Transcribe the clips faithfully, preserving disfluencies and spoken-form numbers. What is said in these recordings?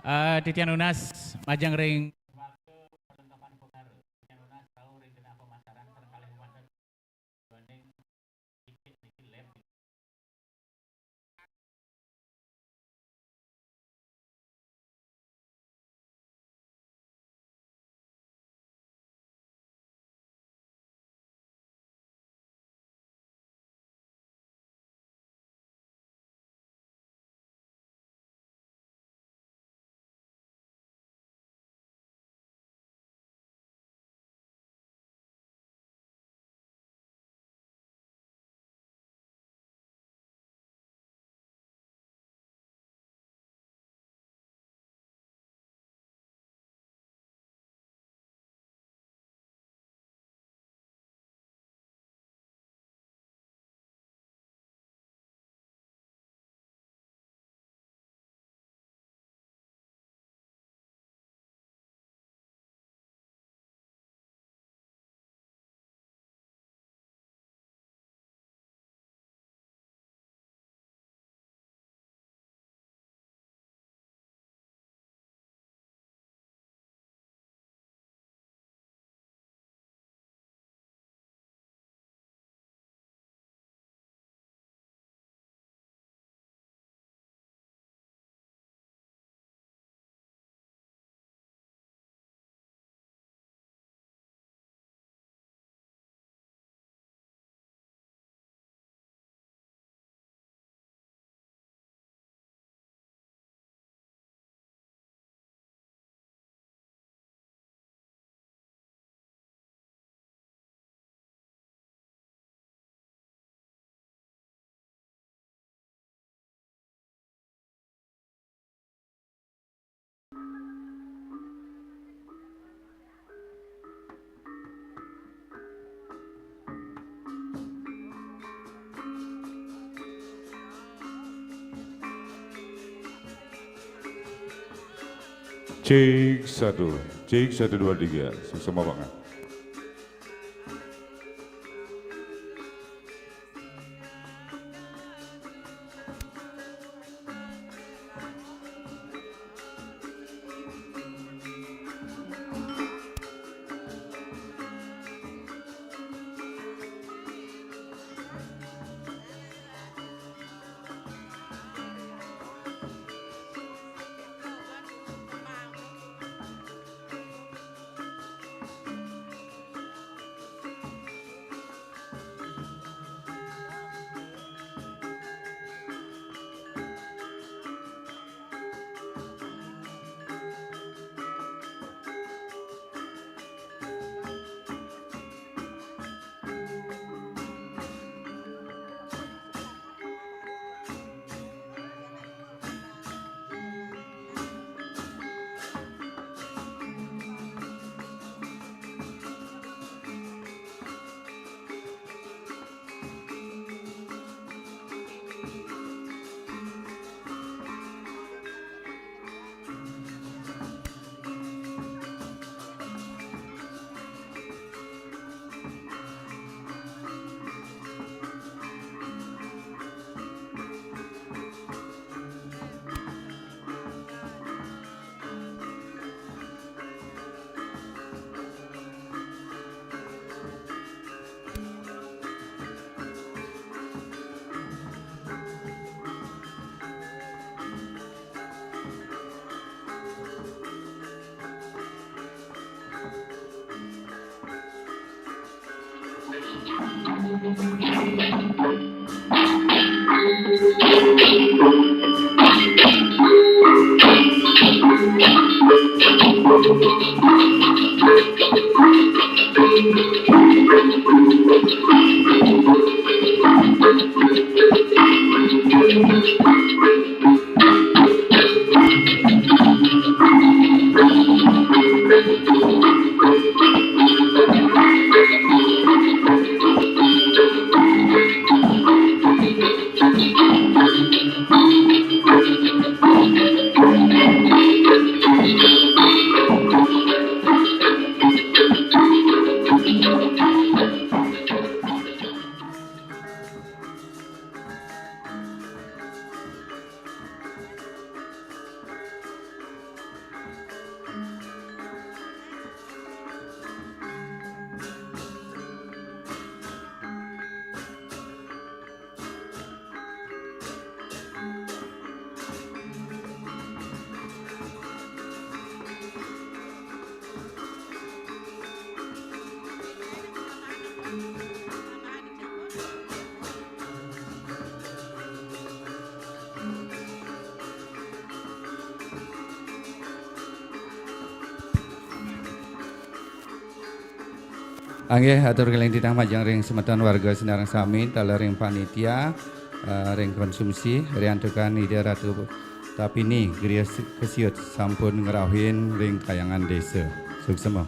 Eh, titiang nunas majeng ring Cek satu, cek satu dua tiga, sama-sama Pak. Inggih, atur kelinggih titah majeng ring semeton warga sinareng sami, taler ring panitia, eh, ring konsumsi, riantukan Ida Ratu Tapini, griya si-, kesiut sampun ngrauhin ring kayangan desa. Suksema.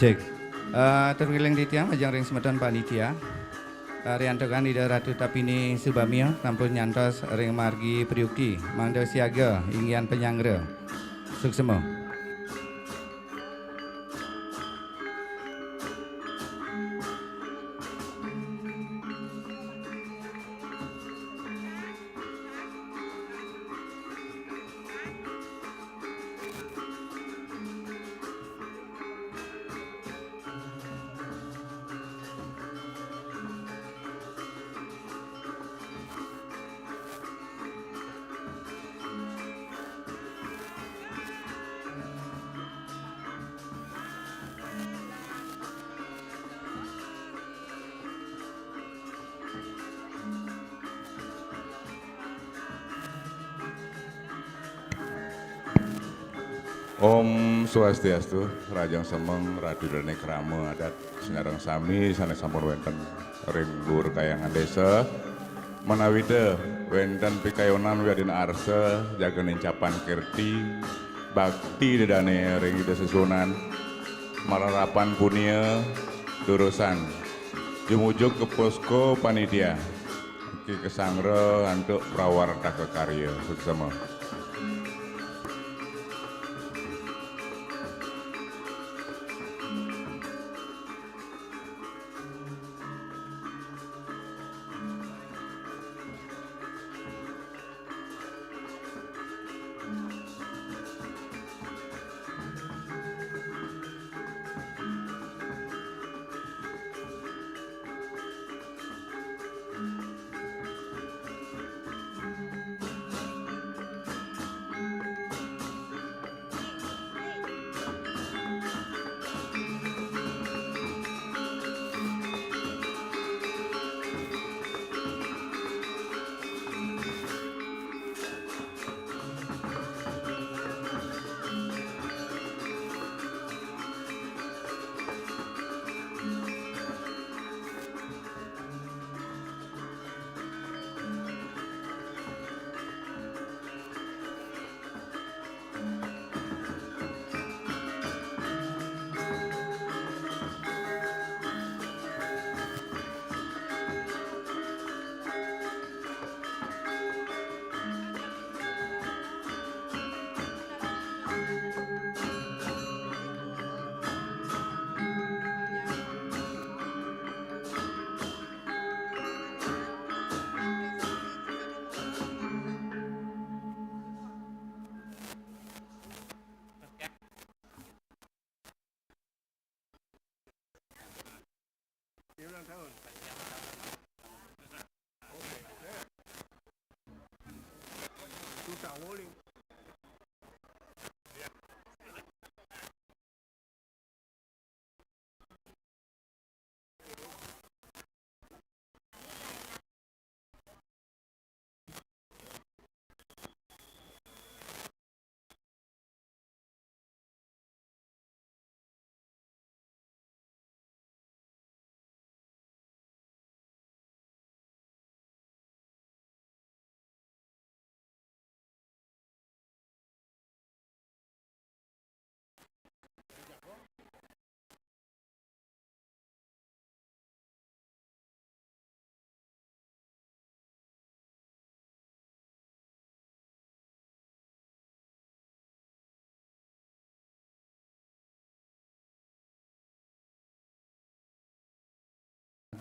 Cek. Eh, atur kelinggih titiang majeng ring semeton panitia. Eh, riantukan Ida Ratu Tapini Subamia sampun nyantos ring margi Priuki, mangda siaga inggihan panyanggra. Suksema. Om Swastiastu, rahajeng semeng Ratu Dane Krama Adat sinareng sami sane sampun wenten ring duur kayangan desa, manawida wenten pikayonan wiadin arsa jaga nincapan kirti bakti dedane ring Ida Sesuunan, mararapan punia durusan jumujug ka posko panitia. Niki kasangra antuk prawartaka karya. Suksema.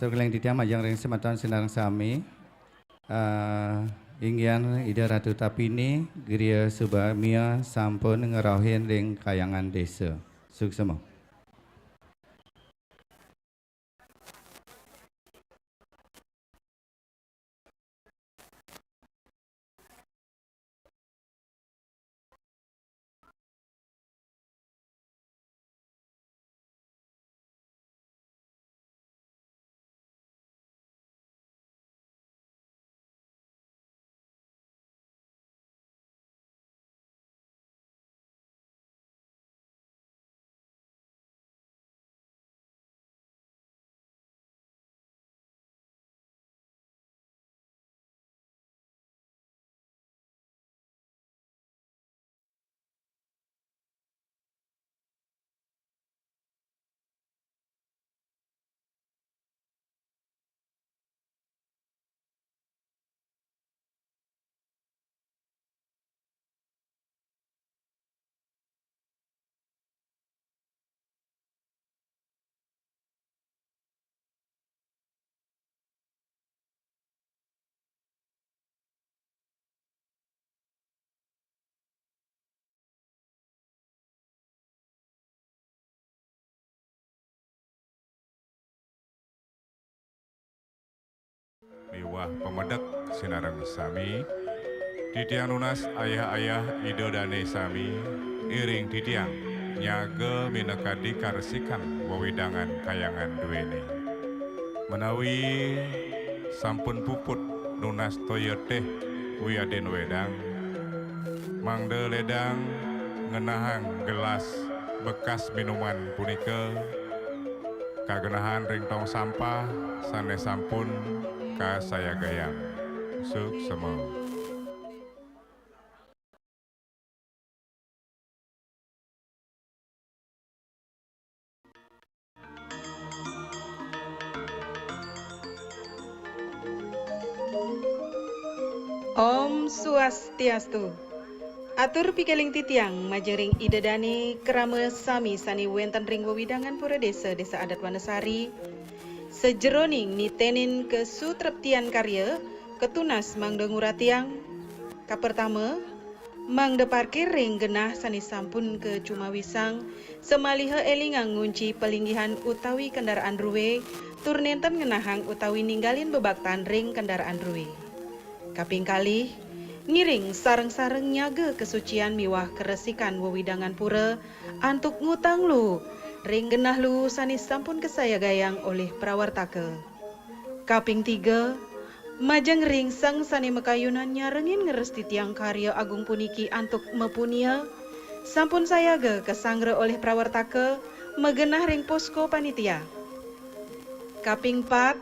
Atur keling titiang majeng ring semeton sinareng sami. Eh, inggihan Ida Ratu Tapini, griya Subamia sampun ngrauhin ring Kahyangan Desa. Suksema. Miwah pamedek sinareng sami, titiang nunas ayah-ayah Ida Dane sami, iring titiang nyaga minakadi karesikan wewidangan kayangan duene. Menawi sampun puput nunas toya teh wiadin wedang, mangda ledang ngenahang gelas bekas minuman punika kagenahang ring tong sampah sane sampun kasayagayang. Suksema. Om Swastiastu. Atur pikeling titiang majeng ring Ida Dane krama sami sane wenten ring wewidangan Pura Desa, Desa Adat Wanasari, sajeroning nitenin kasutreptian karya, katunas mangda nguratiang. Kapertama, mangda parkir ring genah sane sampun kacumawisang, samaliha elingang ngunci palinggihan utawi kendaraan drue, tur nenten ngenahang utawi ninggalin bebaktan ring kendaraan drue. Kaping kalih, ngiring sareng-sareng nyaga kasucian miwah karesikan wewidangan pura antuk ngutang luu ring genah luu sane sampun kasayagayang olih prawartaka. Kaping tiga, majeng ring sang sane makayunan nyarengin ngrestitiang karya agung puniki antuk mapunia, sampun sayaga kasanggra olih prawartaka magenah ring posko panitia. Kaping pat,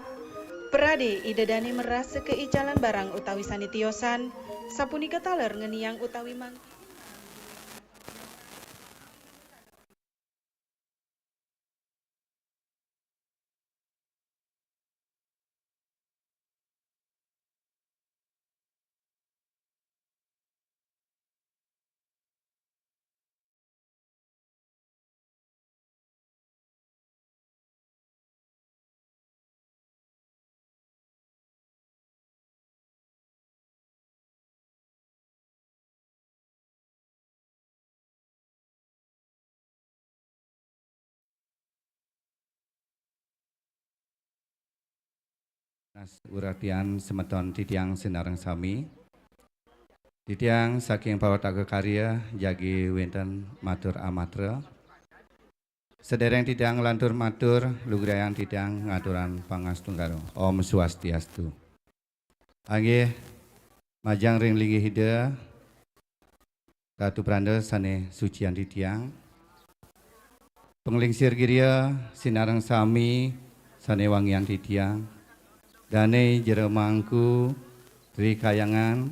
prade Ida Dane marasa kaicalan barang utawi sane tiosan, sapunika taler ngeniang utawi mangkin. Nunas uratian semeton titiang sinareng sami. Titiang saking Pawataka Karya jagi wénten matur amatra. Sadéréng titiang nglantur matur, lugrayang titiang ngaturang pangastungkara. Om Swastiastu. Inggih, majeng ring linggih Ida, Ratu Pranda sané suciang titiang. Panglingsir griya sinareng sami sané wangiang titiang. Dané Jero Mangku Tri Kayangan,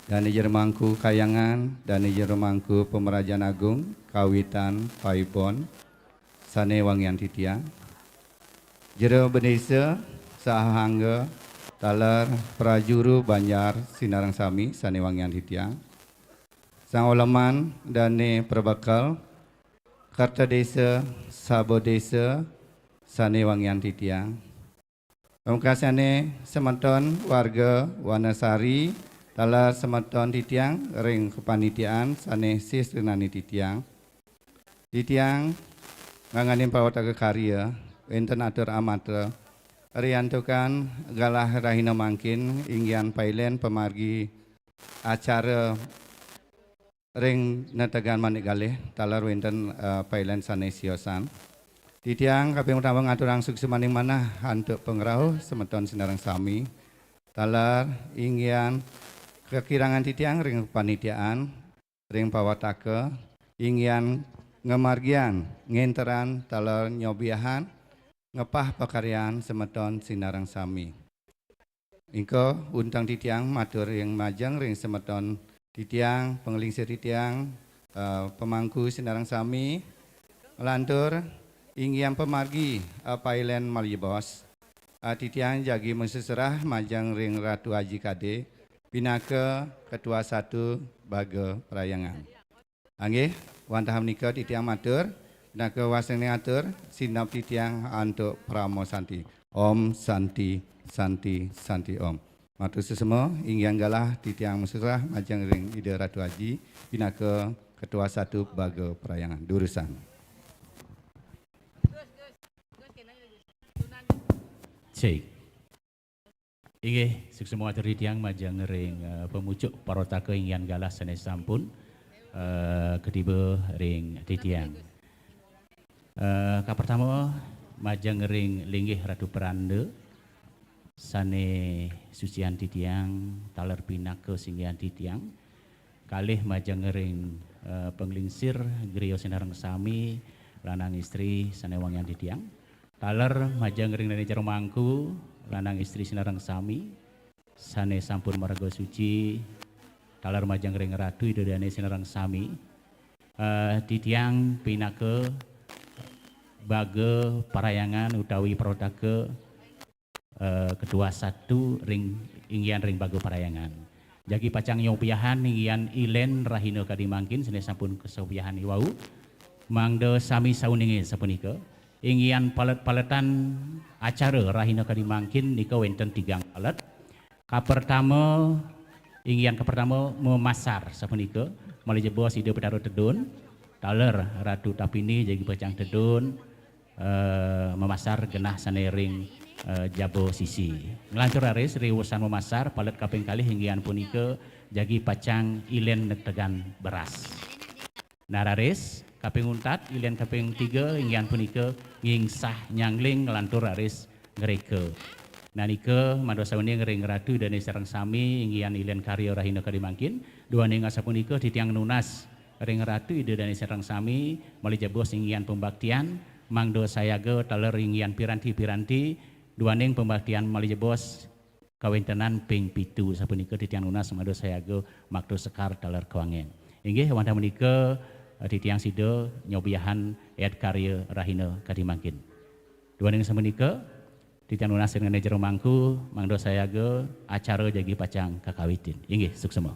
Dané Jero Mangku Kayangan, Dané Jero Mangku Pamrajan Agung, kawitan paipun sané wangiang titiang. Jero Bendésa, saha angga, taler prajuru banjar sinareng sami sané wangiang titiang. Sang Oleman, Dané Prabekel, Kerta Désa, Saba Désa, sané wangiang titiang. Pamekasané semeton warga Wanasari, taler semeton titiang ring kapanitiaan sané sisrinané titiang. Titiang ngangganin Pawataka Karya, wénten atur amatra, riantukan galah rahina mangkin, inggihan pailén pamargi acara ring netegan Manik Galih, taler wénten, eh, pailén sané siosan. Titiang kaping utama ngaturang suksmaning manah antuk pangrauh semeton sinareng sami. Taler inggihan kakirangan titiang ring panitiaan, ring pawataka, inggihan ngamargiang, ngénterang, taler nyobiahang, ngepah pakaryan semeton sinareng sami. Ingka unteng titiang matur ring majeng ring semeton titiang, panglingsir titiang, eh, pamangku sinareng sami, nglantur inggihan pamargi, eh, pailén malih jebos. Eh, titiang jagi maseserah majeng ring Ratu Aji Kadé, pinaka Ketua Satu Baga Parhyangan. Inggih, wantah menika titiang matur, pinaka wasing atur, sineb titiang antuk parama santi. Om Santi, Santi, Santi Om. Matur suksma, inggihan galah titiang maseserah majeng ring Ida Ratu Aji, pinaka Ketua Satu Baga Parhyangan. Durusang. Cek. Inggih, suksma atur titiang majeng ring, eh, pamucuk pawataka inggihan galah sané sampun, eh, katiba ring titiang. Eh, kapertama, majeng ring linggih Ratu Pranda, sané suciang titiang, taler pinaka singgihan titiang. Kalih majeng ring, eh, panglingsir griya sinareng sami, lanang istri sané wangiang titiang. Taler majeng ring Dané Jero Mangku, lanang istri sinareng sami, sané sampun marga suci, taler majeng ring Ratu Ida Dané sinareng sami. Eh, titiang pinaka Baga Parhyangan utawi Pawataka, eh, Ketua Satu ring, inggihan ring Baga Parhyangan. Jagi pacang nyobiahang inggihan ilén rahina kadi mangkin, sané sampun kasobiahang iwau. Mangda sami sauningé sapunika. Inggihan palet-paletan acara rahina kadi mangkin nika wénten tigang palet. Kapertama, inggihan kapertama mamasar sapunika, malih jebos Ida Betara Tedun, taler Ratu Tapini jagi pacang tedun, eh, mamasar genah sané ring, eh, jaba sisi. Nglantur raris ring usan mamasar, palet kaping kalih inggihan punika jagi pacang ilén netegan beras. Nah, raris, kaping untat, ilén kaping tiga, inggihan punika ngingsah nyangling nglantur raris ngréka. Nah, nika mangda sauning ring Ratu Ida Dané sareng sami, inggihan ilén karya rahina kadi mangkin. Duaning asapunika titiang nunas ring Ratu Ida Dané sareng sami, malih jebos inggihan pambaktian, mangda sayaga taler inggihan piranti-piranti, duaning pambaktian malih jebos kawéntenan ping pitu, sapunika titiang nunas mangda sayaga makta sekar taler kawangén. Inggih, wantah menika, eh, titiang sida nyobiahang éd karya rahina kadi mangkin. Duaning sapunika, titiang nunas ring Dané Jero Mangku, mangda sayaga acara jagi pacang kakawitin. Inggih, suksma.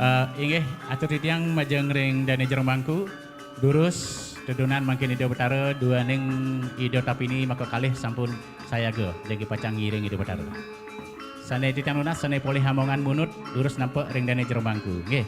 Eh, inggih, atur titiang majeng ring Dane Jero Mangku, durus tedunan mangkin Ida Betara, duaning Ida Tapini maka kalih sampun sayaga, jagi pacang ngiring Ida Betara. Sane titiang nunas, sane polih amongan munut, durus nampek ring Dane Jero Mangku. Nggih.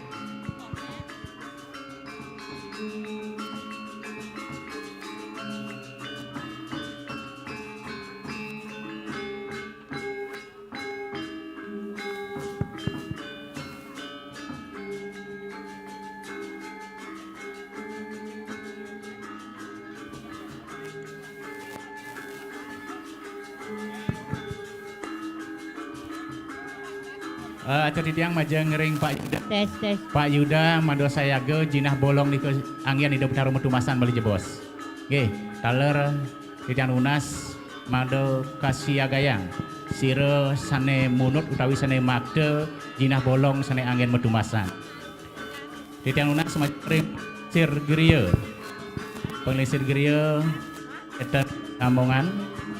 Eh, atur titiang majeng ring Pak Yuda. Tes, tes. Pak Yuda, mada sayaga jinah bolong nika anggen Ida Betara matumasan, malih jebos. Nggih, taler titiang nunas mada kasiagayang sira sane munut utawi sane makta jinah bolong sane anggen matumasan. Titiang nunas majeng ring Sir Griya. Panglingsir griya, enten amongan,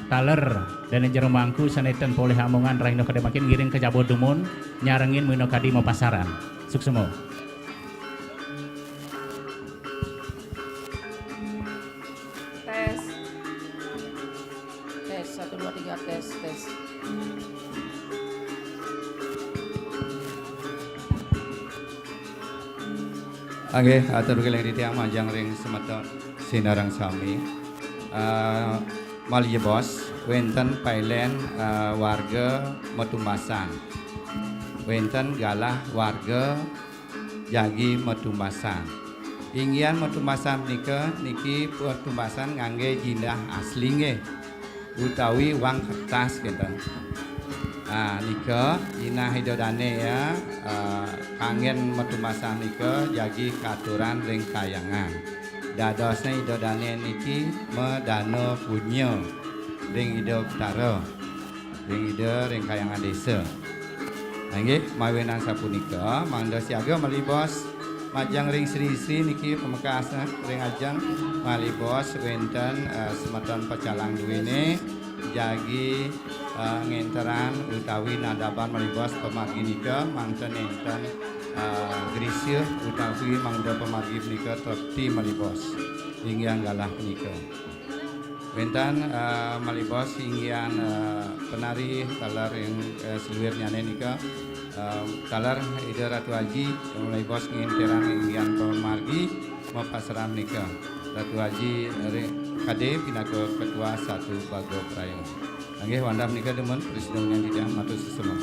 taler, Dane Jero Mangku sane ten polih amongan rahina kadi mangkin ngiring ka jaba dumun, nyarengin minakadi mapasaran. Suksma. Tes. Tes, satu, dua, tiga, tes, tes. Nggih, atur keling titiang majeng ring semeton sinareng sami. Eh, malih jebos, wenten pailen, eh, warga matumasan. Wenten galah warga jagi matumasan. Inggian matumasan nika, niki patumasan ngangge jinah asli nggih, utawi wang kertas kenten. Ah, nika jinah Ida Dane ya, ah, kanggen matumasan nika jagi katuran ring kayangan. Dadosne Ida Dane niki madana punya ring Ida Betara, ring Ida, ring kayangan desa. Nah, inggih, mawinan sapunika, mangda siaga malih bos majeng ring sri-sri niki pamekasne ring ajeng malih bos wenten, eh, semeton pecalang duene jagi, eh, ngenteran utawi nadaban malih bos pamargi nika mangda nenten, eh, grisih utawi mangda pamargi punika trepti malih bos. Inggian galah punika. Wenten, eh, malih bos inggian, eh, penari taler ring, eh, saluirnyane nika, eh, taler Ida Ratu Aji, malih bos ngenteran inggian pamargi mapasaran nika. Ratu Aji ring kade pinaka ketua Satu Baga Praya. Nggih, wantah nika dumun, prasida nganti tiang matur suksma.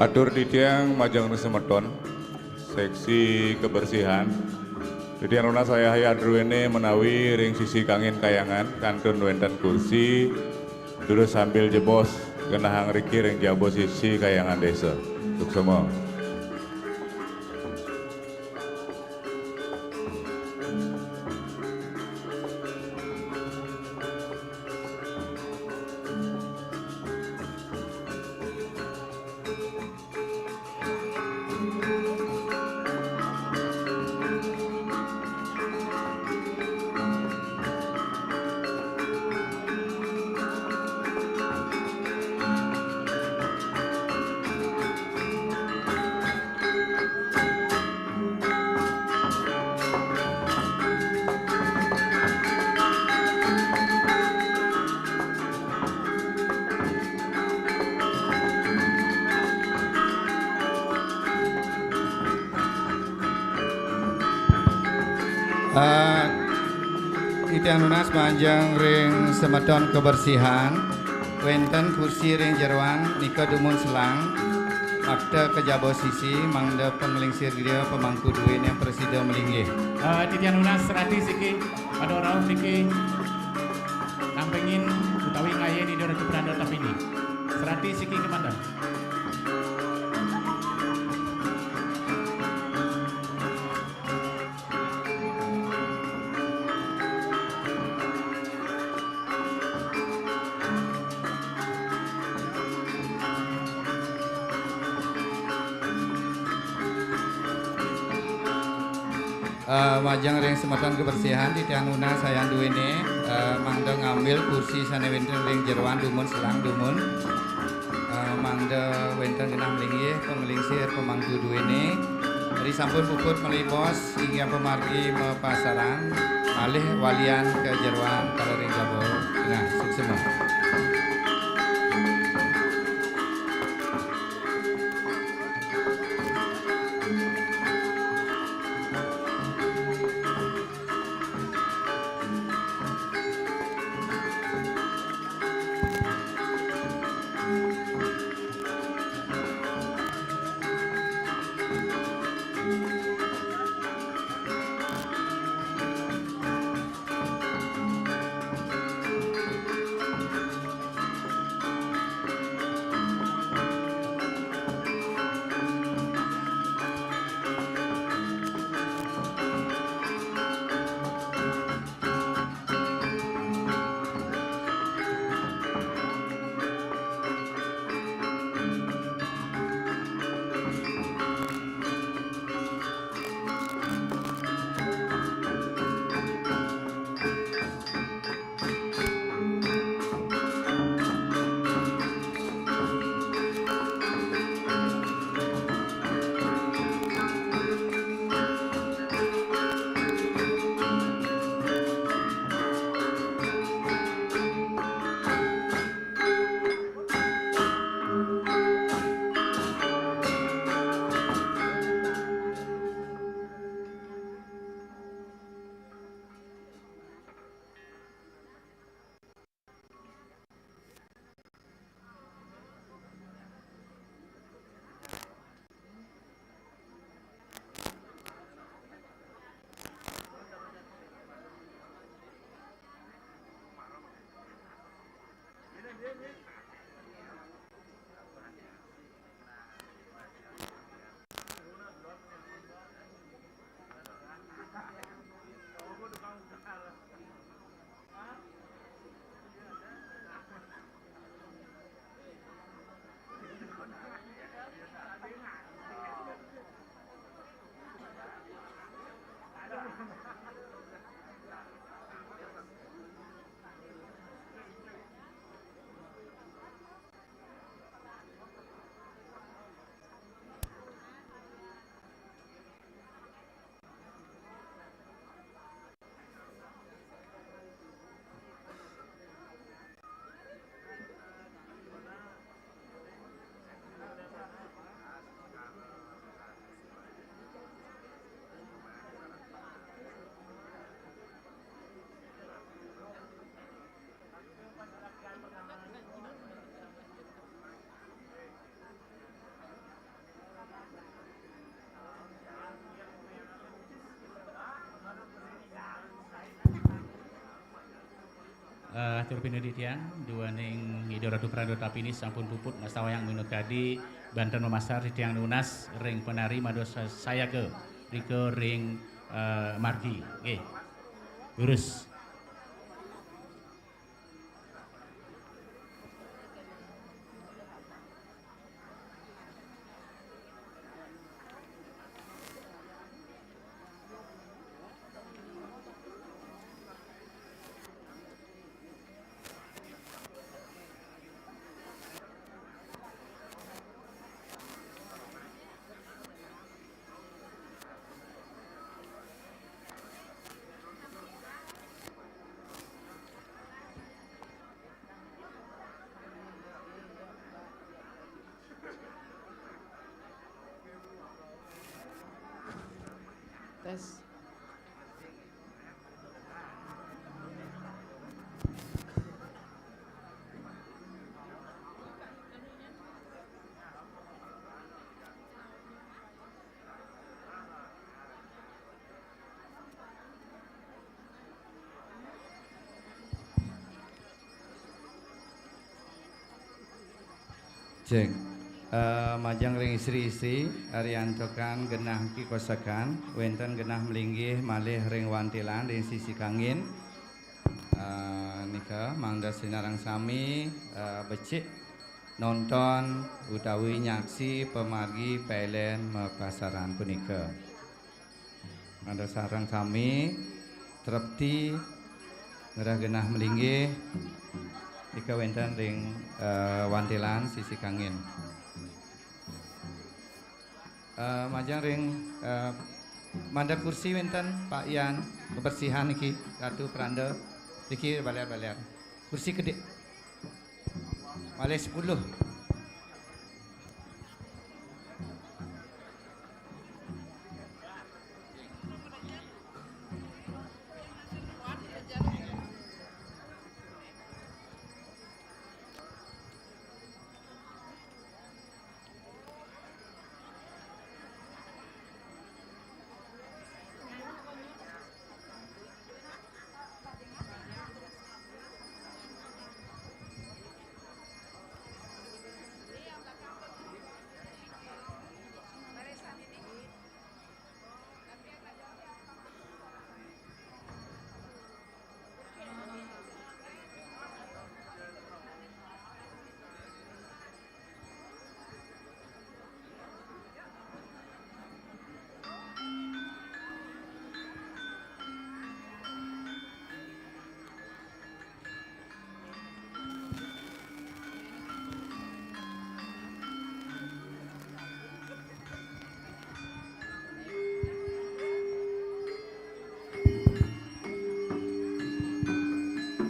Atur titiang majeng ring semeton, seksi kebersihan. Titiang nunas ayah-ayah druéné menawi ring sisi kangin kayangan kantun wénten kursi, durus sambil jebos genahang riki ring jaba sisi kayangan désa. Suksema. Eh, titiang nunas majeng ring semeton kebersihan. Wénten kursi ring jeroan nika dumun selang. Makta ka jaba sisi, mangda panglingsir griya pamangku druéné prasida malinggih. Eh, titiang nunas serati siki, pada rauh niki nampengin utawi ngayin Ida Ratu Pedanda Tapini. Serati siki kemanta. Eh, majeng ring semeton kebersihan, titiang nunas ayah druéné, eh, mangda ngambil kursi sané wénten ring jeroan dumun selang dumun. Eh, mangda wénten genah malinggih, panglingsir pamangku druéné. Ri sampun puput malih bos, inggih pamargi mapasarang, malih walian ka jeroan taler ring jaba tengah. Suksema. Tur pinudi titiang, duaning Ida Ratu Pranda Tapini sampun puput ngastawayang minakadi banten mamasar titiang nunas ring penari mados sayaga rika ring, eh, margi. Nggih. Lurus. Tes. Cek. Eh, majeng ring istri-istri, riantukan genah ki kosekan, wenten genah malinggih malih ring wantilan ring sisi kangin. Eh, nika mangda sinareng sami, eh, becik nonton utawi nyaksi pamargi pailen mapasaran punika. Mangda sareng sami trepti ngrereh genah malinggih nika wenten ring, eh, wantilan sisi kangin. Eh, majeng ring, eh, mangda kursi wenten, Pak Yan, kebersihan niki, Ratu Pranda, niki baler-baler. Kursi kedik. Malih sepuluh.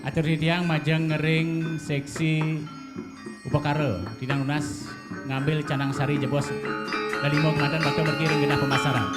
Atur titiang majeng ring seksi upakara, titiang nunas ngambil canang sari jebos lelima kemanten bakta mergi ring genah pemasaran.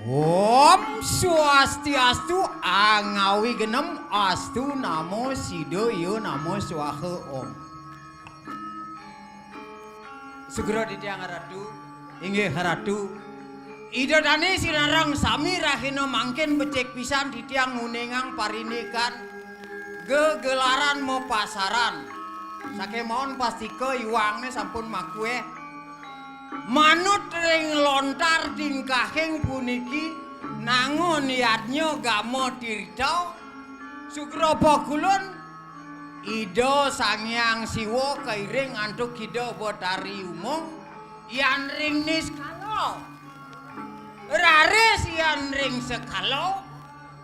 Om Swastiastu, angawi genem, astu namo sido yo namo swaha om. Sugra titiang Ratu, inggih Ratu. Ida dane sinareng sami rahina mangkin becik pisan titiang nguningang parinikan gegelaran mapasaran. Sakemawon pastika iwangne sampun makueh. Manut ring lontar tingkahing puniki nangun yadnya gama tirta, sugra pakulun Ida Sang Hyang Siwa kairing antuk Ida Betari Uma, yan ring niskala. Raris yan ring sekala,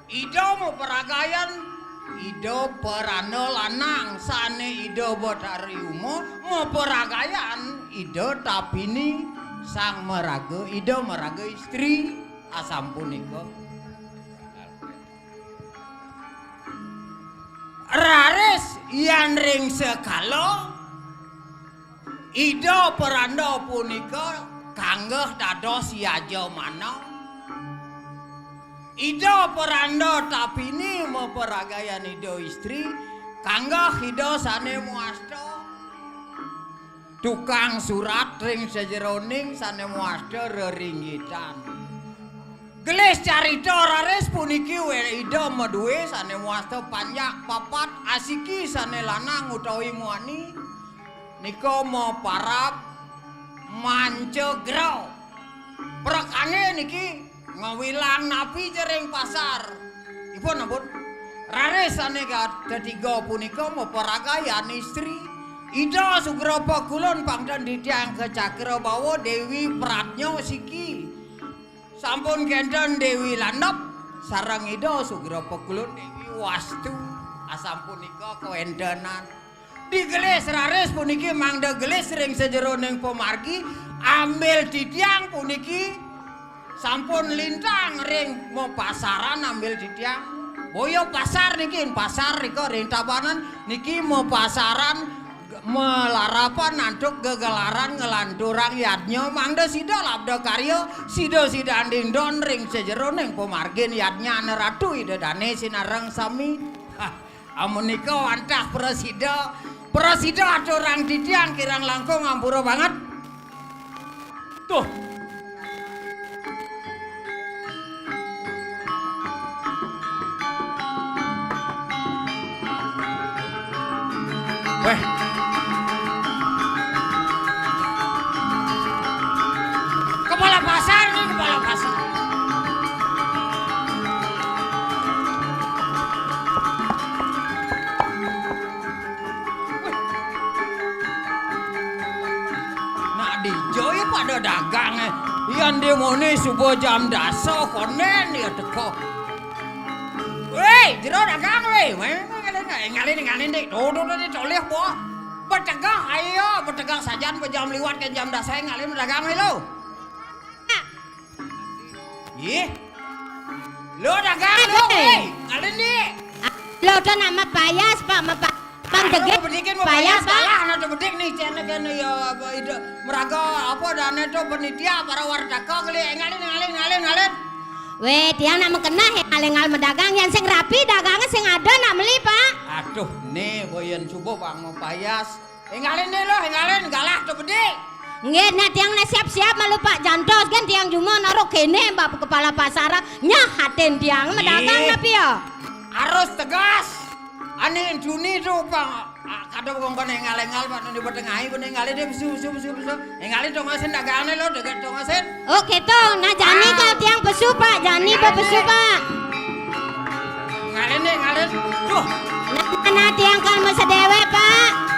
Ida maparagayan, Ida peranda lanang sane Ida Betari Uma, maparagayan Ida Tapini Sang Maraga, Ida Maraga Istri, asampunika. Raris yan ring sekala, Ida peranda punika kanggeh dados yajamana. Ida peranda Tapini maparagayan Ida Istri, kanggeh Ida sane mawasta tukang surat ring sajeroning sane mawasta reringgitan. Gelis carita raris puniki we-, Ida madue sane mawasta panjak papat asiki sane lanang utawi muani. Nika maparab mancagra. Prekane niki ngawilang napi jering pasar. Ipun ampun. Raris sane katiga punika maparagayan istri. Ida Sugrapa Kulun pangten titiang ka Cakrabawa, Dewi Pradnya siki. Sampun kenten Dewi Landep sareng Ida Sugrapa Kulun Dewi Wastu. Asampunika kawentenan. Digelis raris puniki mangda gelis ring sajeroning pamargi, ambil titiang puniki sampun lintang ring mapasaran ambil titiang. Boya pasar niki, pasar nika ring Tabanan niki mapasaran, malarapan antuk gegelaran nglanturang yadnya mangda sida labda karya, sida sida andindon ring sajeroning pamargin yadnya aneratu Ida Dane sinareng sami. Hah. Amunika wantah prasida, prasida aturang titiang kirang langkung ampura banget. Tuh. Weh. Kepala pasar nih, kepala pasar. Nak dija ya pada dagang, eh. Yan demone suba jam dasa konden ya teka. Weh, jero dagang, weh. Weh, ngalin, ngalin, ngalin, ngalin, Dik. Tuh, tuh, tuh, tuh, tolih, boh. Betegah, ayo, betegah sajan, jam liwat ke jam dasa, ngalin dagang, weh, lo. Ih. Lo dagang lo, eh, ngalin di. Lo to nak mapayas, Pak, mapa-, pang degit. Bedikin mapayas, payas, Pak. Kalah nak bedik nih, cene kan ya, apa, ida, meraga, apa, dane to panitia, para wartaka kali, eh, ngalin, ngalin, ngalin, ngalin. Weh, tiang nak makeneh, eh, ngalin, ngalin madagang, yang sing rapi, dagange sing ada nak meli, Pak. Aduh, nih, boyen subuh, Pak, mapayas. Enggalin deh lo, enggalin, galah to bedik. Nggih, nak tiang nak siap-siap malu Pak Jantos, kan tiang jumah naruh kene, Mbak kepala pasar, nyah hatin tiang, madagang. Ih. Napi ya? Harus tegas. Ane Juni to, Pak. Ah, kada kongkon enggal-enggal, Pak, nang di betengahi, bener enggalin deh, besu, besu, besu, besu. Enggalin tongosin dagangne lo, deget tongosin. Oh, gitu. Nah, jani kal tiang pesu, Pak. Jani bepesu, Pak. Ngalin deh, ngalin. Duh. Nah, nah, tiang kal masa dewe, Pak.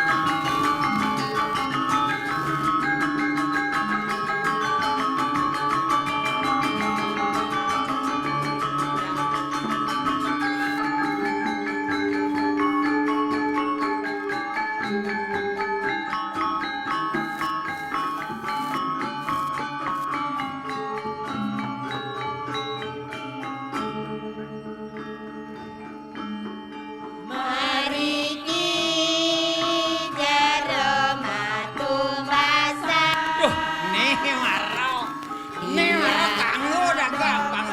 Mariki jero matu basah. Duh, nih maro. Nih maro kanggo dagang, Bang.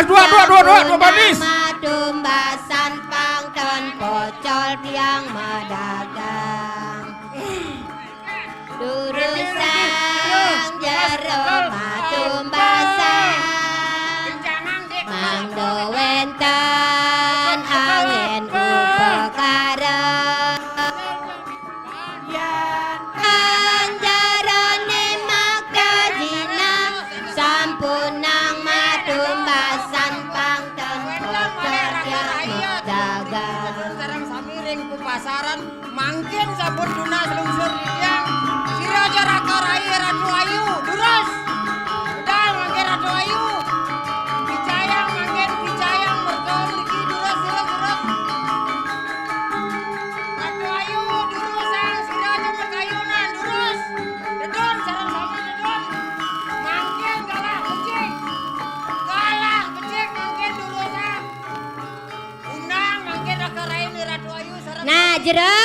Dua, dua, dua, dua, dua, manis. Matumbasan pang ten pocol tiang madagang. Durusang jero matumbasan. Mangda wénten angin upakara. Yan anjarane makajina sampunang matumbasan pang ten pocol tiang madagang. Sareng sami ring papasaran, mangkin sampun tunas lungsur titiang. Sira ja raka rai Ratu Ayu, durus. Budal mangkin Ratu Ayu. Picayang mangkin, picayang merga mriki, durus, durus, durus. Ratu Ayu, durusang, sira ja makayunan, durus. Dedun, sareng sami dedun. Mangkin galah becik. Galah becik mangkin durusang. Undang mangkin raka rain Ratu Ayu sareng. Nah, jero,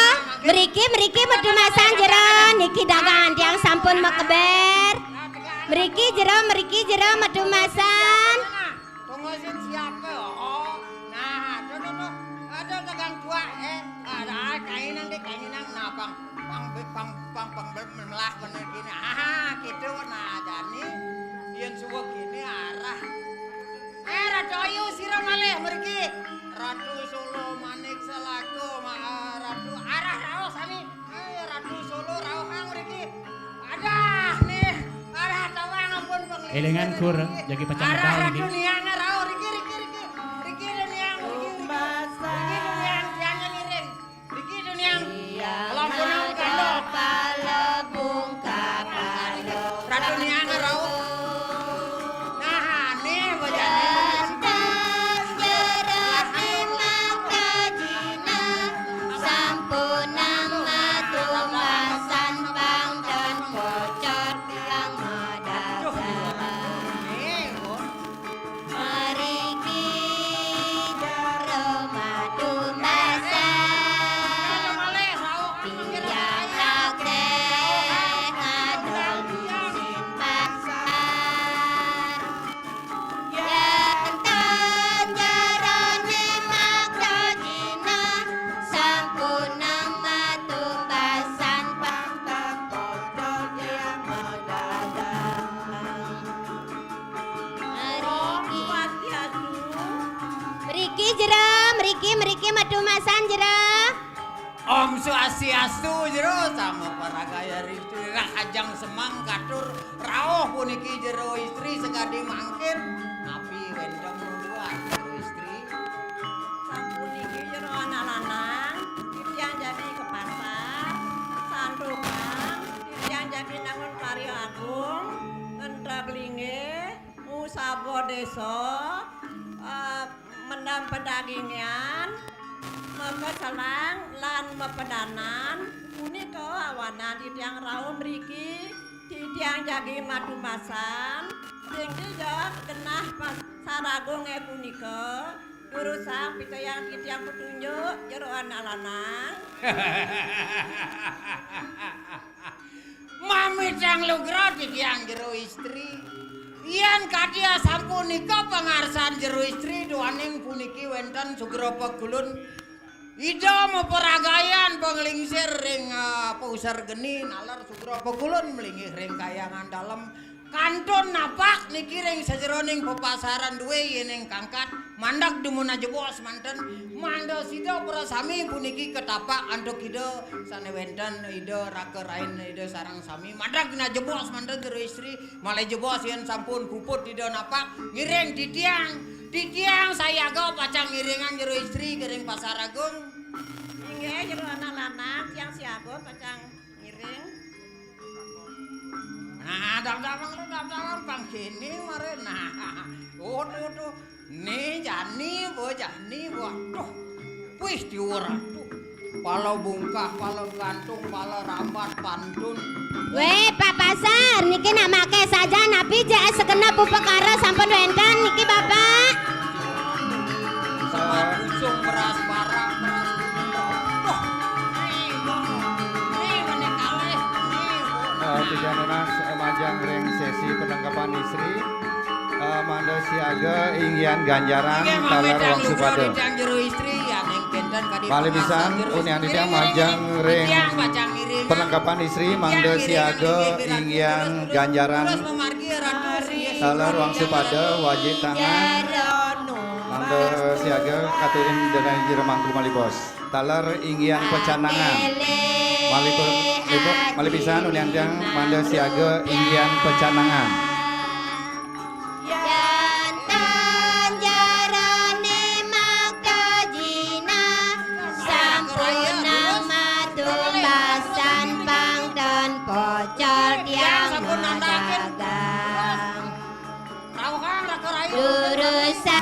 mriki, mriki matumbasan jero, niki dagangan tiang sampun makeber. Mriki jero, mriki jero matumbasan. Tunggu sin siapa? Oh, nah, tuh, tuh, tuh. Ada tegang tua, eh. Ada, kainang deh, kainang. Nah, pang, pang, pang, pang, pang, melah bener gini. Ah, gitu, nah, jani. Yen suweg gini arah. Eh, Ratu Ayu, sira malih mriki. Ratu Solo Manik Selako, ma-, eh, Ratu arah rauh sami. Eh, Ratu Solo rauhang mriki. Adah, nih. Arah tawang ampun, Bang. Elingan kur, jagi pacang arah medal Ratu niki. Niang rauh, riki, riki, riki. Riki Niang, riki, riki. Riki Niang, tiangnya ngiring. Riki Niang. Lampunang kandok. Ratu Niang rauh. Nah, ane bojane. Sampunang matumbasan pang ten pocol tiang madagang. Mriki jero matumbasan. Tiang akeh adol isin pasar. Yen ten jerone makajina, sampunang matumbasan pang ten pocol tiang madagang. Mriki. Mriki jero, mriki, mriki matumbasan jero. Om Swastiastu jero, sama paragaya ring rahajeng semeng katur rauh puniki jero istri sakadi mangkin. Napi wénten nuduhan jero istri? Sapuniki jero anak lanang, titiang jagi ka pasar, santukan, titiang jagi nangun karya agung, ngenteg linggih, ngusaba désa, eh, mendem pedagingan, mapaselang lan mapedanan, punika awanan titiang rauh mriki, titiang jagi matumbasan, ring dija genah pas-, saragungé punika, durusang pitayang titiang petunjuk jero anak lanang. Mamitang lugra titiang jero istri. Yen kadi asapunika pangarsan jero istri, duaning puniki wénten sugra pakulun. Ida maparagayan panglingsir ring, eh, pauser geni, naler sugra pakulun mlinggih ring kahyangan dalem. Kantun napak niki ring sajeroning pepasaran duwé yéning kangkat, mandeg dumun ajebos manten, mangda sida prasami puniki ketapak antuk Ida sané wénten Ida raka rain Ida sareng sami, mandeg ajebos manten jero istri, malih jebos yén sampun puput Ida napak, ngiring titiang, titiang sayaga pacang ngiringang jero istri ka ring Pasar Agung. Inggih, jero anak lanang, tiang siaga pacang ngiring. Nah, dam-damang lu, dam-damang pang kene mare. Nah, tuh, tuh, tuh. Nih, jani, bo, jani, bo. Aduh, wis diurah tuh. Pala bungkah, pala gantung, pala rambat pantun. Wéh, Pak Pasar, niki nak maké saja napi jek segenep upakara sampun wénten niki, Bapak? Semat usung beras barang, beras kuning. Wah, nih, nih, nih, kalih, nih, nih. Eh, tiga nunas, eh, majeng ring sesi penangkapan istri. Mangda siaga inggihan ganjaran taler wangsu pada. Malih pisan, unian titiang majeng ring perlengkapan istri, mangda siaga inggihan ganjaran taler wangsu pada, wajik tangan. Mangda siaga katurin denai jero mangku malih bos. Taler inggihan pecanangan. Malih pe-, malih pe-, malih pisan unian titiang mangda siaga inggihan pecanangan. Janten jerone makta jinah, sampunang matumbasan pang ten pocol tiang madagang. Durusan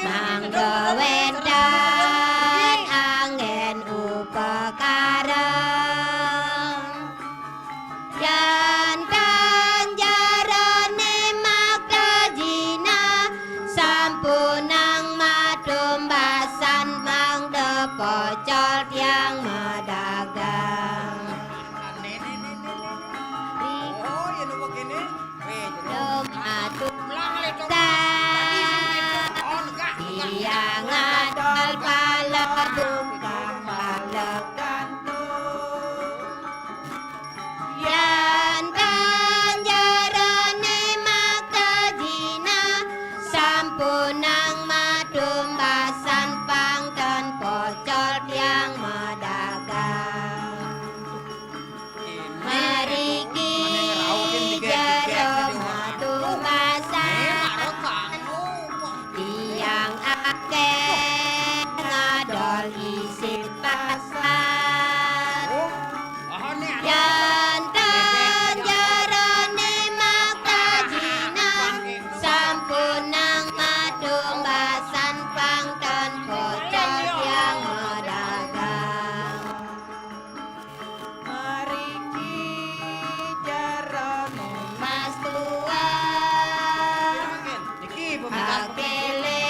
mangda wenten anggen upakara. Janten jerone makta jinah, sampunang matumbasan mangda pocol tiang madagang. Dong atuk sa. Tiang adol pala bungkah pala gantung. Janten jerone makta jinah, sampunang matumbasan pang ten pocol tiang madagang. Mriki jero matumbasan, tiang akeh ngadol isin pasar. Janten jerone makta jinah, sampunang matumbasan pang ten pocol tiang madagang. Mriki jerone mas tua. Niki pembukaan. Akele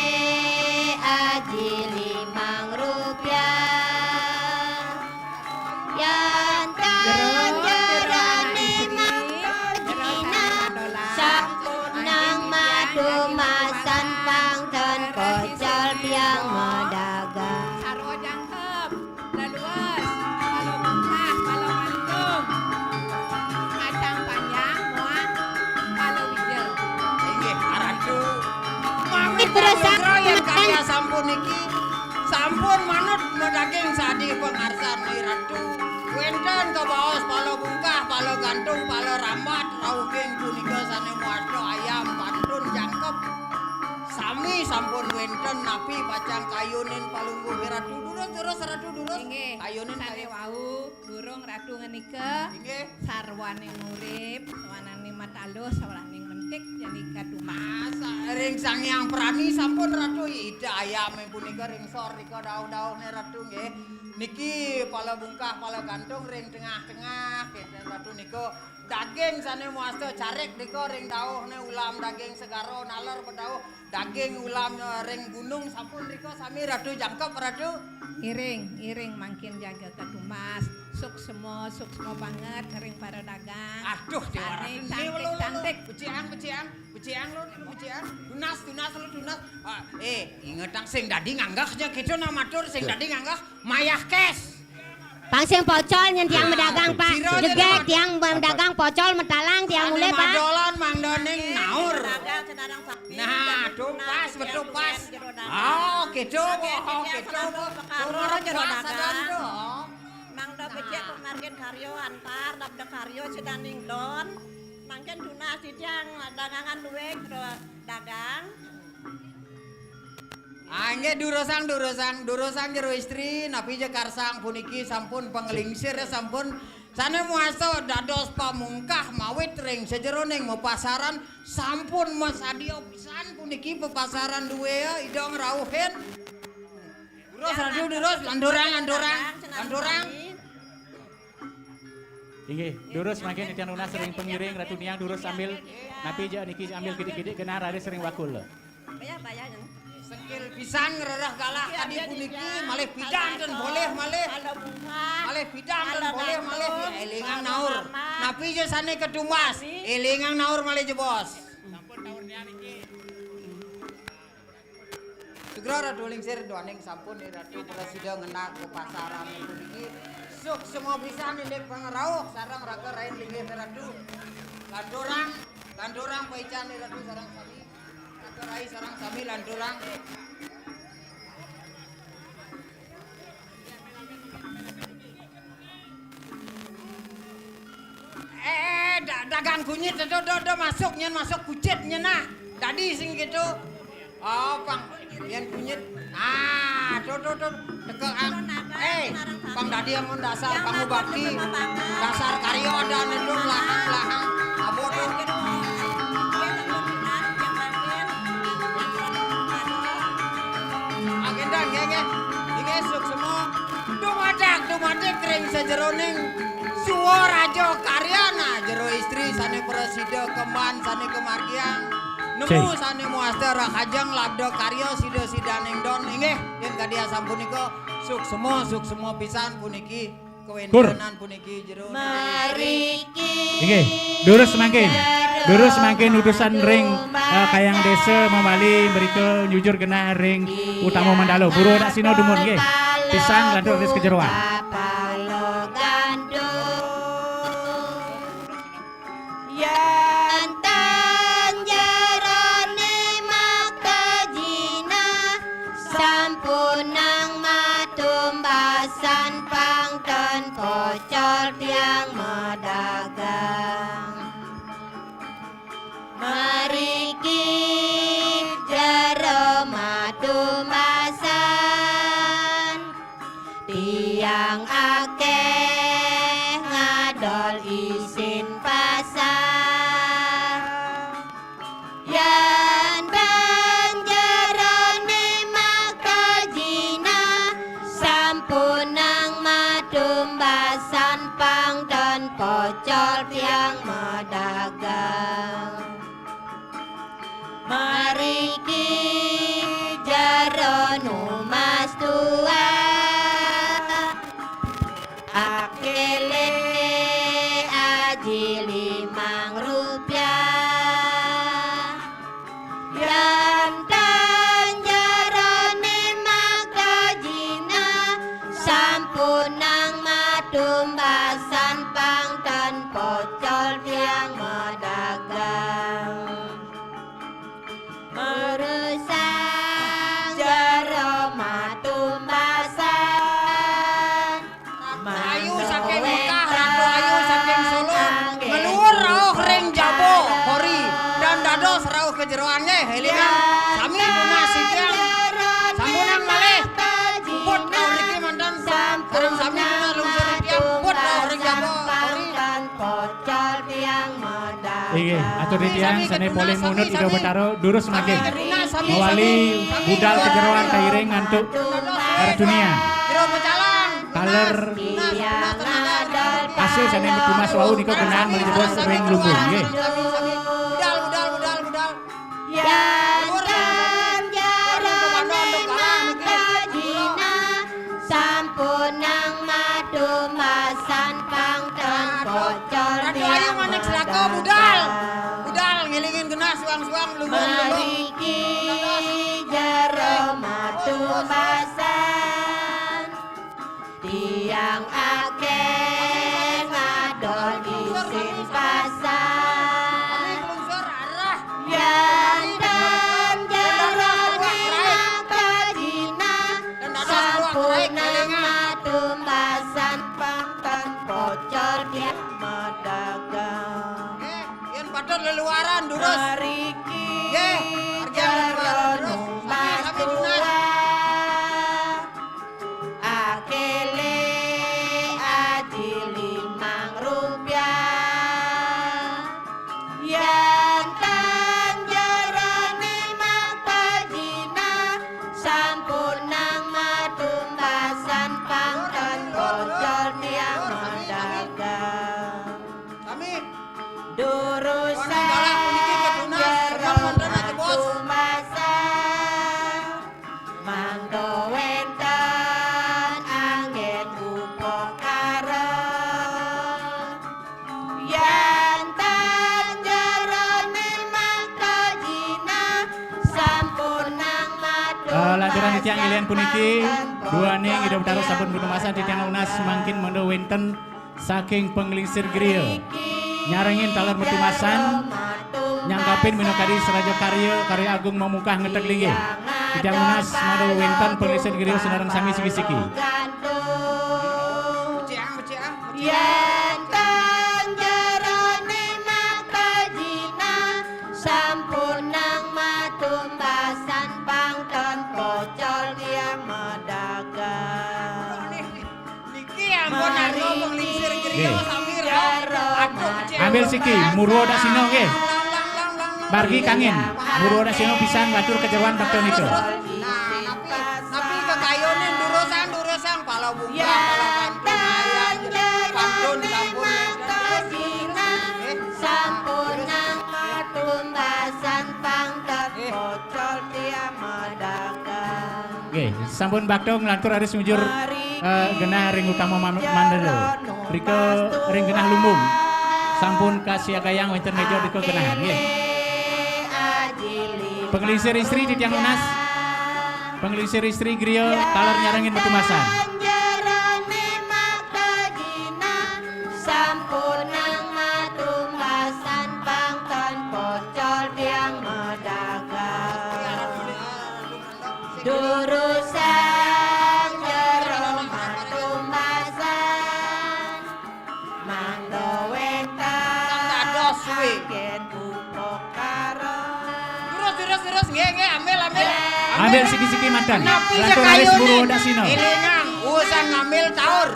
aji limang rupiah. Janten jerone makta jinah, sampunang matumbasan pang ten pocol tiang madagang. Sarwa jangkep. Laluas, pala bungkah, pala gantung, kacang panjang, muah pala wija. Inggih, Ratu. Mawit Ratu Nugroho yen karya sampun niki, sampun manut madaging sadi pangarsan Ratu. Wenten kabaos pala bungkah, pala gantung, pala rambat, rauhing punika sane mawasta ayam, pantun, jangkep. Sami sampun wenten, napi pacang kayunin palungguh Ratu? Durus, durus, Ratu, durus. Inggih, kayunin sane kayun wau, durung Ratu ngenika. Inggih. Sarwaning urip, sarwaning mataluh, sarwaning mentik, janika tumbas. Masa ring Sang Hyang Prani sampun, Ratu? Ida ayame punika ring sor nika dauh-dauhne Ratu, nggih. Niki pala bungkah, pala gantung ring tengah-tengah, kenten Ratu nika. Daging sane mawasta carik nika ring dauhne ulam daging segara, naler bedauh daging ulam, eh, ring gunung, sampun rika sami Ratu jangkep, Ratu. Ngiring, ngiring mangkin jaga katumbas. Suksma, suksma banget ring para dagang. Aduh, Dewa sane Ratu, cantik, cantik. Becik ang, becik ang, becik ang, Lun, becik ang. Tunas, tunas, Lun, tunas. Ah, eh, ingetang sing dadi nganggeh ja kita nak matur, sing dadi nganggeh mayah kes. Pang sing pocol nyen tiang medagang, Pak. Jeget tiang medagang pocol metalang tiang mulai, Pak. Madolan mangdaning naur. Nah, tuh pas, betul pas. Oh, gitu. Oh, gitu. Umur jero dagang. Mangda becik pemargin karyo antar, labda karyo sidaning don. Mangkin tunas titiang dagangan luwih jero dagang. Ah, inggih, durusang, durusang, durusang jero istri, napi ja karsang puniki sampun panglingsir, sampun sane mawasta dados pamungkah mawit ring sajeroning mapasaran, sampun masadia pisan puniki papasaran duwe, idong rauhin. Durus, Ratu, durus, landurang, landurang, landurang. Inggih, durus mangkin titiang nunas ring pangiring, Ratu Niang durus sambil napi ja niki ambil kidik-kidik genah raris ring bakul. Bayah, bayah, nyen. Sengkil pisan ngrereh galah kadi puniki, malih pidan ten boleh malih. Malih pidan ten boleh malih. Élingang naur. Napi ja sané katumbas? Élingang naur malih jebos. Sugra Ratu Lingsir duaning sampun Ratu prasida ngenah ka pasaran puniki. Suksma pisan indik pangrauh sareng raga rain linggih Ratu. Lanturang, lanturang paican Ratu sareng sami. Raga rai sareng sami lanturang. Eh, da-, dagang kunyit, do, do, do, masuk, nyén masuk kucit, nyén nah. Dadi sing gitu. Oh, pang, yén kunyit. Ah, tuh, tuh, tuh, tekekan. Eh, pang dadi amun dasar pangubakti. Dasar karya ada nendun lahang-lahang. Apa tuh? Agenda, nggih, nggih. Inggih, suksma. Dumadak, dumadik ring sajeroning Suwa Raja Karyana, jero istri sané prasida kemban sané kamargiang. Nemu Cik. Sané muasta rahajeng labda karya sida-sidaning don. Inggih, yén kadi asapunika, suksma, suksma pisan puniki. Kur. Kawéntenan puniki jero. Inggih, durus mangkin. Durus mangkin utusan ring, eh, Kayang Désa Mambali mrika nyujur genah ring utama mandala. Pura daksina dumun nggih. Pisan lantur ris kejeroan. Yan tan jeroné makajina, sampunang matumbasan pang tan pocol tiang madagang. Mariki jero matumbasan. Tiang akéh ngadol isin pasar. Yan tan jeroné makajina, sampunang matumbasan pang tan pocol tiang madagang. Mariki jero numas tuah, akélé aji limang rupiah. Yan tan jeroné makajina, sampunang matumbasan pang tan pocol tiang madagang. Marusang jero matumbasan. Ayu saking Mekah, Ratu Ayu saking Solo, ngluhur rauh ring jaba, kori, dan dados rauh ka jeroan nggih. Élingang, sami tunas titiang, sampunang malih. Puput rauh niki manten, sareng sami tunas lungsur titiang, puput rauh ring jaba, kori. Inggih, atur titiang sané polih munut Ida Betara, durus mangkin. Mawali budal ka jeroan kairing antuk para dunia. Taler hasil sané tumas wau nika genah malih jebos ring lumbung, nggih. Budal, budal, budal, budal. Yan tan jeroné makajina, sampunang matumbasan pang tan pocol tiang madagang. Ayu manik selaka budal. Budal ngélingin genah suang-suang lumbung-lumbung. Mariki jero matumbasan. Tiang akéh ngadol isin pasar. Yan tan jeroné makajina, sampunang matumbasan pang tan pocol tiang madagang. Yén patut leluaran durus. Mariki jero numas tuah. Akélé aji limang rupiah. Yan tan jeroné makajina, sampunang matumbasan pang tan pocol tiang madagang. Sami. Durusang jero matumbasan. Wénten anggén upakara. Yén ten jeroné makta jinah, sampunang matur. Eh, lanturan titiang élian puniki, duaning Ida Betara sampun pitumasan, titiang nunas mangkin mangda wénten saking panglingsir griya nyarengin taler matumasan, nyangkapin minakadi seraja karya, karya agung mamungkah ngeteg linggih. Titiang nunas mangda wénten panglingsir griya sinareng sami siki-siki. Yén ten jeroné makta jinah, sampunang matumbasan pang ten pocol tiang madagang. Niki ampun anu panglingsir griya. Nggih. Sami rauh. Aduh, kecil. Ambil siki, murwa dasina nggih. Lang, lang, lang, lang, lang. Margi kangin, murwa dasina pisan ngatur kajeroan bakta nika. Nah, napi, napi kekayunin durusang, durusang, pala bungkah, pala kantun, ayam, pantun, sampun. Sampunang matumbasan pang ten pocol tiang madagang. Nggih, sampun bakta nglantur raris nuju, eh, genah ring utama ma-, mandala. Rika ring genah lumbung. Sampun kasiagayang wénten méja rika genah, nggih. Panglingsir istri titiang nunas. Panglingsir istri griya taler nyarengin matumasan. Sampunang matumbasan pang ten pocol tiang madagang. Durusang jero matumbasan, mangda wénten dados suwi. Anggen upakara. Durus, durus, durus, nggih, nggih, ambil, ambil. Ambil siki-siki manten. Napi lantur raris sekayunin? Murwa dasina. Élingang, usan ngambil taur.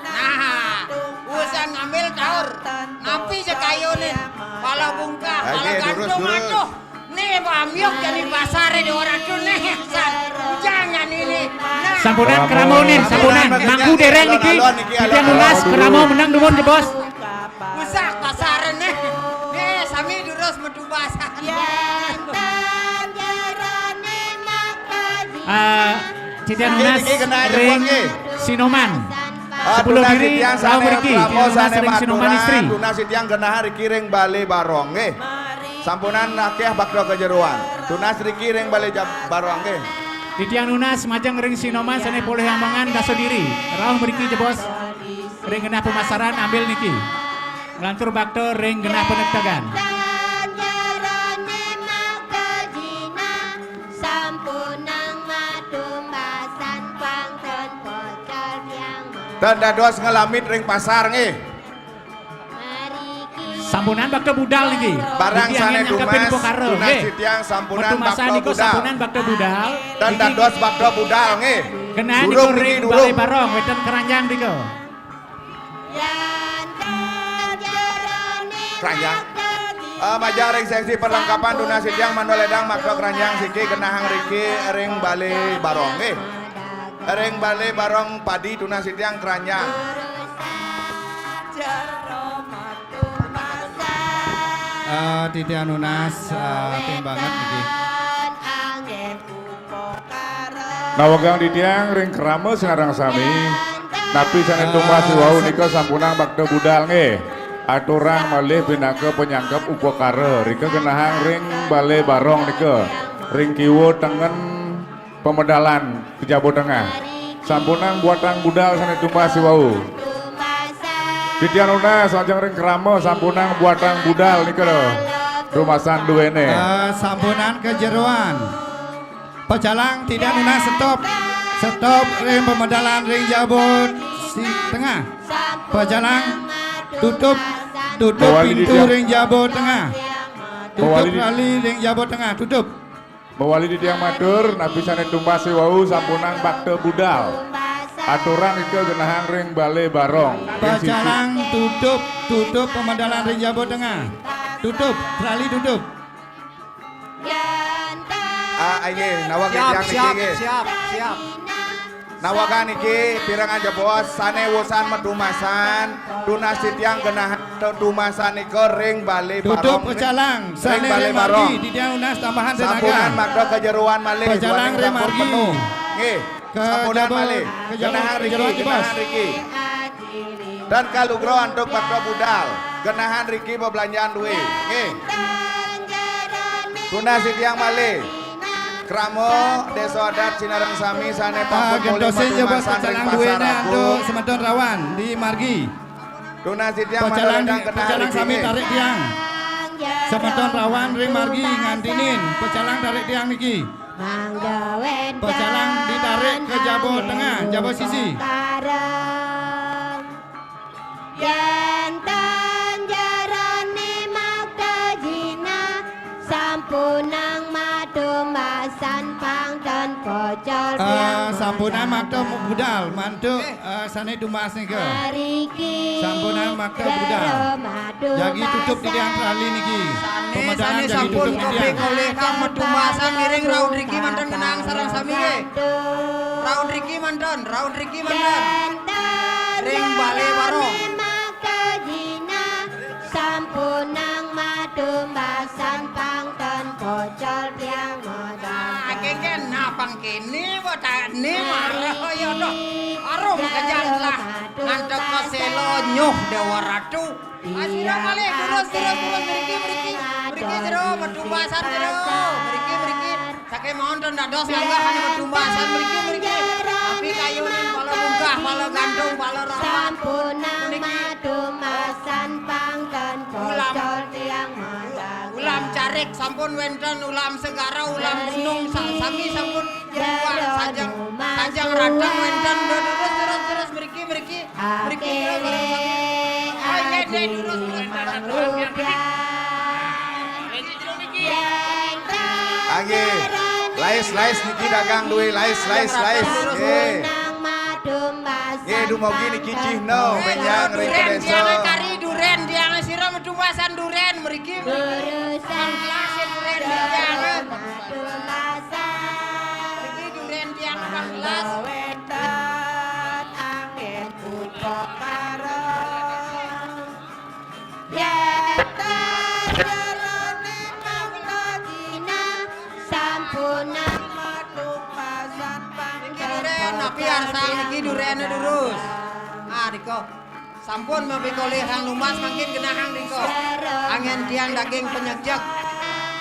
Nah, usan ngambil taur. Napi sekayunin? Pala bungkah, pala gantung, durus, durus. Aduh. Nih, Pak Amyok jadi pasar di orang tuh nih. Jangan ini. Nah. Sampunang krama nih, sampunang. Mangku dereng niki. Titiang nunas krama menang dumun jebos. Usah pasaran nih. Nih, sami durus metu pasar. Ah, titiang nunas ring Sinoman. Ah, sepuluh tunas diri, titiang rauh sané mriki, pramo titiang nunas sané ring Sinoman maturan, istri. Tunas titiang genah riki ring Balé Barong, nggih. Sampunang akéh bakta kajeroan. Tunas riki ring Balé Jab-, Barong, nggih. Titiang nunas majeng ring Sinoman sané polih amongan dasa diri. Rauh mriki jebos ring genah pemasaran ambil niki. Nglantur bakta ring genah panektegan. Sampunang matumbasan pang ten pocol tiang. Ten dados ngelamit ring pasar nggih. Sampunang bakta budal niki. Barang sané tumas, tunas titiang sampunang bakta budal. Matumasan nika sampunang bakta budal. Ten dados bakta budal nggih. Genah nika ring Balé Barong, wénten keranjang nika. Keranjang. Eh, majeng ring seksi perlengkapan tunas titiang mangda lédang makta keranjang siki genahang riki ring Balé Barong nggih. Ring Balé Barong padi tunas titiang keranjang. Eh, titiang nunas, eh, tim banget niki. Nawegang titiang ring krama sinareng sami, napi sané tumbas iwau nika sampunang bakta budal nggih. Aturang malih pinaka panyangkep upakara, rika genahang ring Balé Barong nika, ring kiwa tengen pamedalan Kejaba Tengah. Sampunang buatang budal sané tumbas iwau. Titiang nunas majeng ring krama sampunang buatang budal nika lho. Tumasan duéné. Eh, sampunang kajeroan. Pacalang, titiang nunas stop. Stop ring pamedalan ring Jaba si tengah. Pacalang, tutup, tutup pintu ring Jaba tengah. Tutup rali ring Jaba tengah, tutup. Mawali titiang matur, napi sané tumbas iwau sampunang bakta budal. Aturang ika genahang ring Balé Barong. Pacalang, tutup, tutup pamedalan ring Jaba tengah. Tutup, rali tutup. Ah, inggih, nawag titiang niki, siap, nggih. Siap, siap. Nawag niki, pirengang jebos, sané wusan matumasan, tunas titiang genah tetumasan nika ring Balé Barong. Tutup pacalang, ring sané Balé Barong. Titiang nunas tambahan tenaga. Sampunang makta kajeroan malih, pacalang duaning sampun penuh. Nggih. Ke Sampunan Jabo-, malih. Ke Jabo-, Genahan ke riki, Jabo-, Bos. Genahan riki. Dan kalugra antuk bakta budal. Genahan riki bebelanjaan duit. Nggih. Tunas titiang malih. Krama Desa Adat sinareng sami sane Ah, pampun mulih gentosin ya, Bos, madumasan ring pecalang Pasar duitnya Rabu. Untuk semeton Rawan di margi. Tunas titiang. Pecalang, mandhaledang genah pecalang riki sami nggih. Tarik tiang. Semeton Rawan ring margi ngantinin. Pecalang tarik tiang niki. Pecalang ditarik ke jaba tengah, jaba sisi. Yen ten jerone makta jinah, sampunang matumbasan pang ten pocol. Eh, tiang sampunang makta budal, mantuk. Eh, sane tumbas nika. Sampunang makta budal. Jagi tutup titiang rali niki. Sane, pemedalan sane jagi sampun tutup titiang. Kopi kolih kang matumbasan ngiring rauh riki manten genah sareng sami nggih. Rauh riki manten, rauh riki manten. Ring Bale Waro. Makta jinah, sampunang matumbasan pang ten pocol tiang modal. Ah, kengken, nah, pang kene, bo, tak ne, marah, ya, doh. Arum, kejar lah. Ngantek ke selo, nyuh, Dewa Ratu. Ah, sira malih, terus, terus, terus, mriki, mriki. Mriki, jero, matumbasan, jero. Mriki, mriki. Saking mawon ten dados nganggah ane matumbasan mriki, mriki. Tapi kayuning pala munggah, pala gantung, pala rapat. Puniki. Ulam. Ulam carik sampun wenten, ulam segara, ulam gunung, sa-, sami sampun. Wah, sajeng, sajeng radang wenten. Terus, terus, terus, mriki, mriki. Mriki, terus, terus, terus. Ah, iya, iya, terus, terus, terus. Ah, nggih. Lais, lais niki dagang duwe lais, lais, lais. Nggih. Nggih, dumugi niki cihna benjang ring duren, desa. Tiang kari duren, tiang sira matumbasan duren mriki, mriki. Pang gelas ya duren tiang. Mriki duren tiang pang gelas. Yén ten jerone makta jinah, sampunang matumbasan. Niki duren, napi arsang niki durene durus. Ah, nika. Sampun mapikolih sang lumas mangkin genahang nika. Anggen tiang daging penyegjek.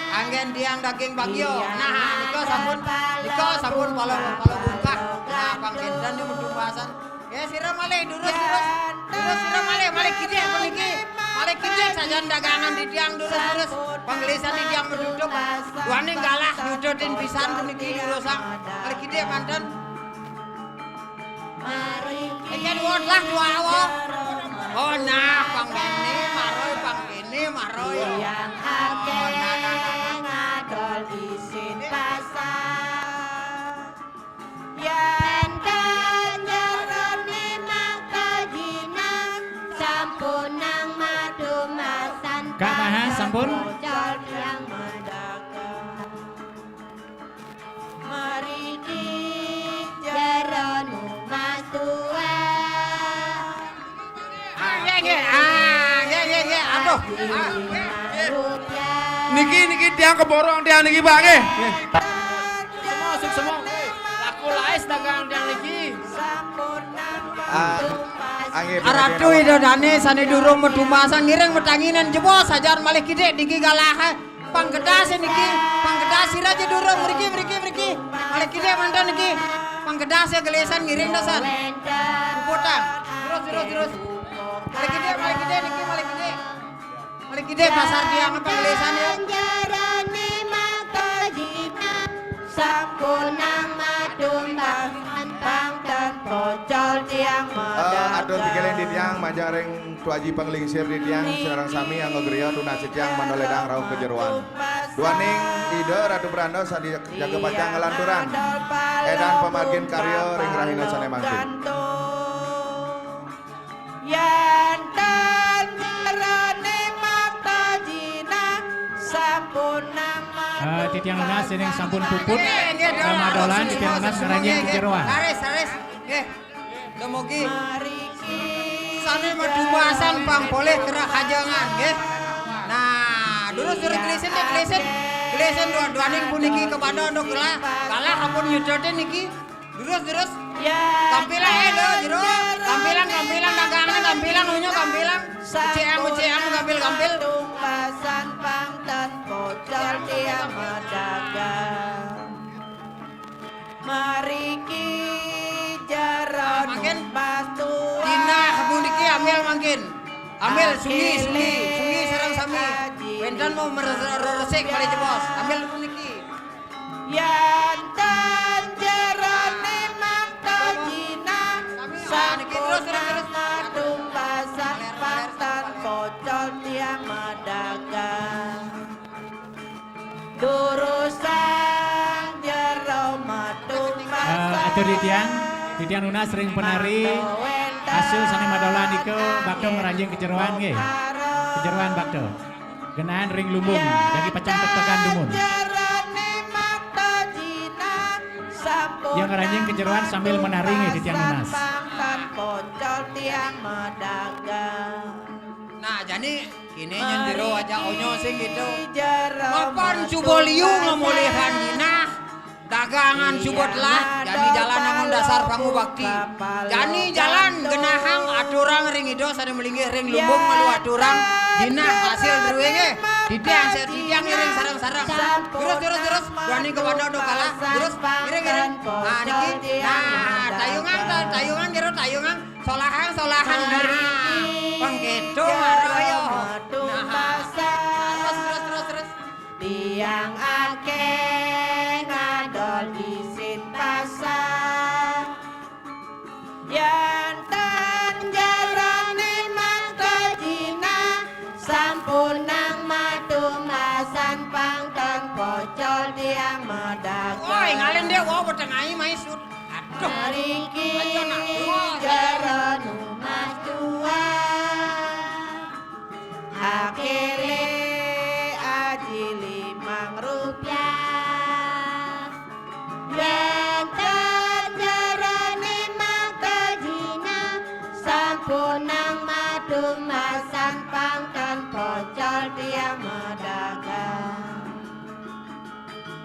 Anggen tiang daging bagya. Nah, nika sampun, nika sampun pala, pala bungkah. Nah, pang kinten nika matumbasan. Ya, sira malih durus, durus. Durus sira malih, malih kidik puniki. Malih kidik sajan dagangan titiang durus, durus. Panglisan titiang manutup. Duaning galah nyudutin pisan puniki durusang. Malih kidik manten. Iki duwat lah dua awa. Oh, nah, pang kene maroi, pang kene maroi. Oh, nah, nah, nah, nah. Ngadol isin pasar. Yén ten jerone makta jinah, sampunang matumbasan. Kak Maha, sampun? Pocol tiang madakeng. Mriki jerone mas tuwa. Ah, nggih, nggih. Ah, nggih, nggih, nggih. Aduh. Ah, nggih, nggih. Niki, niki tiang keborong tiang niki, Pak, nggih. Nggih. Semua, suk semua. Laku lais dagang tiang niki. Ah, ah, nggih, Aratu Ida Dane sane durung matumbasan ngiring matanginan jebos sajan malih kidik niki galah. Panggedas niki, panggedas sira aja durung mriki, mriki, mriki. Malih kidik manten niki. Panggedas ya gelesan ngiring dasan. Puputang. Terus, terus, terus. Malih kidik, malih kidik niki, malih kidik. Malih kidik pasar tiang panggedasan ya. Jarane makta jinah, sampunang matumbasan pang ten pocol tiang. Eh, atur pikirin di tiang majaring. Tuaji panglingsir titiang sareng sami angga griya tunas titiang manoledang rauh kajeroan. Duaning Ida Ratu Pranda sadi jaga pacang nglanturang edan pamargin karya ring rahina sane mangkin. Yan tan ngerane makta jinah sampun nang. Ah, titiang nunas yen sampun puput, eh, madolan titiang nunas ngranjing kajeroan. Laris, laris. Nggih. Dumugi sane matumbasan pang polih kerah hajangan, nggih. Nah, durus, durus, gelisin, nggih, gelisin. Gelisin dua-duaning puniki kepada anu gelah, galah ampun nyudutin niki. Terus, terus. Kampilang, eh, lo, jero. Kampilang, kampilang, dagangnya kampilang, unyu kampilang. Uciang, uciang, kampil, kampil. Tumbasan pangtan pocol tiang madagang. Mariki jero. Mangkin. Numpas tuan. Dina, kebun iki ambil mangkin. Ambil, sungi, sungi, sungi sareng sami. Wénten mau meresik, balik jebos. Ambil kebun iki. Yén ten jerone mangkajina, sampunang matumbasan pangtan pocol tiang madagang. Durusang jero matumbasan. Eh, atur titiang, titiang nunas ring penari. Asil sane madolan nika bakta ngranjing kejeroan nggih. Kejeroan bakta. Genaan ring lumbung, jagi pacang tektekan dumun. Jerone mata jinak, sampun. Yang ngranjing kejeroan sambil menari nggih, titiang nunas. Pangkat pocol tiang madagang. Nah, jani kini nyen jero aja onyo sing gitu. Mapan cuba liu ngamulihan jinah. Dagangan subut lah, jani jalan angon dasar pangubakti. Jani jalan genahang aturang ring Ida sane malinggih ring lumbung malu aturang jinah hasil druwinge. Titiang se-, titiang ngiring sareng-sareng. Terus, terus, terus. Duaning kepada do kalah. Terus, ngiring, ngiring. Nah, niki. Nah, tayungan, ta-, tayungan, kira tayungan. Solahang, solahang. Nah, pang gitu, mara yo. Nah, terus, terus, terus, terus. Tiang akeh ngadol isin pasar. Yén ten jerone mangkajina, sampunang matumbasan pangkeng pocol tiang madagang. Woi, ngalen dek, wau, petengai, mai sut. Aduh. Mriki jero numas tuan. Akhire aji limang rupiah. Yén ten jerone mangkajina, sampunang matumbasan pangkeng pocol tiang madagang.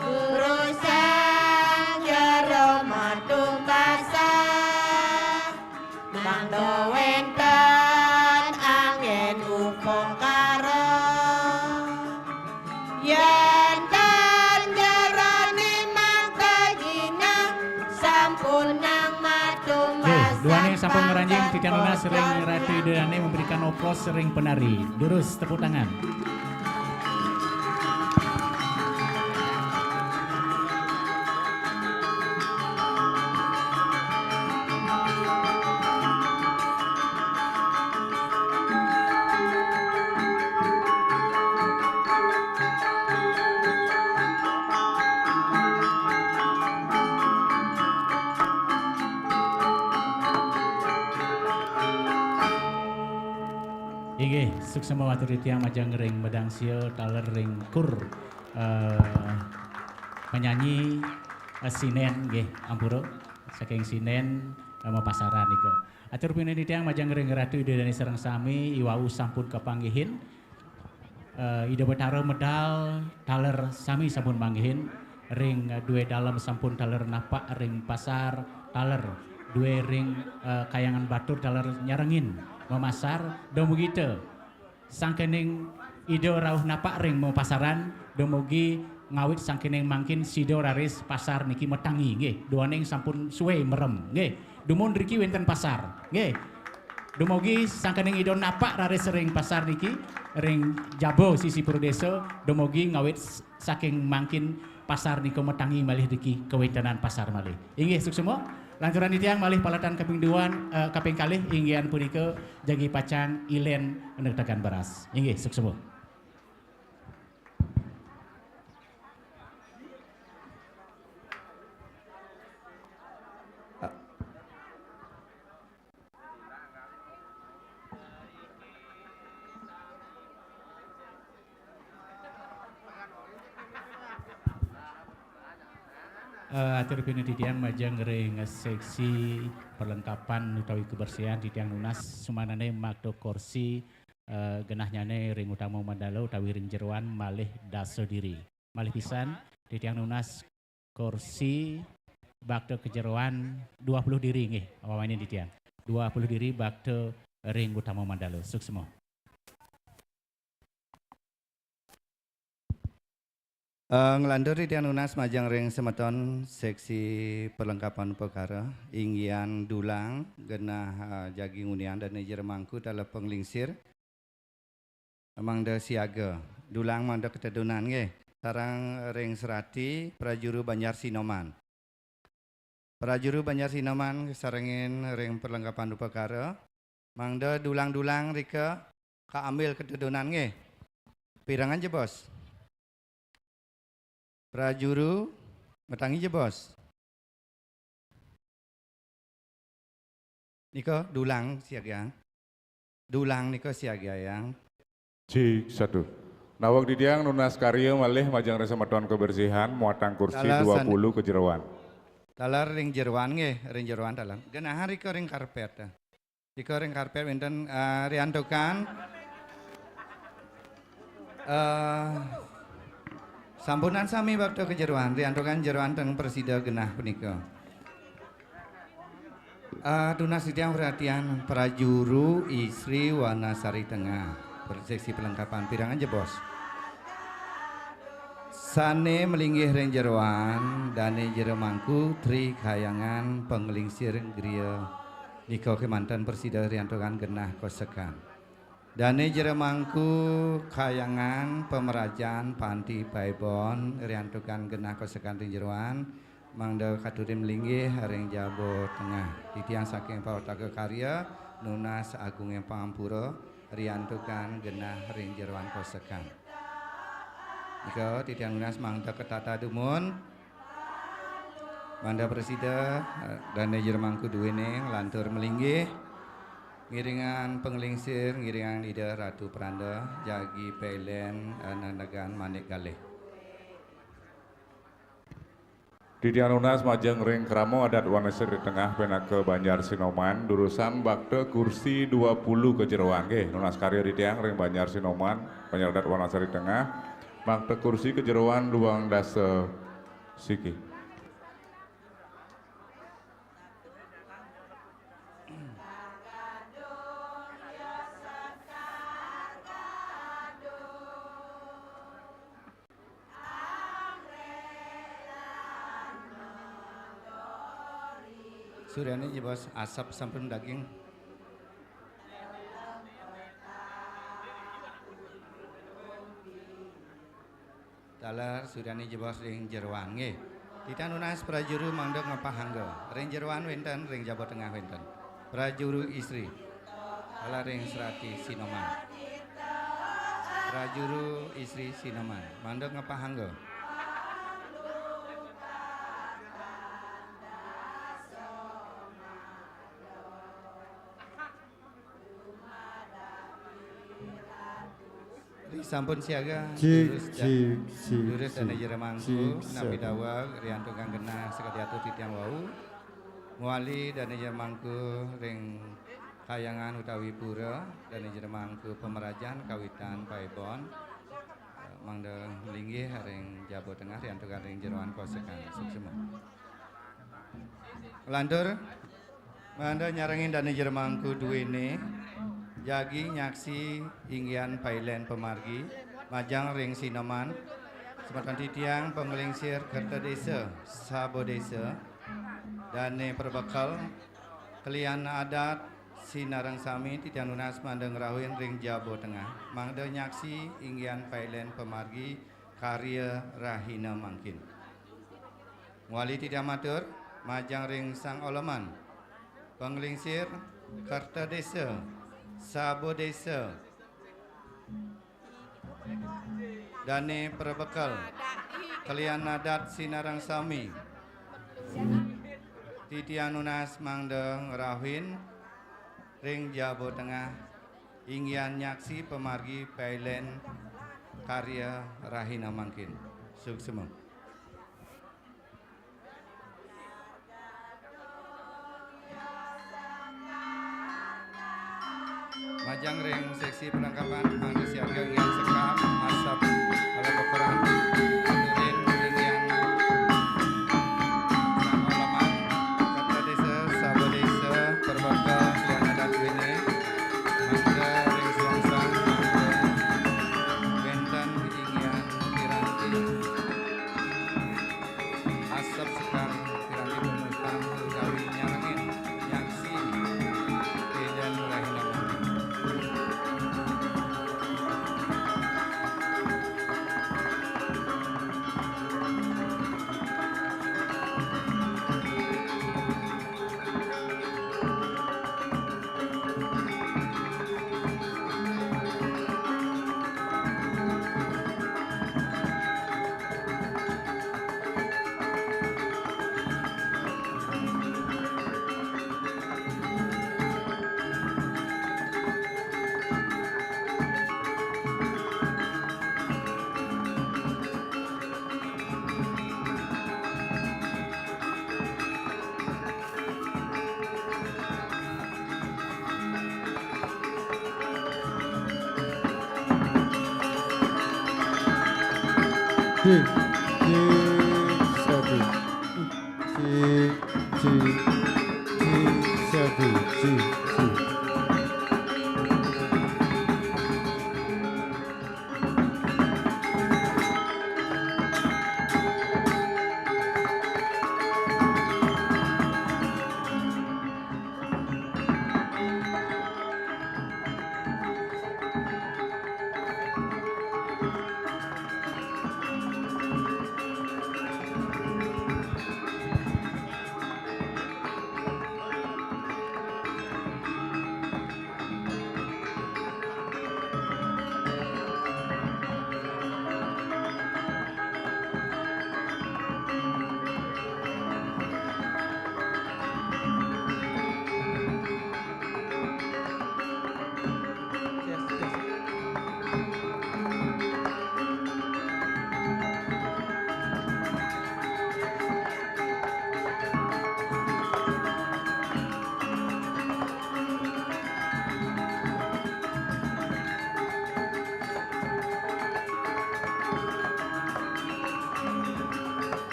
Durusang jero matumbasan. Mangda wénten angin upakara. Yén ten jerone mangkajina, sampunang matumbasan. Nggih, duaning sampun ngranjing titiang nunas ring Ratu Ida Dane memberikan oplos ring penari. Durus tepuk tangan. Inggih, suksma atur titiang majeng ring medang sia taler ring kur, eh, penyanyi, eh, sinen, nggih, ampura, saking sinen, eh, mapasaran nika. Atur pinunas titiang majeng ring Ratu Ida Dane sareng sami, iwau sampun kapanggihin. Eh, Ida Betara medal taler sami sampun manggihin ring, eh, due dalem sampun taler napak ring pasar taler, due ring, eh, Kayangan Batur taler nyarengin mamasar, dumugi te sangkening Ida rauh napak ring mapasaran, dumugi ngawit sangkening mangkin sida raris pasar niki matangi, nggih, duaning sampun suwe merem, nggih. Dumun riki wenten pasar, nggih. Dumugi sangkening Ida napak raris ring pasar niki, ring jaba sisi pura desa, dumugi ngawit s-, saking mangkin pasar nika matangi malih riki kawentenan pasar malih. Inggih, suksma. Lanturang titiang malih paletan kaping duan, eh, kaping kalih, inggih punika jagi pacang ilen nektegan beras. Inggih, suksma. Eh, atur pinunas titiang majeng ring seksi perlengkapan utawi kebersihan titiang nunas sumanane makta kursi, eh, genahnyane ring utama mandala utawi ring jeroan malih dasa diri. Malih pisan titiang nunas kursi, bakta kejeroan dua puluh diri nggih, wawanin titiang. Dua puluh diri bakta ring utama mandala. Suksma. Eh, nglantur titiang nunas majeng ring semeton seksi perlengkapan upakara, inggihan dulang genah, eh, jagi nguniang Dane Jero Mangku taler panglingsir. Mangda siaga, dulang mangda katedunan nggih. Sareng ring serati prajuru Banjar Sinoman. Prajuru Banjar Sinoman sarengin ring perlengkapan upakara. Mangda dulang-dulang rika kaambil katedunan nggih. Pirengang jebos. Prajuru, matangi jebos. Nika dulang siagiang. Dulang nika siagiang. Cik satu. Naweg titiang nunas karya malih majeng ring semeton kebersihan, muatang kursi taler dua puluh kejeroan. Taler ring jeroan nggih, ring jeroan taler. Genahang rika ring karpet. Rika ring karpet wenten, eh, riantukan, eh, sampunang sami bakta kajeroan, riantukan jeroan ten prasida genah punika. Ah, tunas titiang perhatian prajuru Isri Wanasari Tengah. Seksi pelengkapan pirengang jebos. Sane malinggih ring jeroan, Dane Jero Mangku, Tri Kahyangan, Panglingsir Griya. Nika kemanten prasida riantukan genah kosekan. Dane Jero Mangku, Kahyangan, Pamrajan, Panti Paibon, riantukan genah kosekan ring jeroan, mangda katurin malinggih ring jaba tengah. Titiang saking Pawataka Karya, nunas agunging pangampura, riantukan genah ring jeroan kosekan. Nika titiang nunas mangda katata dumun. Mangda prasida, eh, Dane Jero Mangku duene nglantur malinggih. Ngiringang panglingsir, ngiringang Ida Ratu Pranda, jagi pailen, eh, nenegan manik galih. Titiang nunas majeng ring krama adat Wanasari Tengah pinaka Banjar Sinoman, durusang bakta kursi dua puluh kejeroan nggih. Nunas karya titiang ring Banjar Sinoman, Banjar Adat Wanasari Tengah, bakta kursi kejeroan duang dasa siki. Suryani jebos asap sampun daging. Taler suryani jebos ring jeroan nggih. Titiang nunas prajuru mangda ngepahangga. Ring jeroan wenten, ring jaba tengah wenten. Prajuru Isri. Taler ring serati Sinoman. Prajuru Isri Sinoman. Mangda ngepahangga. Ri sampun siaga. Cik, durus da-, cik, cik, durus Dane Jero Mangku, cik, napi satu. Daweg, riantukan genah sakadi atur titiang wau. Mawali Dane Jero Mangku ring kahyangan utawi pura, Dane Jero Mangku Pamrajan kawitan paibon. Mangda linggih ring jaba tengah, riantukan ring jeroan kosekan. Suksma. Lantur, mangda nyarengin Dane Jero Mangku duene, jagi nyaksi inggihan pailen pamargi, majeng ring Sinoman, semeton titiang panglingsir Kerta Desa, Saba Desa, Dane Perbekel, kelian adat, sinareng sami titiang nunas mangda ngrauhin ring jaba tengah, mangda nyaksi inggihan pailen pamargi karya rahina mangkin. Mawali titiang matur, majeng ring Sang Oleman. Panglingsir, Kerta Desa, Saba Desa, Dane Perbekel, kelian adat sinareng sami. Titiang nunas mangda ngrauhin ring jaba tengah, inggihan nyaksi pamargi pailen karya rahina mangkin. Suksma. Majeng ring seksi perlengkapan, mangda siaga inggihan sekam, asap, alat ukuran, aturin, inggihan, sang Oleman. Cik, cik, satu. Cik, cik, cik, satu. Cik, cik.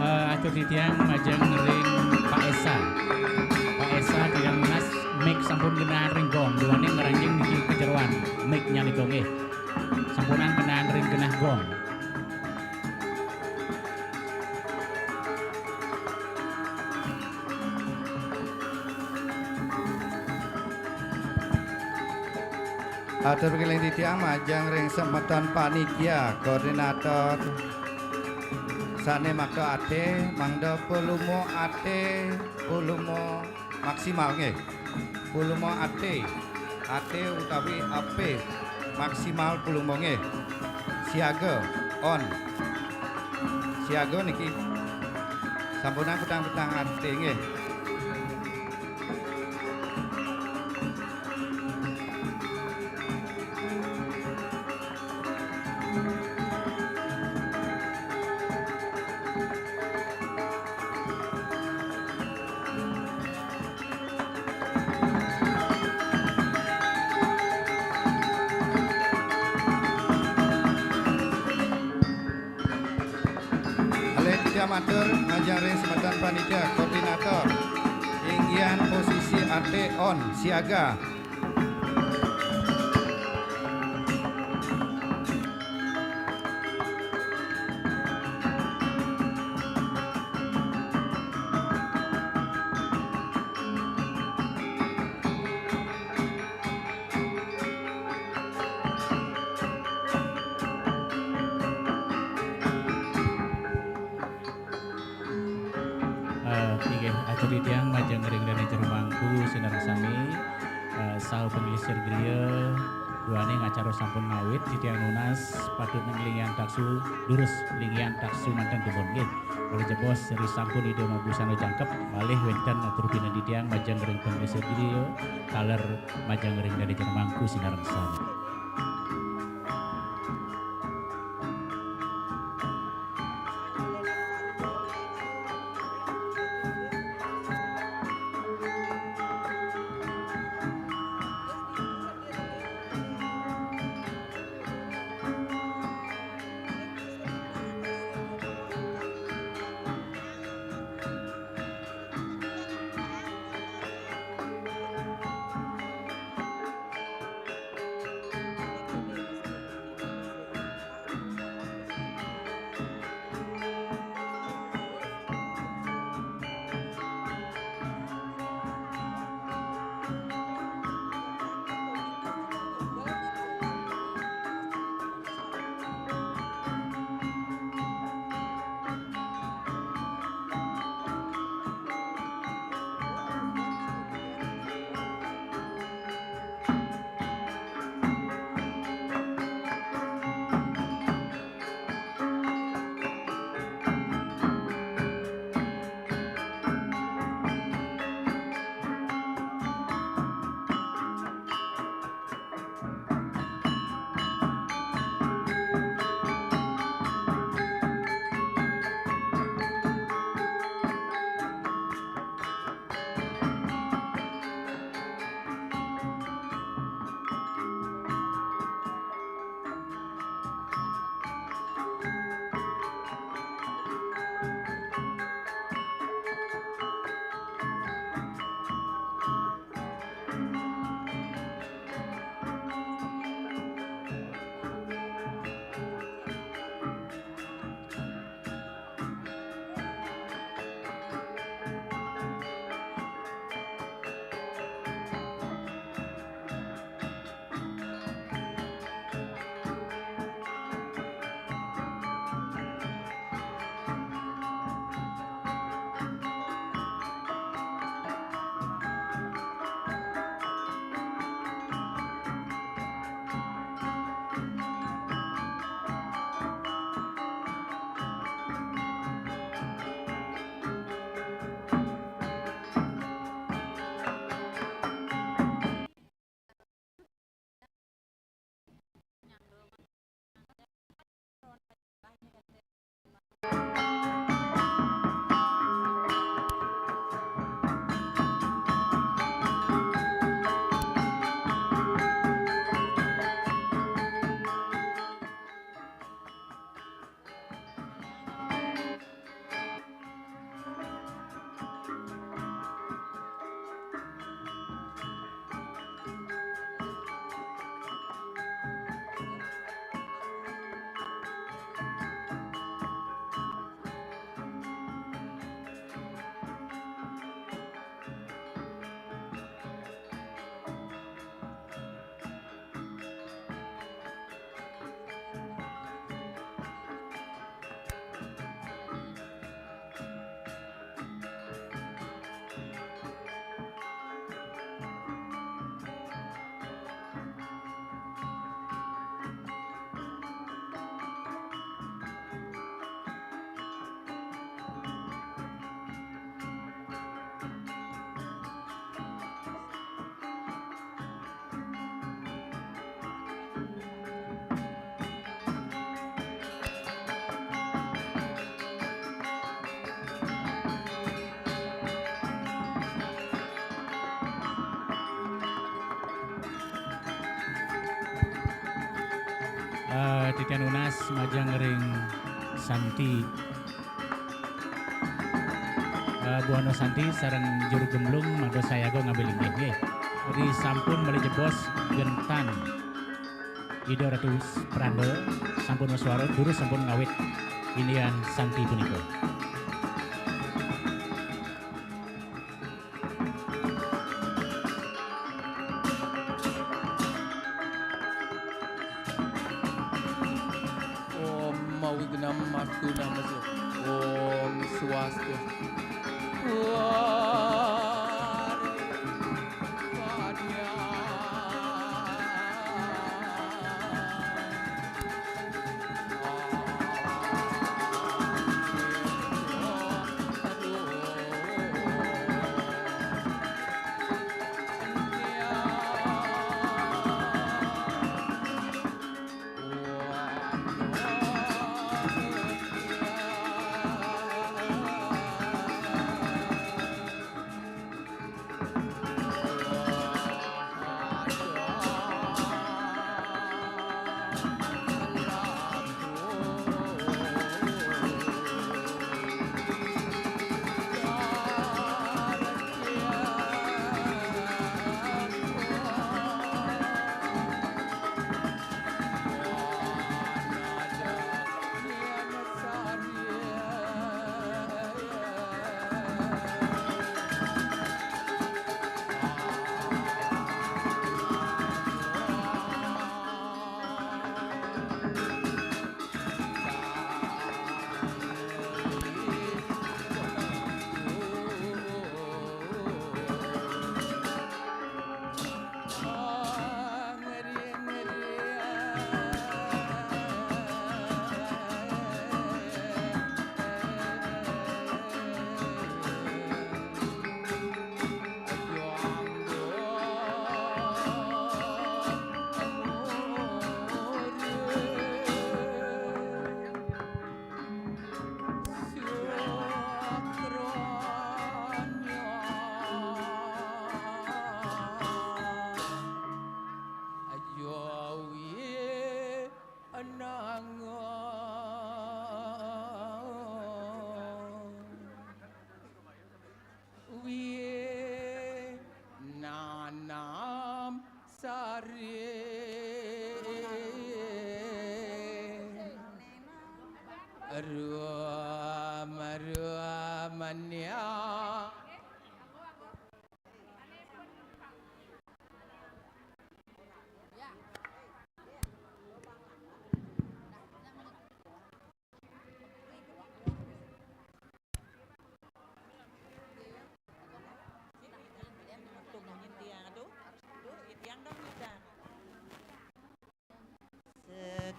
Eh, atur titiang majeng ring Pak Esa. Pak Esa, titiang nunas, mic sampun genah ring gong, duaning ngranjing niki ka jeroan mic-nya nika nggih. Sampunang genah ring genah gong. Atur pakeling titiang majeng ring semeton panitia koordinator sane makta ate, mangda pulumo ate, pulumo maksimal nggih. Pulumo ate, ate utawi ape, maksimal pulumo nggih. Siaga, on. Siaga niki sampunang kutang-kutang ate nggih. Malih titiang matur majeng ring semeton panitia koordinator. Inggihan posisi ate, on, siaga. Eh, inggih, atur titiang majeng ring dane jero mangku sinareng sami, eh, saha panglingsir griya, duaning acara sampun ngawit, titiang nunas patut nglinggihan taksu, durus linggihan taksu manten dumun nggih. Malih jebos ri sampun Ida mabusana jangkep, malih wenten atur pinantian titiang majeng ring panglingsir griya, taler majeng ring dane jero mangku sinareng sami. Eh, titiang nunas majeng ring Santi. Eh, Buana Santi sareng juru gemblung mangda sayaga ngambil inggih, nggih. Ri sampun malih jebos gentan Ida Ratu Pranda sampun masuara, durus sampun ngawit indian Santi punika. Om Awignam Astu Namase. Om Swastiastu.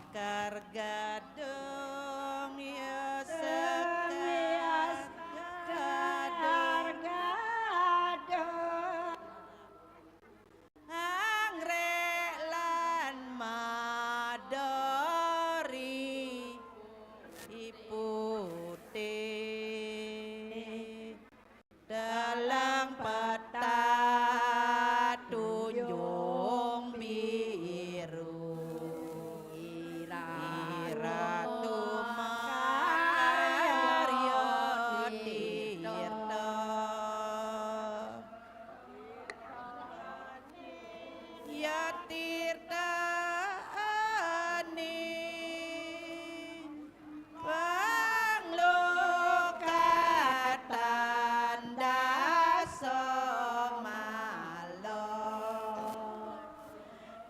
Sekar gadung ya, sekar gadung. Anggrek lan madori putih. Dalang peta tunjung biru, iratu makarya tirta. Ya tirta ani panglukatan dasa mala.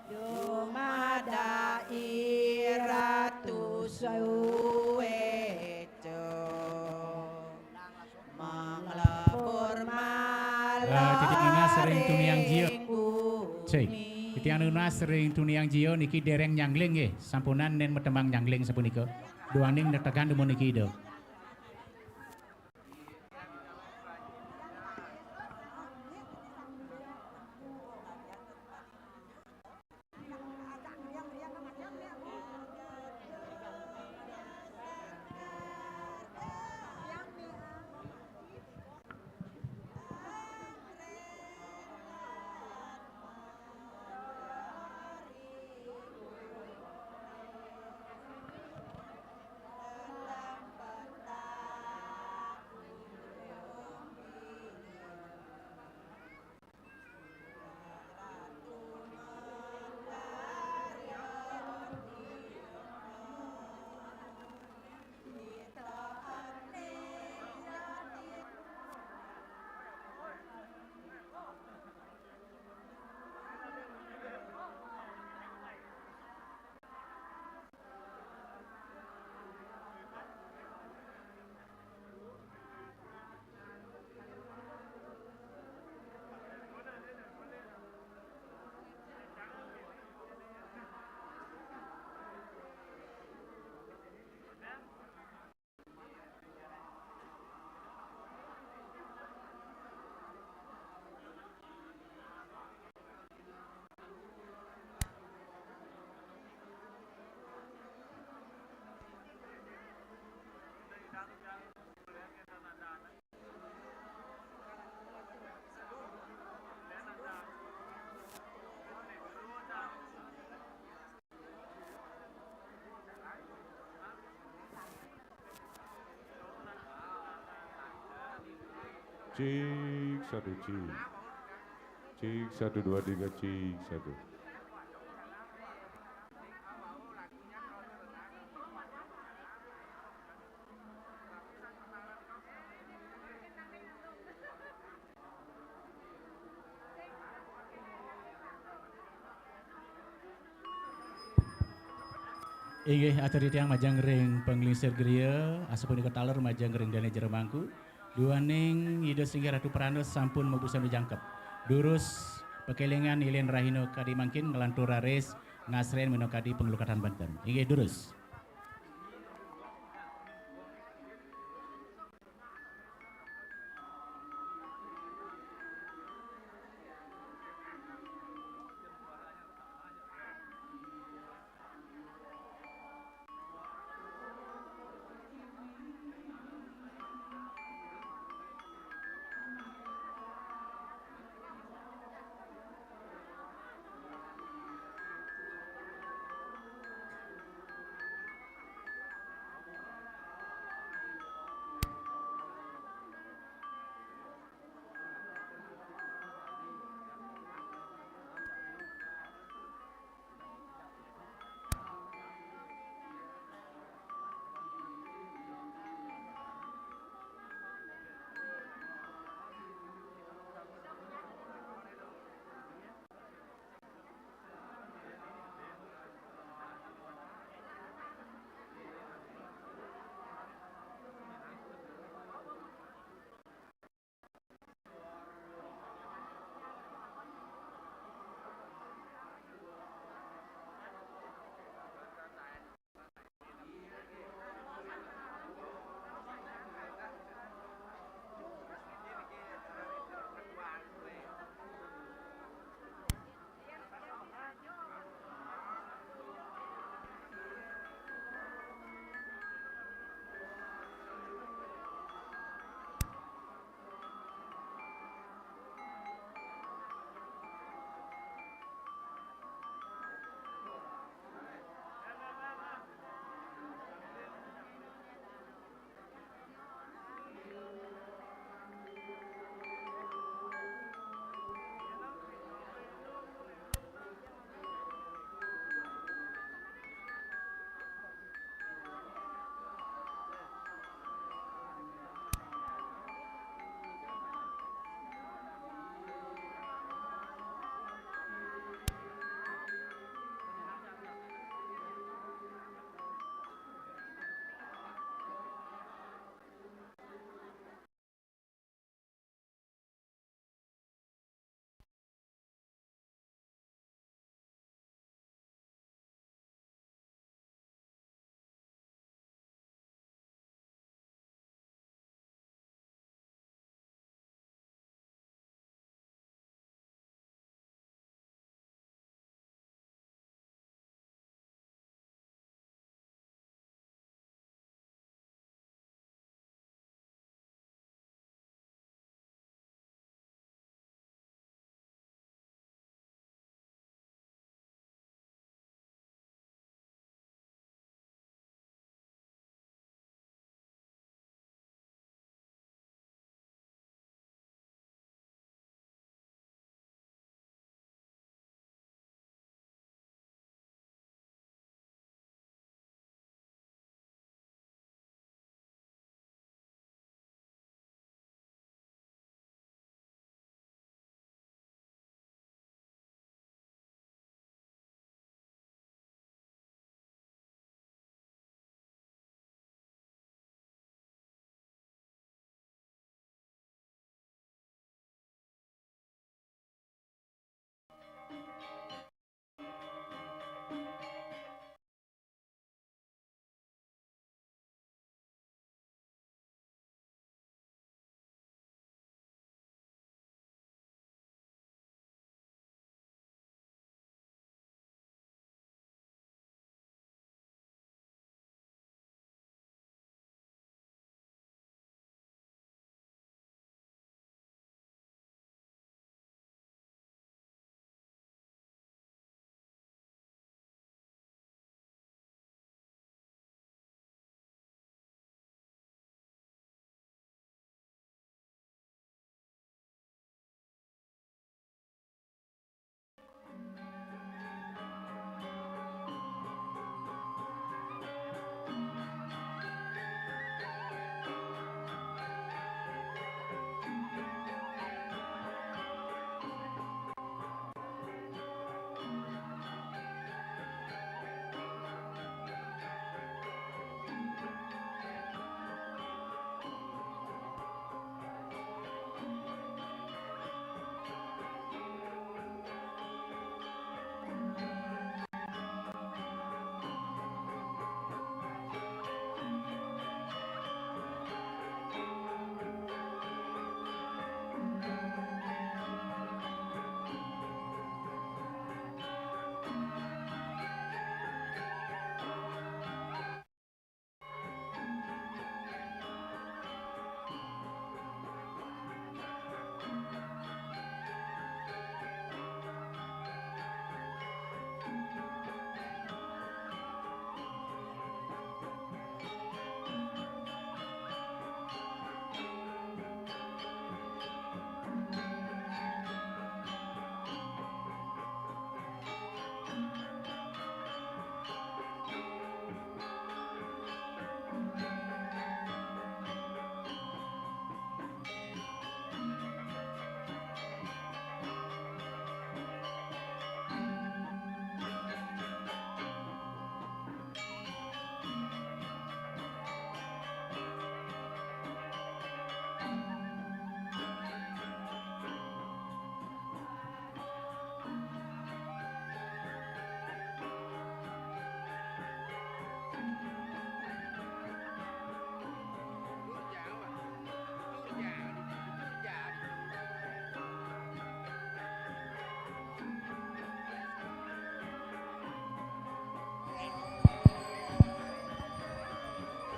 Dumadak iratu suweca manglebur. Eh, titip nunas ring tuniang jia. Cik, titiang nunas ring tuniang jia niki dereng nyangling nggih. Sampunang nén matembang nyangling sapunika. Duaning netegan dumun niki, Ida. Cik, satu, cik. Cik, satu, dua, tiga, cik, satu. Inggih, atur titiang majeng ring panglingsir griya, asapunika taler majeng ring dane jero mangku. Duaning Ida Singgih Ratu Prana sampun mabusana jangkep. Durus pakelingan Ida rahina kadi mangkin nglantur raris ngasren minakadi panglukatan benten. Inggih, durus.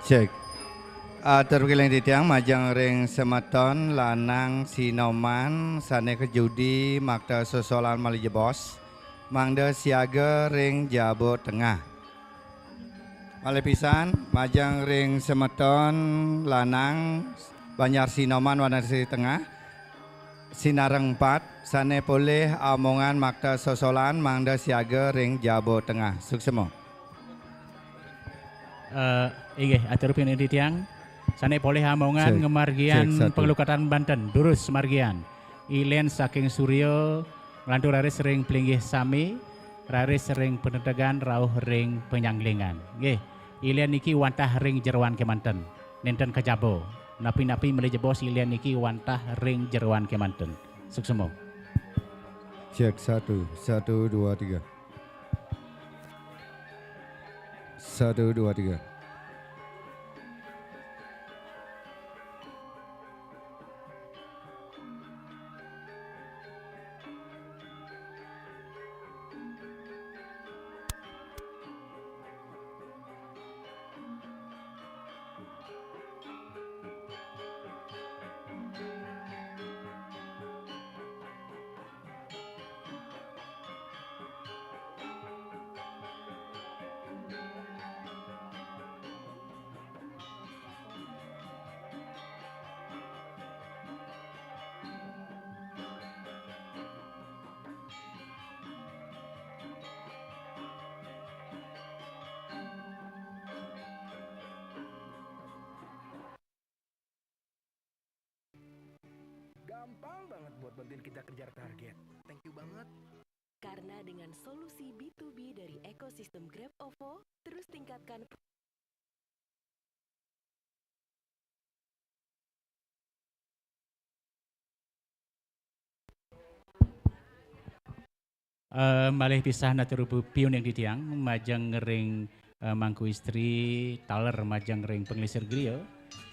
Cek. Atur pakiling titiang majeng ring semeton lanang sinoman sane kajudi makta sosolan malih jebos, mangda siaga ring jaba tengah. Malih pisan majeng ring semeton lanang Banjar Sinoman Banjar Sri Tengah, sinareng empat, sane polih amongan makta sosolan mangda siaga ring jaba tengah. Suksma. Eh, inggih, atur pinunas titiang. Sane polih amongan Cek, ngamargiang cek satu. Panglukatan banten, durus margiang. Ilen saking Surya, nglantur raris ring plinggih sami, raris ring panetegan rauh ring panyanglingan. Nggih, ilen niki wantah ring jeroan kemanten, nenten kajaba. Napi-napi malih jebos ilen niki wantah ring jeroan kemanten. Suksma. Cek satu, satu, dua, tiga. Satu, dua, tiga. Gampang banget buat bantuin kita kejar target. Thank you banget. Karena dengan solusi B two B dari ekosistem Grab OVO, terus tingkatkan Eh, malih pisan atur pu-, piuning titiang, majeng ring, eh, Mangku Istri, taler majeng ring Panglingsir Griya,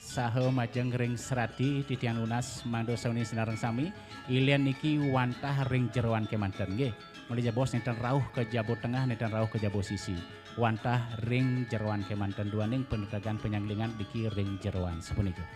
saha majeng ring Serati titiang nunas mangda sami sinareng sami, ilen niki wantah ring jeroan kemanten nggih. Malih jebos nenten rauh ka jaba tengah, nenten rauh ka jaba sisi. Wantah ring jeroan kemanten duaning panetegan panyanglingan niki ring jeroan sapunika.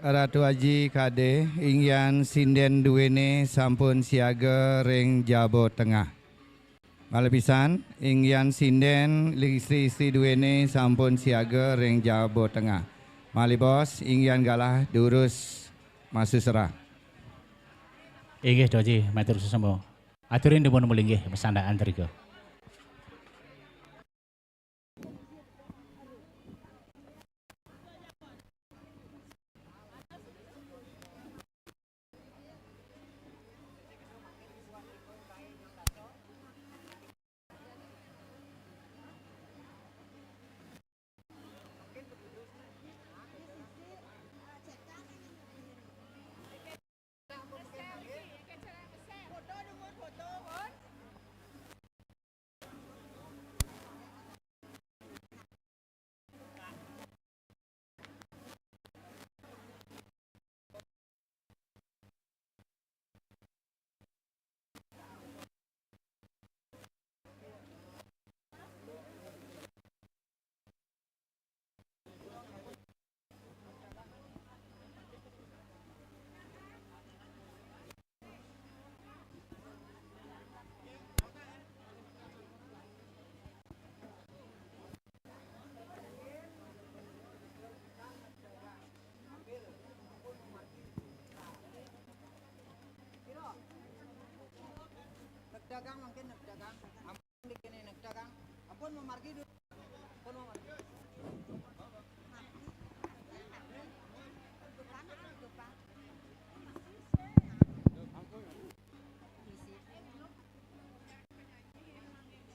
Ratu Aji Kade, inggihan sinden duene sampun siaga ring jaba tengah. Malih pisan, inggihan sinden istri-istri duene sampun siaga ring jaba tengah. Malih bos, inggihan galah durus masu serah. Inggih, Doji, matur suksma. Aturin dumun malinggih, masandaan triga.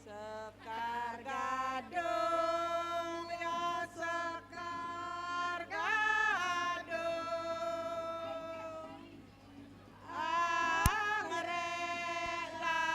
Sekar gadung, ya, Sekar gadung. Anggrek lah.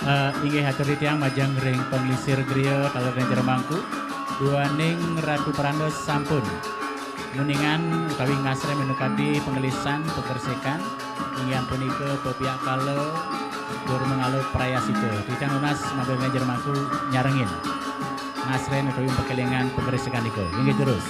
Eh, inggih atur titiang majeng ring panglisir griya Kaler Banjar Mangku, duaning Ratu Peranda sampun nguningang utawi ngasrén minakadi panglisan, pagresikan, inggih punika pepiakan tur mangala prayascita. Titiang nunas mangda Banjar Mangku nyarengin ngasrén utawi pakelingan pagresikan nika. Inggih terus.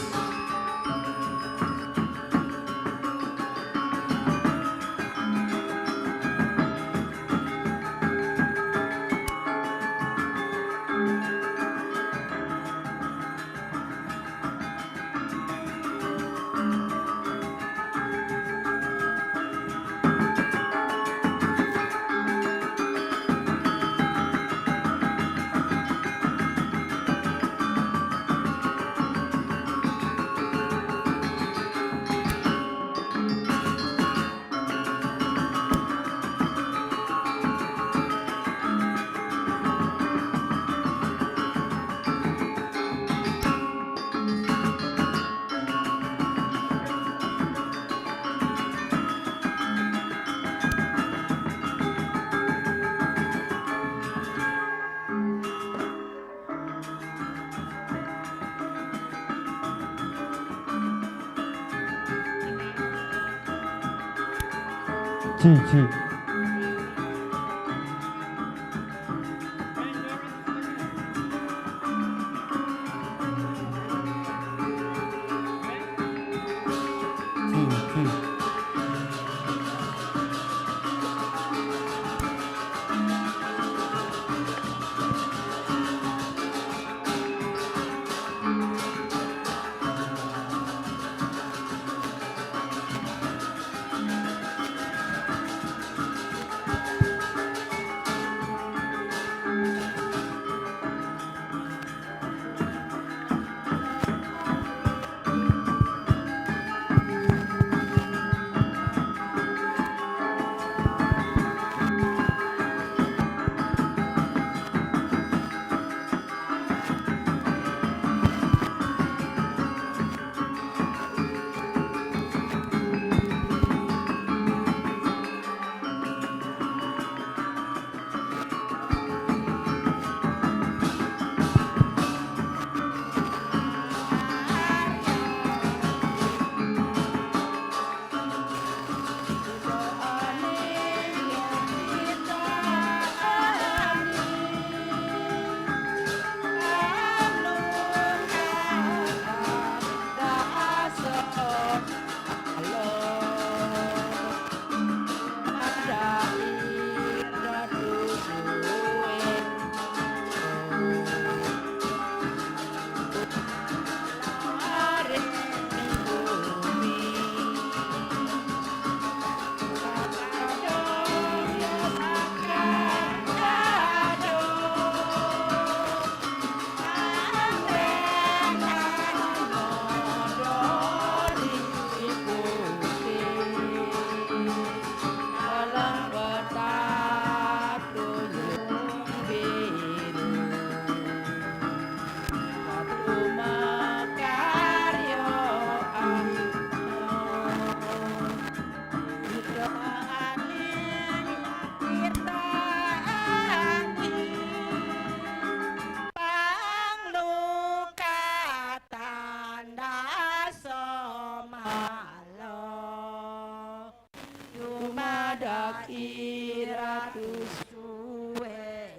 Daki ratu suwe.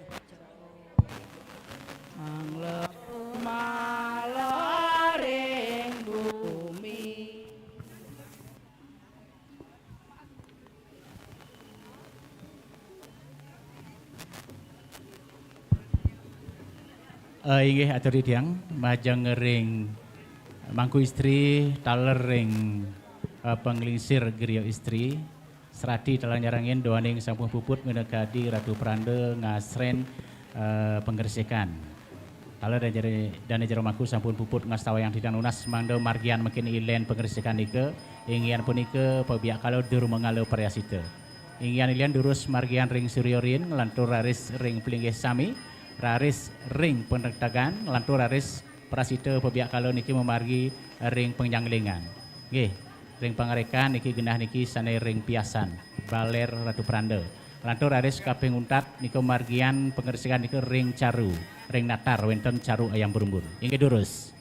Manglebu maloring bumi. Eh, inggih atur titiang, majeng ring Mangku Istri, taler ring, eh, Panglingsir Griya Istri, serati taler nyarengin duaning sampun puput minakadi Ratu Pranda ngasren, eh, pangresikan. Taler Dane Jero, Dane Jero Mangku sampun puput ngastawayang titiang nunas mangda margian mangkin ilen pangresikan nika, inggih punika pabiakala durmangala prayascita. Inggih ilen durus margian ring surya riin, nglantur raris ring plinggih sami, raris ring panegtegan, nglantur raris prascita pabiakala niki mamargi ring panyanglingan. Nggih, ring pangarekan niki genah niki sane ring piasan, baler Ratu Pranda. Nglantur raris kaping untat nika margian pangresikan nika ring caru, ring natar wenten caru ayam berumbun. Inggih durus.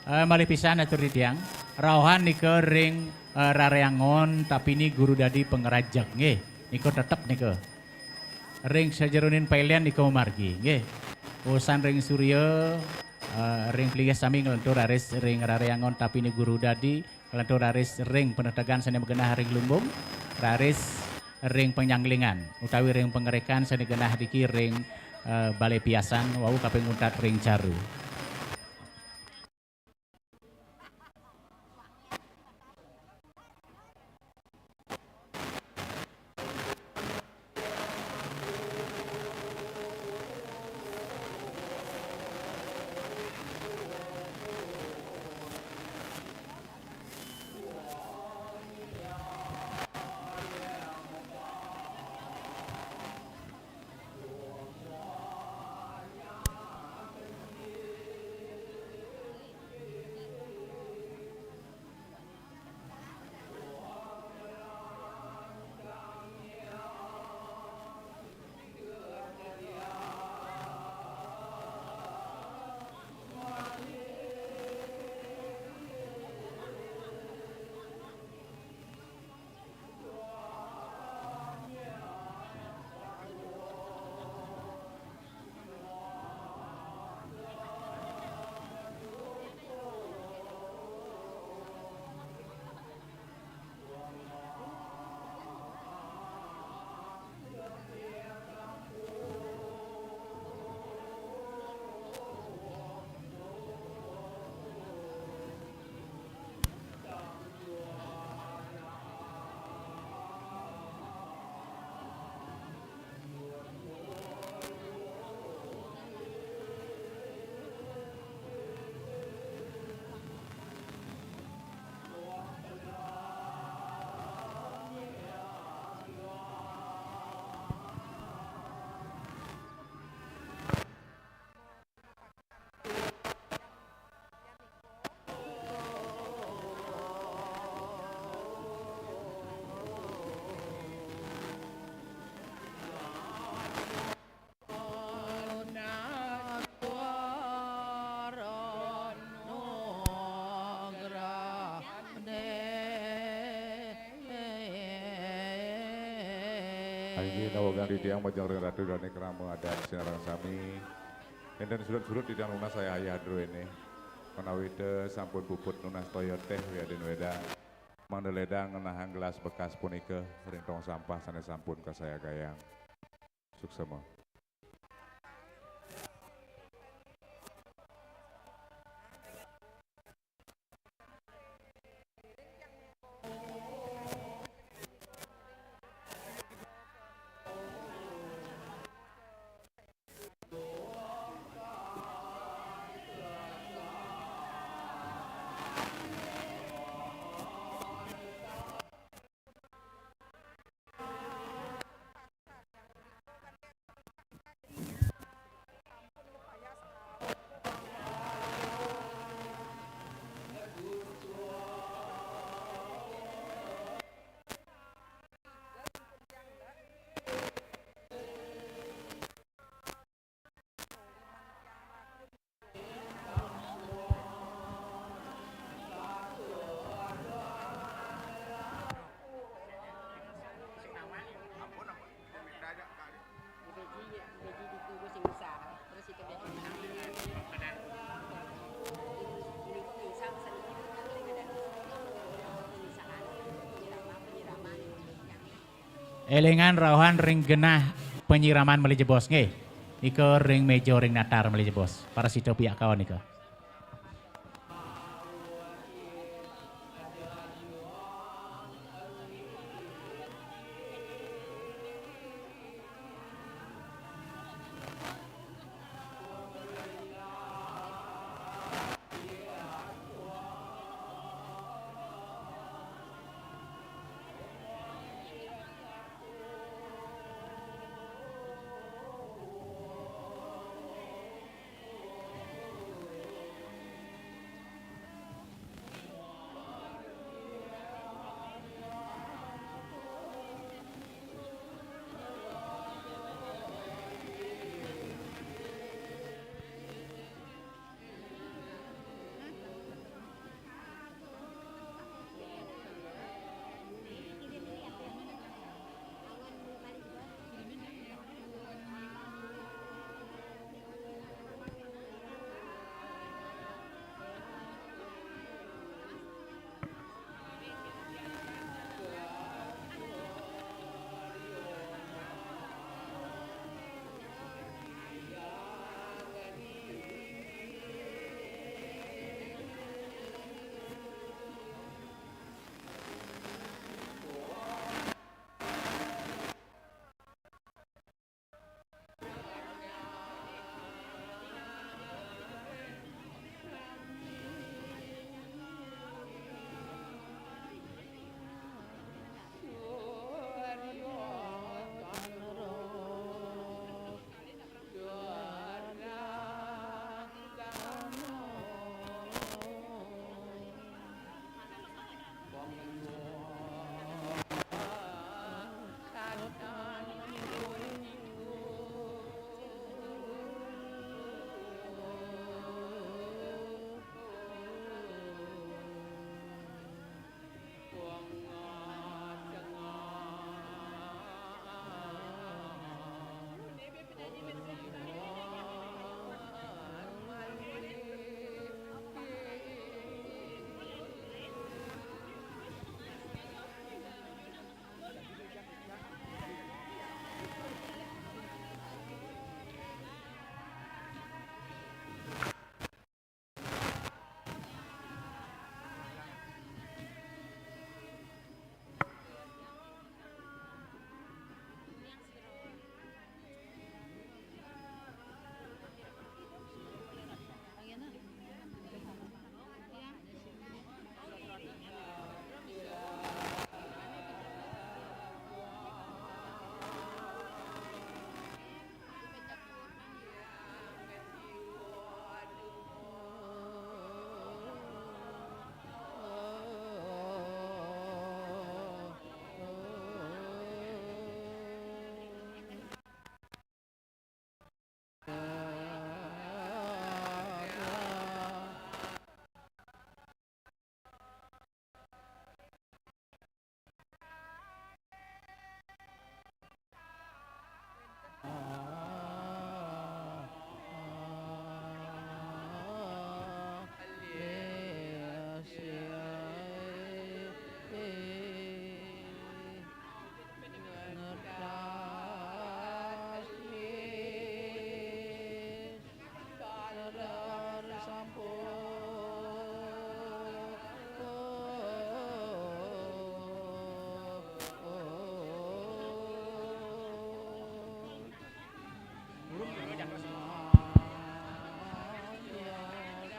Eh, malih pisan atur titiang, rauhan nika ring, eh, Rareangon, tapi ni Guru Dadi pangrajeg, nggih. Nika tetep nika. Ring sajeroning pailen nika mamargi, nggih. Usan ring surya, eh, ring plinggih sami nglentur raris ring Rareangon, tapi ni Guru Dadi, nglentur raris ring panetegan sane magenah ring lumbung, raris ring panyanglingan utawi ring pangarekan sane genah diki ring, eh, balai piasan, wau kaping untat ring caru. Inggih nawegang titiang majeng ring Ratu Dane Krama Adat sinareng sami. Nenten surut-surut titiang nunas ayah-ayah druene. Menawita sampun puput nunas toya teh wiadin wedang. Mangda ledang ngenahang gelas bekas punika ring tong sampah sane sampun kasayagayang. Suksema. Élingan rauhan ring genah penyiraman malih jebos nggih. Nika ring méja ring natar malih jebos. Para sida piyak kaon nika.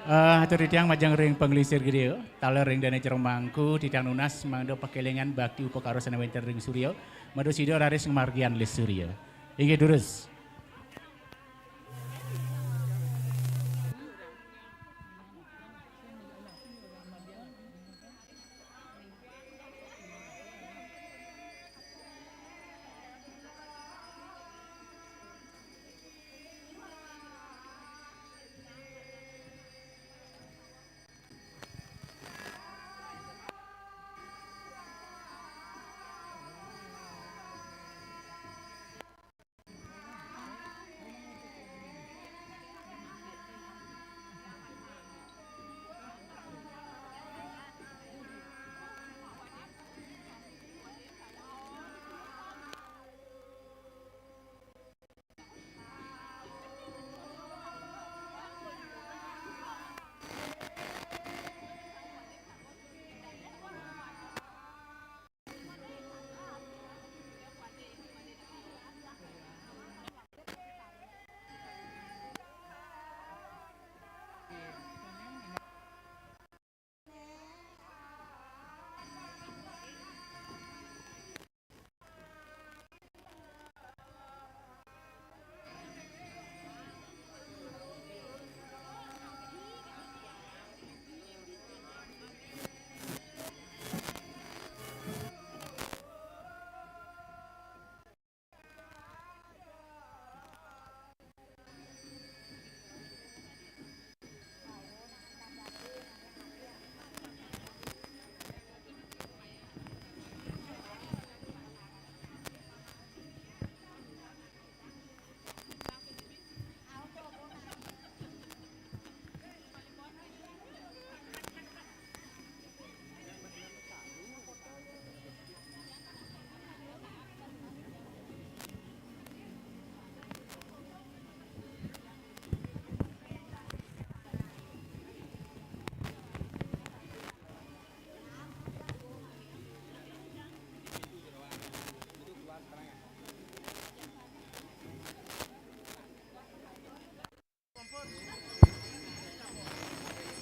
Eh, atur titiang majeng ring panglisir gedé, taler ring dané jero mangku, titiang nunas mangda pakélingan bakti upakara sané wénten ring surya, mada sida raris ngamargiang lis surya. Inggih durus.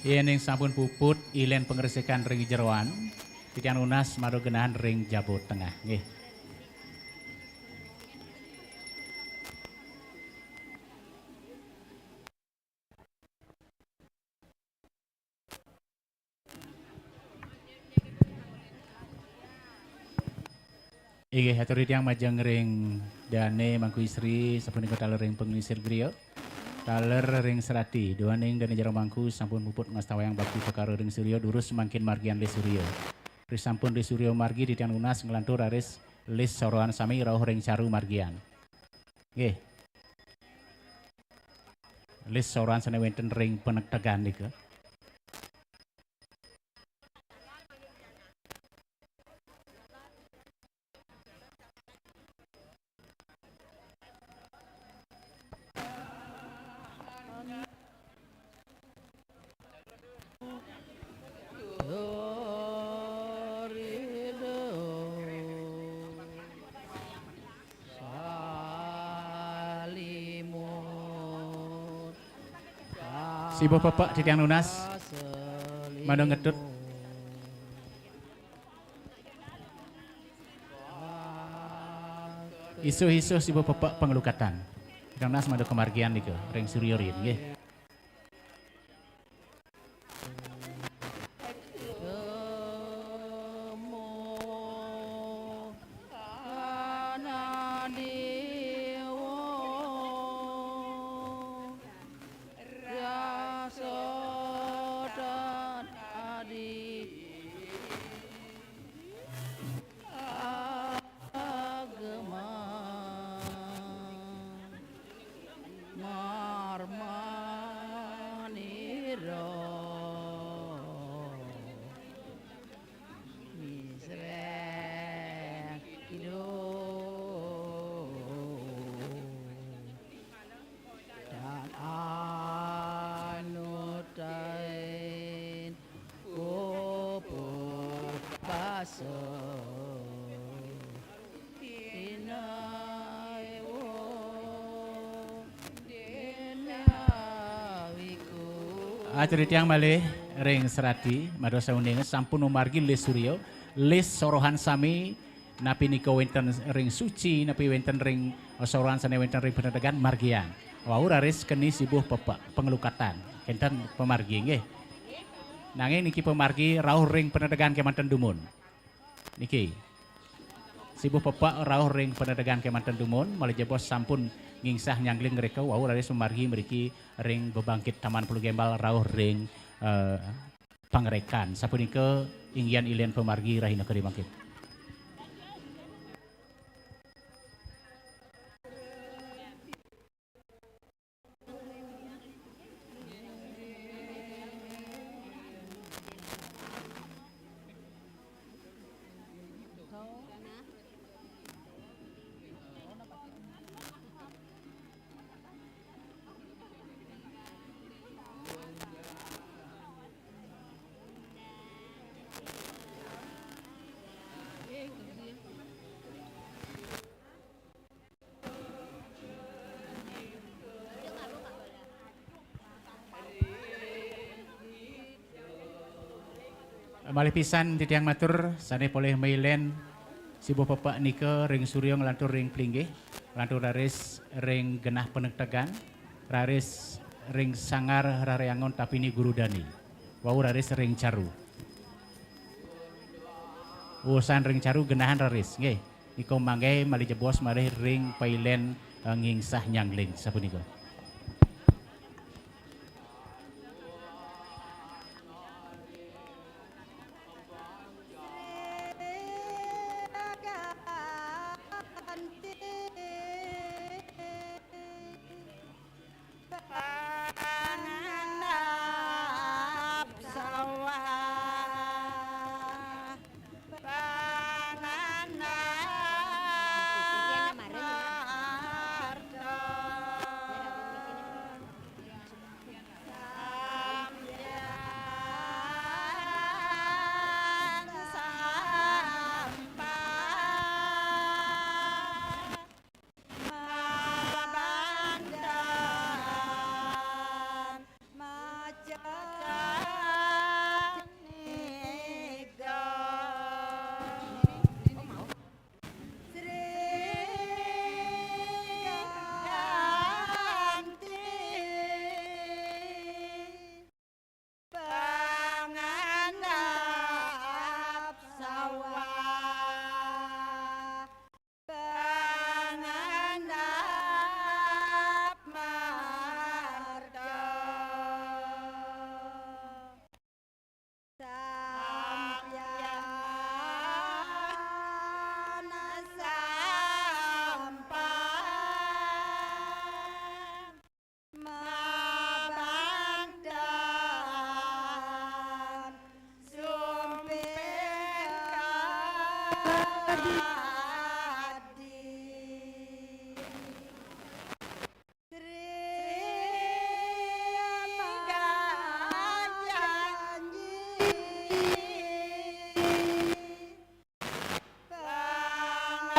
Yéning sampun puput ilén pangresikan ring jeroan, titiang nunas mara genahan ring jaba tengah. Nggih. Inggih, atur titiang majeng ring dané Mangku Istri, sapunika taler ring panglingsir griya. Taler ring serati, duaning dané jero mangku sampun puput ngastawayang bakti pekara ring surya, durus mangkin margian lis surya. Risampun lis surya margi, titiang nunas nglantur raris lis sorohan sami rauh ring caru margian. Nggih. Lis sorohan sané wénten ring panektegan nika. Sibuh pepek titiang nunas. Mangda ngetut. Isuh-isuh sibuh pepek panglukatan. Titiang nunas mangda kamargian nika ring surya riin, nggih. Atur titiang malih ring serati, mados sauninga sampun mamargi lis surya, lis sorohan sami, napi nika wénten ring suci, napi wénten ring sorohan sané wénten ring panetegan margian. Wau raris keni sibuh pepek panglukatan. Kénten pamargi nggih. Nanging niki pamargi rauh ring panetegan kémanten dumun. Niki. Sibuh pepek rauh ring panetegan kémanten dumun, malih jebos sampun ngingsah nyangling ngrika, wau raris pamargi mriki ring bebangkit Taman Pulau Gembal rauh ring, eh, pangrekan. Sapunika inggihan ilén pamargi rahina kadi mangkin. Malih pisan titiang matur sané polih mailén sibuh pepek nika ring surya nglantur ring plinggih, nglantur raris ring genah panetegan, raris ring sanggar rarayangan tapini guru dani. Wau raris ring caru. Usan ring caru genahan raris, nggih. Nika manggihin malih jebos malih ring pailén, eh, ngingsah nyangling sapunika.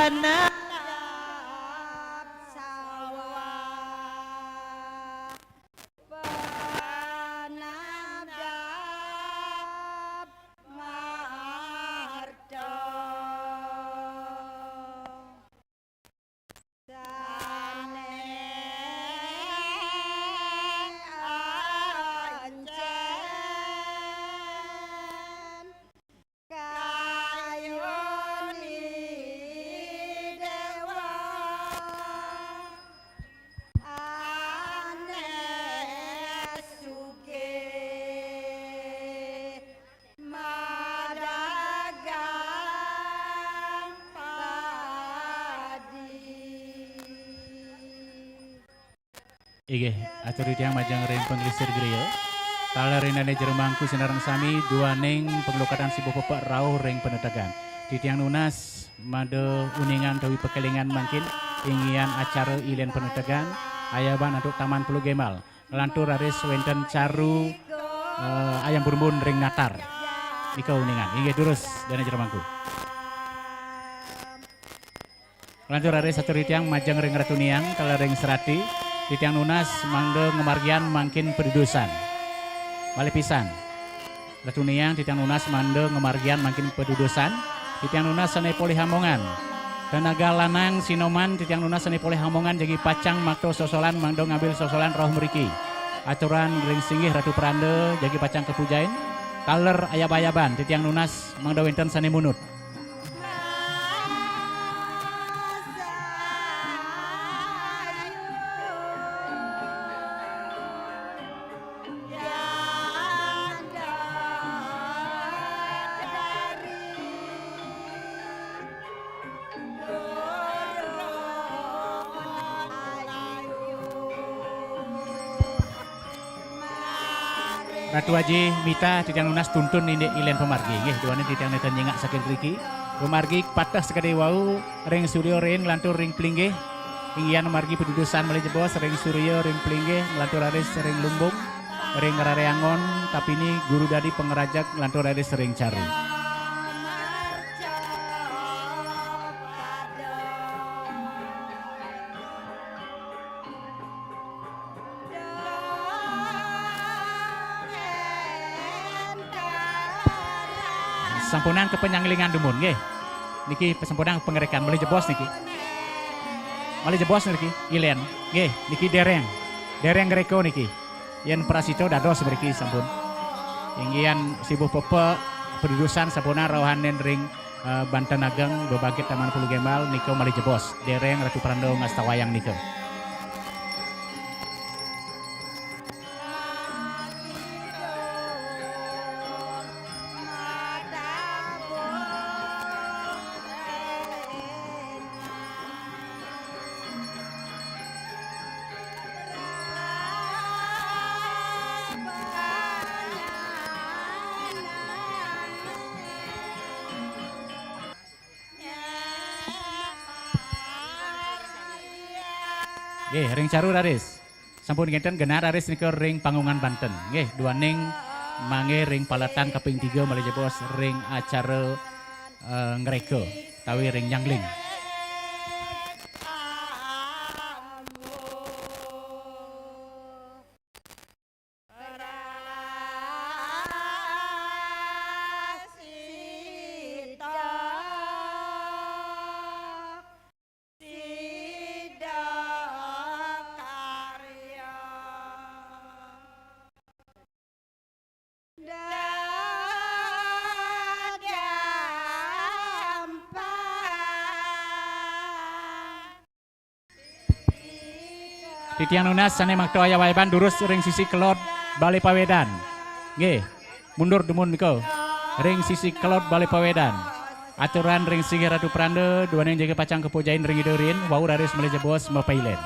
Penadap sawah. Penadap marda. Sane ancen kayoni dewa ane sugih madagang padi. Inggih, atur titiang majeng ring panglisir griya. Taler ring dane jero mangku sinareng sami, duaning panglukatan sibuh pepek rauh ring panetegan. Titiang nunas mada uningan utawi pakelingan mangkin, inggihan acara ilen panetegan, ayaban antuk Taman Pulau Gembal. Nglantur raris wenten caru, eh, ayam bumbun ring natar. Nika uningan. Inggih durus, dane jero mangku. Lantur raris atur titiang majeng ring Ratu Niang, kala ring serati, titiang nunas mangda ngamargiang mangkin padudusan. Malih pisan. Ratu Niang titiang nunas mangda ngamargiang mangkin padudusan, titiang nunas sane polih amongan. Tenaga lanang Sinoman titiang nunas sane polih amongan jagi pacang makta sosolan mangda ngambil sosolan rauh mriki. Aturan ring singgih Ratu Pranda jagi pacang kapujain, taler ayab-ayaban titiang nunas mangda wenten sane munut. Ratu Aji Mita titiang nunas tuntun indik ilen pamargi. Nggih, duaning titiang nenten nyingak saking mriki. Pamargi pateh sakadi wau ring surya rin nglantur ring plinggih. Inggihan margi padudusan malih jebos ring surya ring plinggih nglantur raris ring lumbung. Ring rare angon tapini guru dadi pangrajeg nglantur raris ring caru. Sampunang kapanyanglingan dumun, nggih. Niki sampunang pangrekan, malih jebos niki. Malih jebos niki, ilen. Nggih, niki dereng. Dereng ngreka niki. Yen prasita dados mriki sampun. Inggihan sibuh pepek, padudusan sampunang rauhanin ring, eh, Banten Ageng, bebangkit Taman Pulau Gembal, nika malih jebos. Dereng Ratu Pranda ngastawayang nika. Nggih, ring caru raris. Sampun ngenten genah raris nika ring panggungan Banten. Nggih, duaning mangke ring paletan kaping tiga malih jebos ring acara, eh, ngreka utawi ring nyangling. Titiang nunas sane makta ayab-ayaban durus ring sisi kelod Bale Pawedan. Nggih, mundur dumun nika. Ring sisi kelod Bale Pawedan. Aturan ring singgih Ratu Pranda, duaning jagi pacang kapujain ring Ida Rin, wau raris malih jebos mapailen.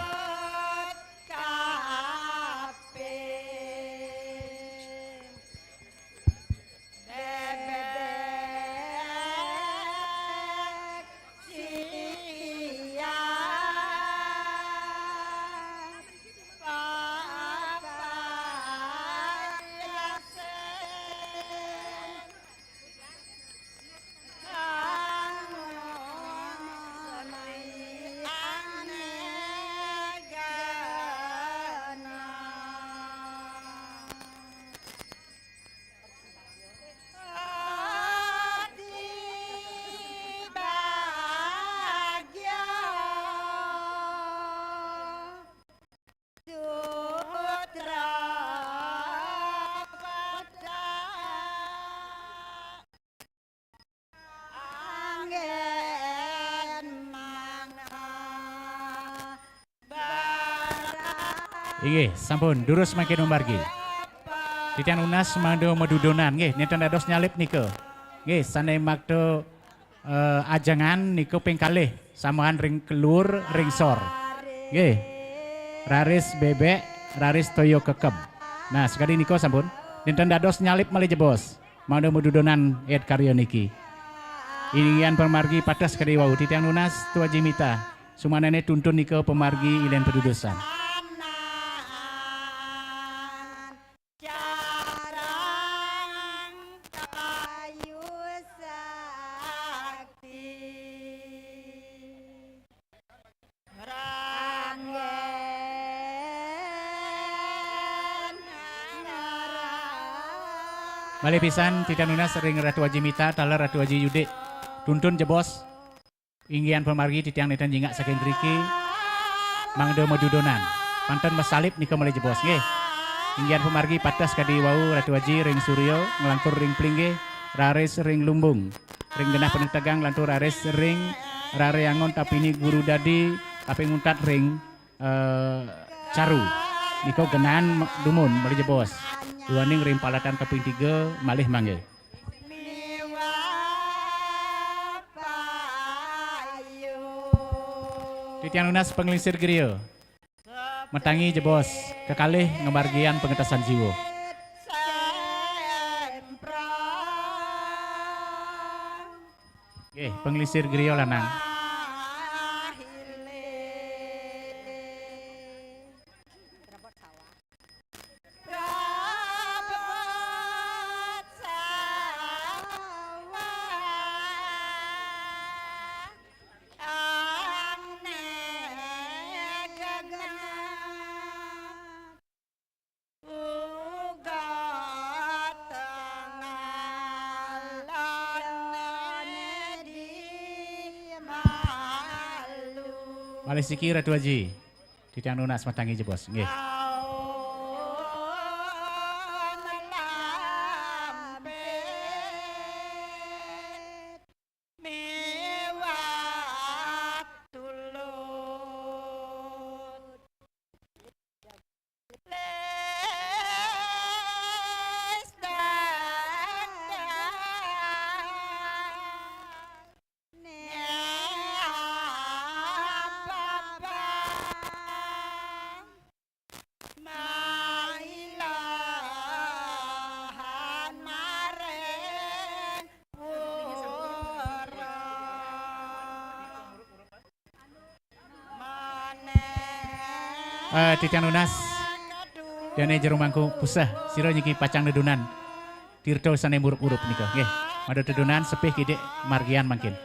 Inggih, sampun durus mangkin mamargi. Titiang nunas mangda madudonan nggih, nénten dados nyalip nika. Nggih, sané makta eh, ajengan nika ping kalih, sambungan ring kelur, ring sor. Nggih. Raris bébék, raris toya kekeb. Nah, sakadi nika sampun. Nénten dados nyalip malih jebos. Mangda madudonan ed karya niki. Inggih pamargi pateh sakadi wau, titiang nunas Ratu Aji Mita. Sumanané tuntun nika pamargi ilén padudusan. Jarang kayu sakti. Ranggen ngarang. Malih pisan titiang nunas ring Ratu Aji Mita, taler Ratu Aji Yudik. Tuntun jebos. Inggih pamargi titiang nénten jingak saking driki, mangda madudonan. Panten masalip nika malih jebos nggih. Inggih pamargi pateh sakadi wau Ratu Aji ring Surya, nglantur ring Plinggih, raris ring Lumbung. Ring genah panetegang lantur raris ring Rare Angon, tapini Guru Dadi, tapi nguntat ring eh, Caru. Nika genah ma-, dumun malih jebos. Duaning ring palatan kaping tiga malih mangga. Titiang nunas panglingsir griya. Matangi jebos, kekalih ngamargiang pangentasan jiwa. Nggih, panglingsir griya lanang. Uga tengalane di malu. Malih siki, Ratu Aji. Titiang nunas matangi jebos. Nggih. Taun lambet miwah tulut. Eh, titiang nunas. Dane jero mangku puseh, sira niki pacang nedunan. Tirta sane murup-urup nika, nggih. Mada tedunan sepih kidik margian mangkin.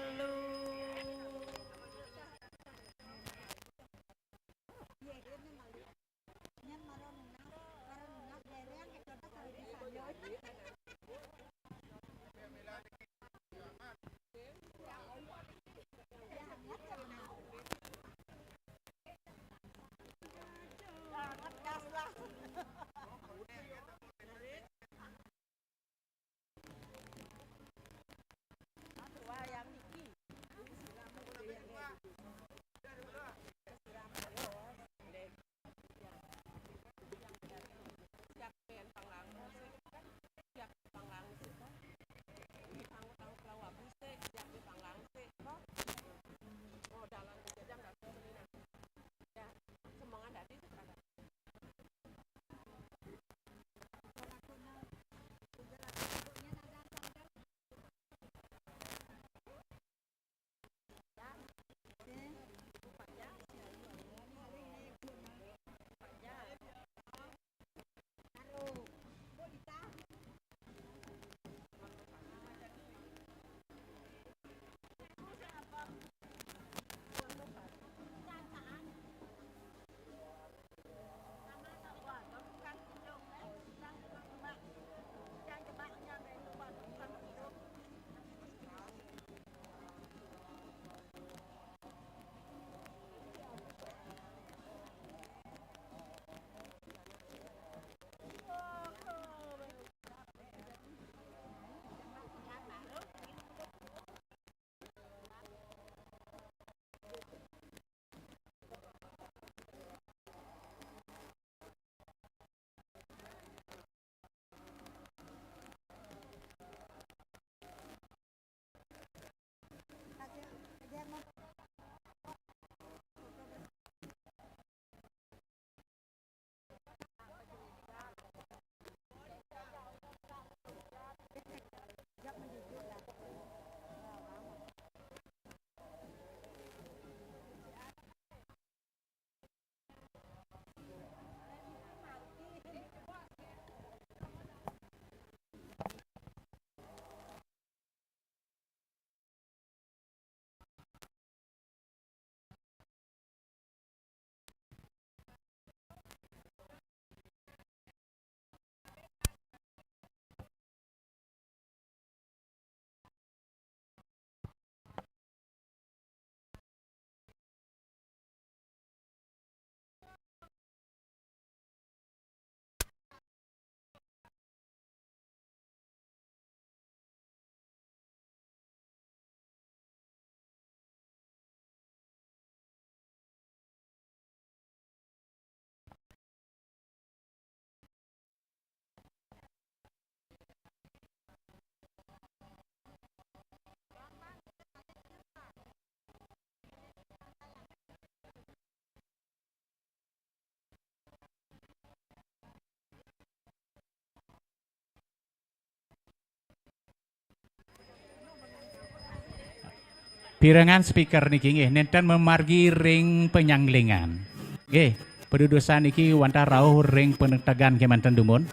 Pirengan speaker niki nggih, nenten memargi ring panyanglingan. Nggih, padudusan niki wantah rauh ring panegtegan kemanten dumun.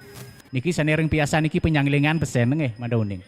Niki sane ring piasan niki panyanglingan pesen nggih, mangda uning.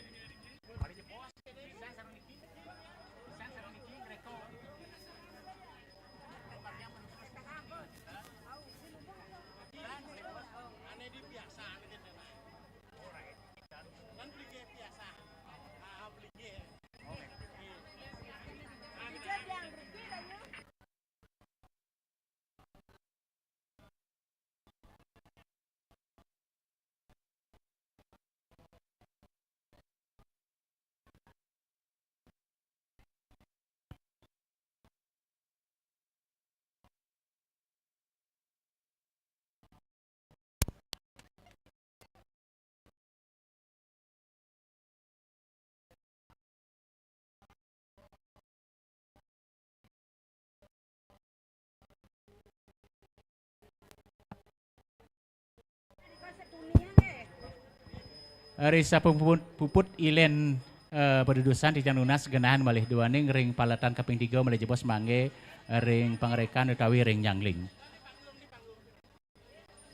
Ri sampun puput, puput ilen, eh, padudusan titiang nunas genah malih duaning ring paletan kaping tiga malih jebos mangke ring pangrekan utawi ring nyangling.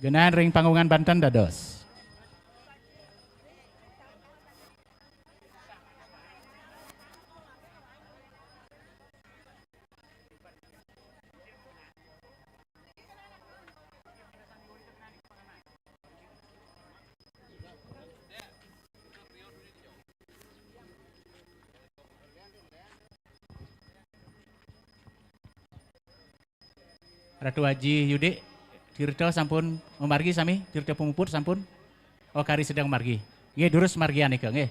Genah ring panggungan banten dados. Ratu Aji Yudik, tirta sampun mamargi sami, tirta pamuput sampun. Oh, kari sedeng margi. Nggih, durus margian nika, nggih.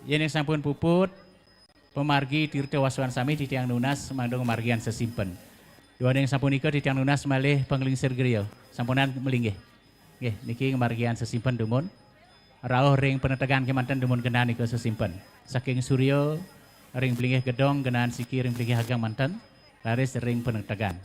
Yen sampun puput, pamargi tirta wasuan sami titiang nunas mangda ngamargian sesimpen. Duaning sampun nika titiang nunas malih panglingsir griya. Sampunang malinggih. Nggih, niki ngamargian sesimpen dumun. Rauh ring panetegan kemanten dumun genah nika sesimpen. Saking Surya ring Blinggih Gedong, genah siki ring Blinggih Ageng manten, raris ring panetegan.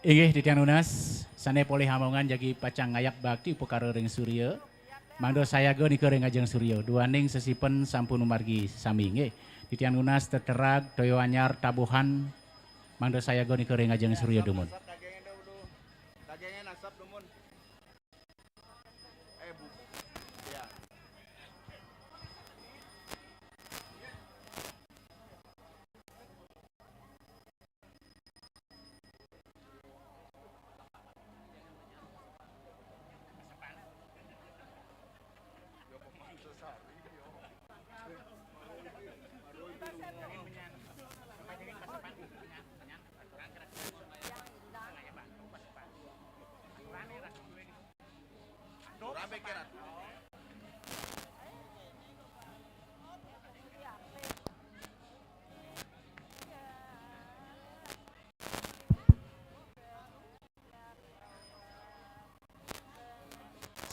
Inggih, titiang nunas, sané polih amongan jagi pacang ngayab bakti upakara ring surya. Mangda sayaga nika ring ajeng surya. Duaning sesipen sampun mamargi sami, nggih. Titiang nunas teterag, toya anyar, tabuhan, mangda sayaga nika ring ajeng surya dumun.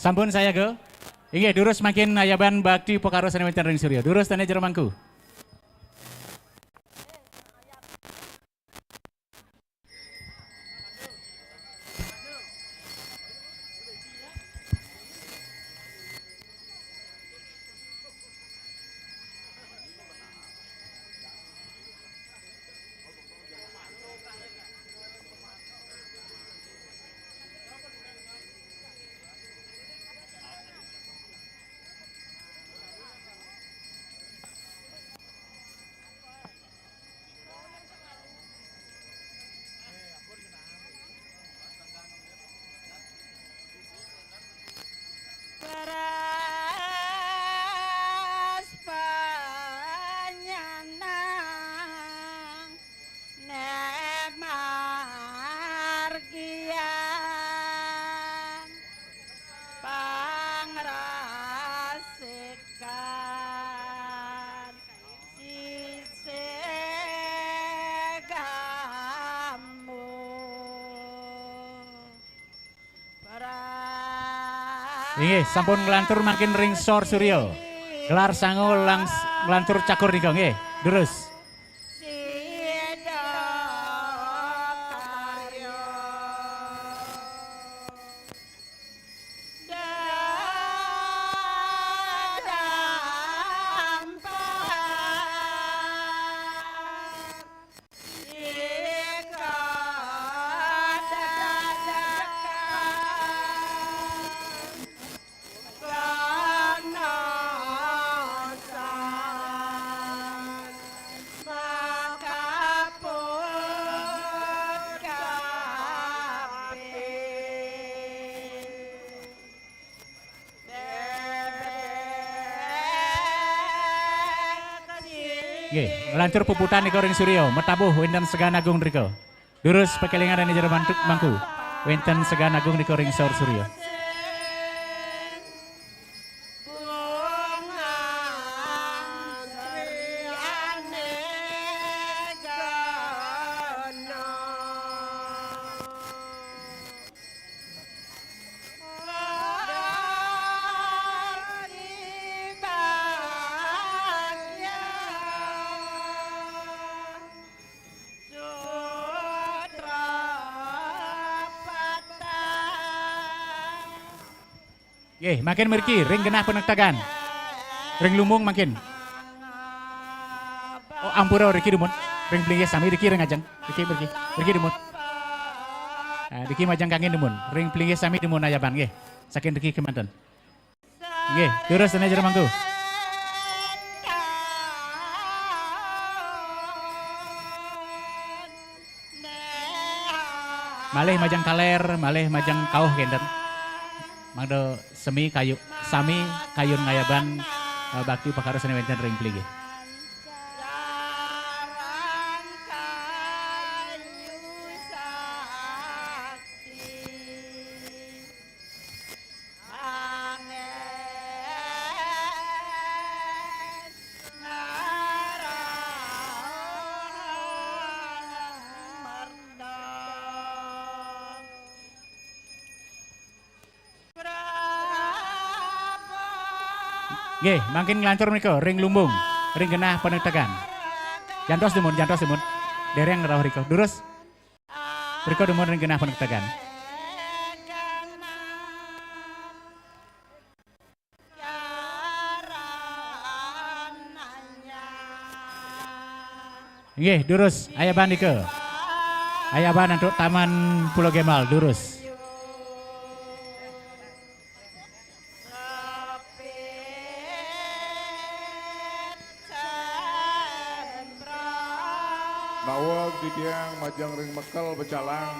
Sampun sayaga? Inggih, durus mangkin ayaban bakti upakara sané wénten ring surya. Durus dané jero mangku. Paras panyanang né margian pangrasikan sisih gamuh. Inggih, sampun nglantur mangkin ring sor surya. Gelar sangu langs-, nglantur cakur nika, nggih. Durus. Nggih, nglantur puputang nika ring surya, matabuh wénten Segan Agung drika. Durus pakélingan dané jero mantuk mangku, wénten Segan Agung nika ring sor surya. Nggih, mangkin mriki ring genah panektegan. Ring lumbung mangkin. Oh, ampura, riki dumun. Ring plinggih sami, riki ring ajeng. Riki, riki, riki dumun. Ah, riki majeng kangin dumun. Ring plinggih sami dumun ayaban, nggih. Saking riki kémanten. Nggih, durus dané jero mangku. Malih majeng kalér, malih majeng kauh kénten. Mangda sami kayu, sami kayun ngayaban, eh, bakti upakara sané wénten ring plinggih. Nggih, mangkin nglantur menika ring lumbung, ring genah panektegan. Jantos dumun, jantos dumun. Dereng rauh rika. Durus. Rika dumun ring genah panektegan. Nggih, durus, ayaban nika. Ayaban antuk Taman Pulau Gembal, durus. Naweg titiang majeng ring mekel becalang,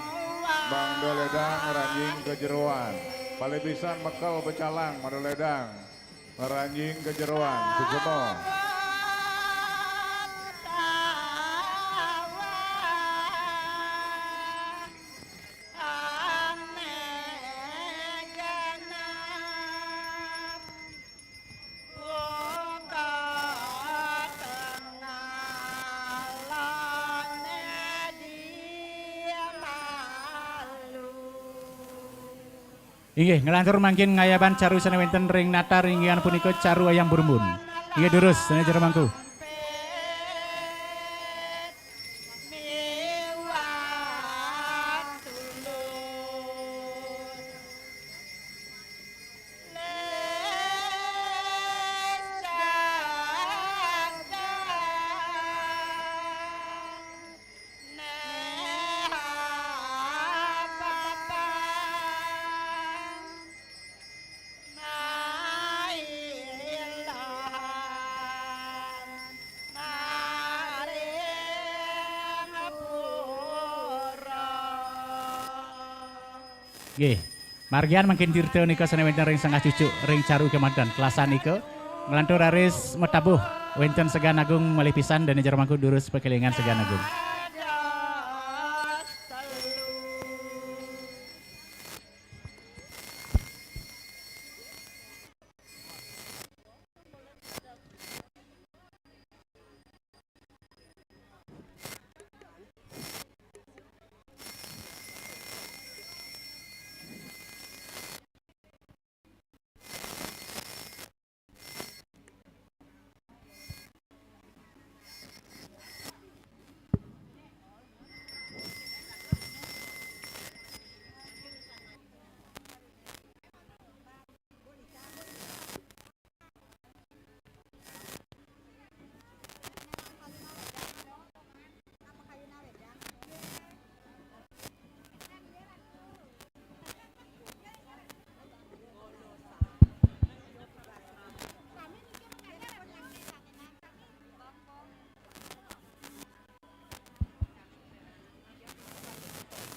mangda ledang ngranjing ka jeroan. Palipisan mekel becalang, mangda ledang ngranjing ka jeroan. Suksema. Inggih, nglantur mangkin ngayaban caru sane wenten ring natar, inggih punika caru Ayam Burmbun. Inggih, durus, sane jero mangku. Nggih. Margian mangkin tirta nika sane wenten ring sengah cucuk ring caru kemanten. Telasan nika nglantur raris matabuh wenten Segan Agung malih pisan, dane jero mangku durus pakelingan Segan Agung.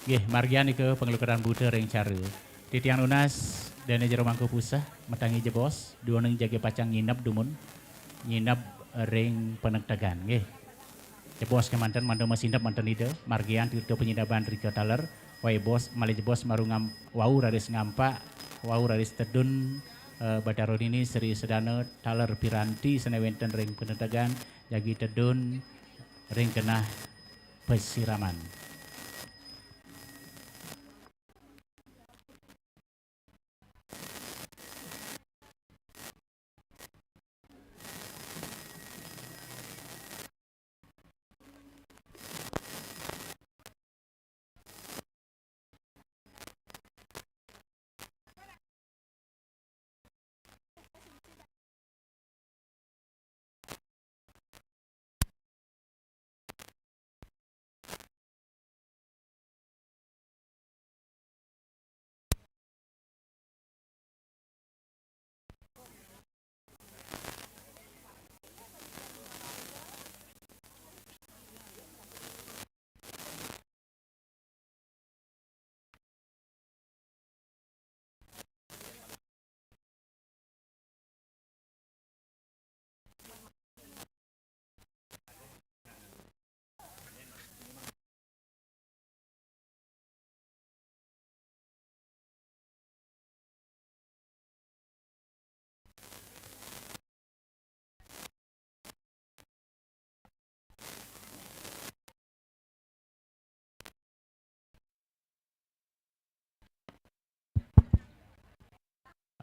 Nggih, margian nika pangluketan buta ring cara. Titiang nunas dane jero mangku puseh, matangi jebos, duaning jagi pacang nyineb dumun, nyineb ring panektegan, nggih. Jebos kemanten mangda masineb manten Ida, margian tirta panyineban rika taler, wai bos, malih jebos maru ngam-, wau raris ngampak, wau raris tedun, eh, Batara Dini Sri Sedana taler piranti sane wenten ring panektegan, jagi tedun ring genah pasiraman.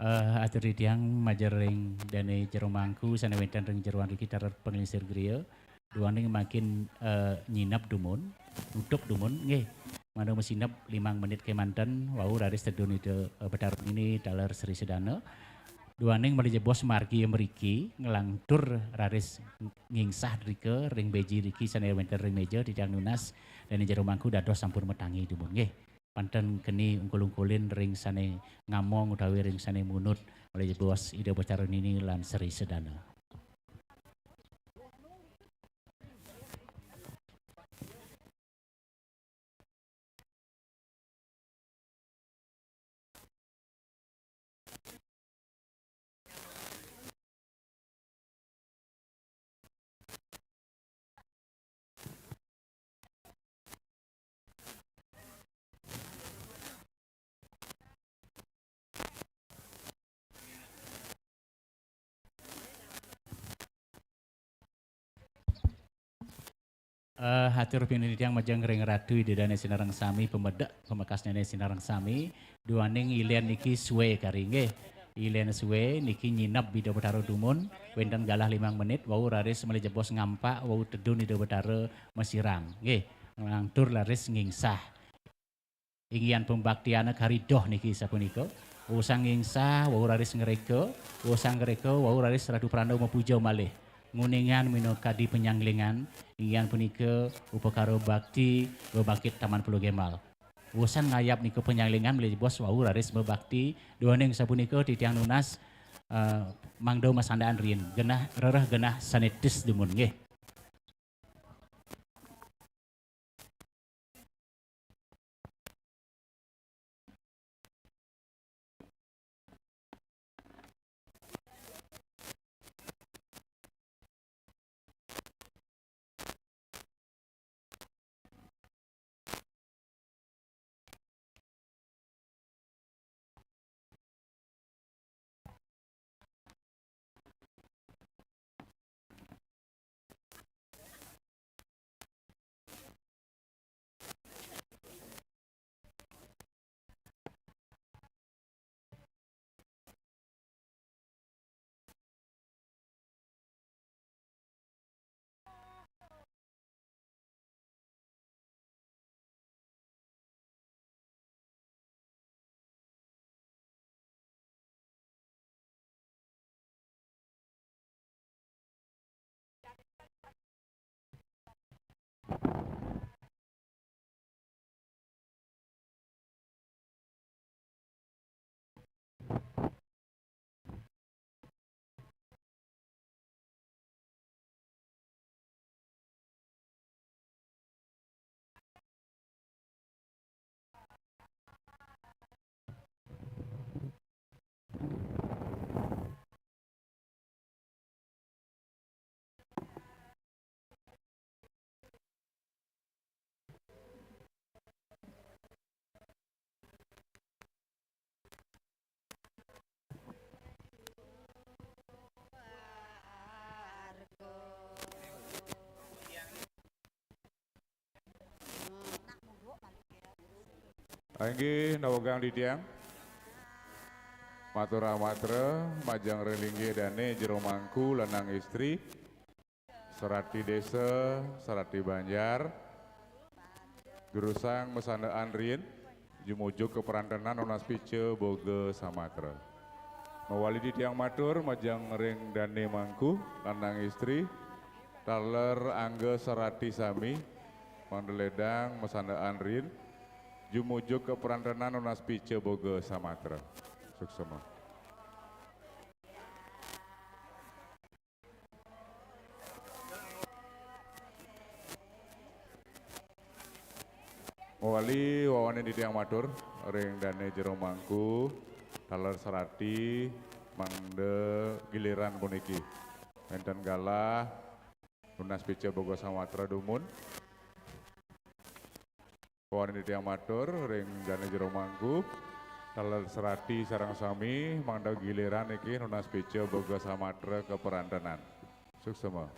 Eh, atur titiang majeng ring dane jero mangku sane wenten ring jeroan riki taler panglingsir griya. Duaning mangkin, eh, nyineb dumun, nutup dumun, nggih. Mangda masineb limang menit kemanten, wau raris tedun Ida, eh, Betara Nini taler Sri Sedana. Duaning malih jebos margi mriki, nglangtur raris ngingsah drika ring beji driki sane wenten ring meja titiang nunas, dane jero mangku dados sampun matangi dumun nggih. Panten keni ungkul-ungkulin ring sane ngamong utawi ring sane munut malih jebos Ida Betara Nini lan Sri Sedana. Eh, atur pinunjang majeng ring Ratu Ida Dane sinareng sami, pamedek pamekasnyane sinareng sami, duaning ilen niki suwe kari nggih. Ilen suwe niki nyineb Ida Betara dumun, wenten galah limang menit, wau raris malih jebos ngampak, wau tedun Ida Betara masirang nggih. Nglangtur raris ngingsah. Inggihan pambaktiane kari doh niki sapunika. Usang ngingsah wau raris ngreka, usang ngreka wau raris radu pranda mapuja malih. Nguningan minakadi panyanglingan, inggihan punika upakara bakti bebangkit Taman Pulau Gembal. Usang ngayab nika panyanglingan malih jebos wau raris mabakti, duaning sapunika titiang nunas, eh, mangda masandaan riin. Genah rereh genah sane tis dumun nggih. Inggih, nawegang titiang. Matur amatra, majeng ring linggih dane jero mangku lanang istri, serati desa, serati banjar, durusang masandaan riin, jumujuk ka parantenan nunas pica boga samatra. Mawali titiang matur majeng ring dane mangku, lanang istri, taler angga serati sami, mangda ledang masandaan riin, jumujuk ka parantenan nunas pica boga samatra. Suksema. Mawali wawanin titiang matur ring dane jero mangku, taler serati, mangda giliran puniki. Wenten galah nunas pica boga samatra dumun. Wawanin titiang matur ring dane jero mangku, taler serati sareng sami, mangda giliran niki nunas pica boga samatra ka parantenan. Suksema.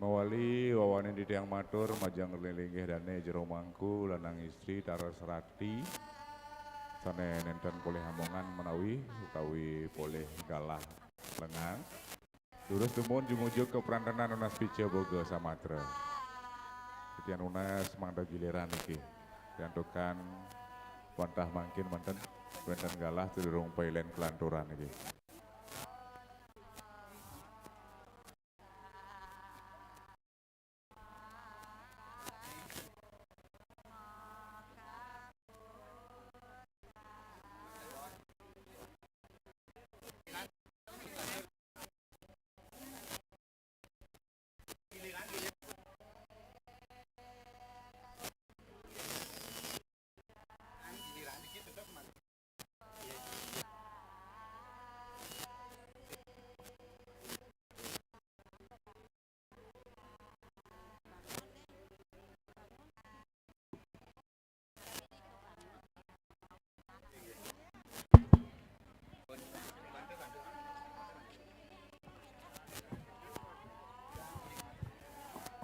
Mawali wawanin titiang matur majeng ring linggih dane jero mangku lanang istri taler serati sane nenten polih amongan menawi utawi polih galah lengang. Durus dumun jumujug ka prantenan nunas pica boga samatra. Titiang nunas mangda giliran niki. Santukan wantah mangkin manten wenten galah sadurung pailen kalanturan niki.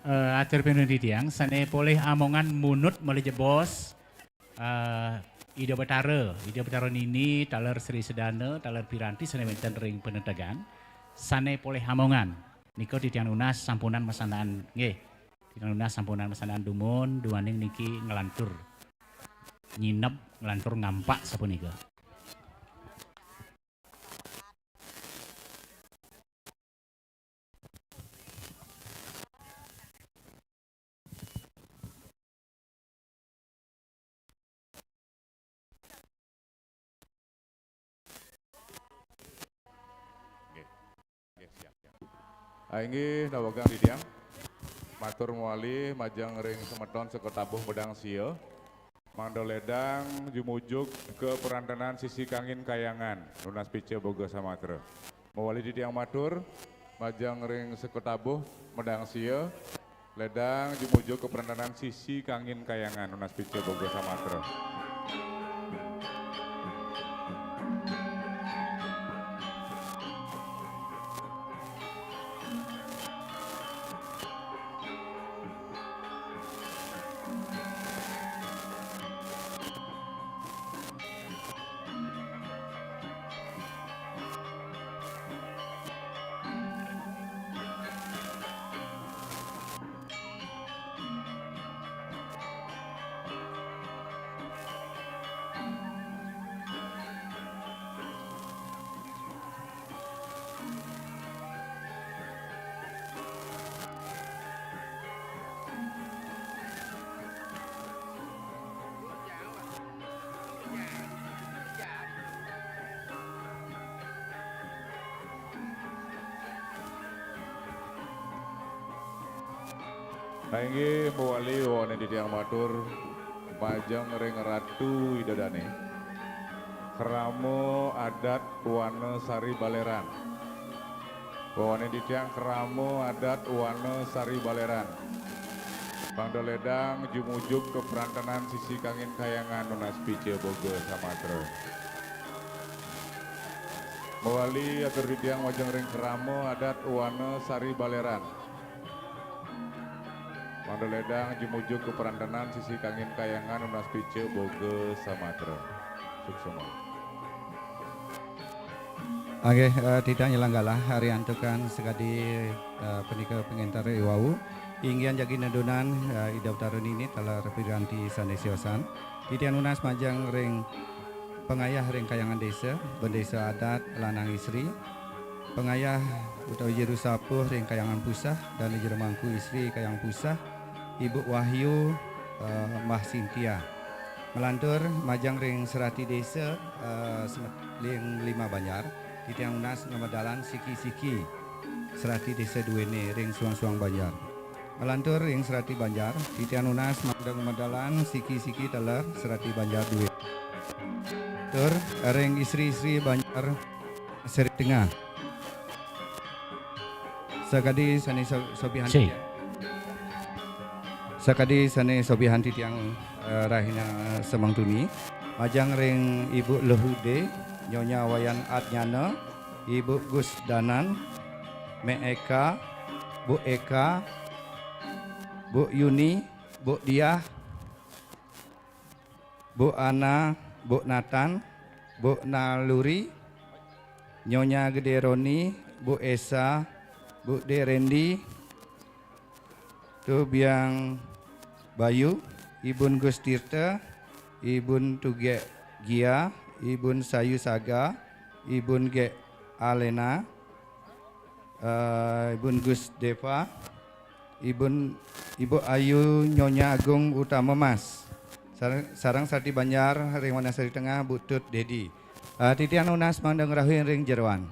Eh, atur pinunas titiang, sane polih amongan munut malih jebos, eh, Ida Betara, Ida Betara Nini, taler Sri Sedana, taler piranti sane wenten ring panetegan, sane polih amongan. Nika titiang nunas sampunang masandakan, nggih. Titiang nunas sampunang masandakan dumun, duaning niki nglantur nyineb, nglantur ngampak sapunika. Nggih. Nggih, siap, siap. Ah, inggih, nawegang titiang. Matur mawali majeng ring semeton seka tabuh medang sia. Mangda ledang jumujug ka prantenan sisi kangin kayangan, nunas pica boga samatra. Mawali titiang matur, majeng ring seka tabuh medang sia, ledang jumujug ka prantenan sisi kangin kayangan, nunas pica boga samatra. Nah, inggih mawali wawanin titiang matur majeng ring Ratu Ida Dane. Krama adat Wana Sari Baleran. Wawanin titiang krama adat Wana Sari Baleran. Mangda ledang jumujug ka prantenan sisi kangin kayangan nunas pica boga samatra. Mawali atur titiang majeng ring krama adat Wana Sari Baleran. Mangda ledang jumujug ka prantenan sisi kangin kayangan nunas pica boga samatra. Suksma. Nggih, eh, titiang nyelenggalah ari antukan sakadi, eh, punika pangenter iwau. Inggihan jagi nedunan, eh, Ida Betara Nini taler piranti sane siosan. Titiang nunas majeng ring pangayah ring kayangan desa, bendesa adat lanang istri, pangayah utawi juru sapuh ring kayangan puseh, dane jero mangku istri kayangan puseh, Ibu Wahyu, eh, Mbah Sintia. Nglantur majeng ring serati desa, eh, semet-, ring lima banjar, titiang nunas ngamedalan siki-siki serati desa duene ring suang-suang banjar. Nglantur ring serati banjar, titiang nunas mangda ngamedalan siki-siki taler serati banjar duene. Tur ring istri-istri banjar Seri Tengah. Sakadi sane so-, sobihan Sih. titiang. Sakadi sane sobihan titiang, eh, rahina semeng tuni. Majeng ring Ibu Lehude, Nyonya Wayan Adnyana, Ibu Gus Danan, Mek Eka, Bu Eka, Bu Yuni, Bu Diah, Bu Ana, Bu Nathan, Bu Naluri, Nyonya Gede Roni, Bu Esa, Bu De Rendi, Tu Biang Bayu, Ibun Gus Tirta, Ibun Tuge Gia, Ibun Sayu Saga, Ibun Ge Alena, eh, Ibun Gus Deva, Ibun, Ibu Ayu Nyonya Agung Utama Mas. Sareng, sareng sarti banjar ring Wanasari Tengah, Bu Tut Dedi. Eh, titiang nunas mangda ngrahuin ring jeroan.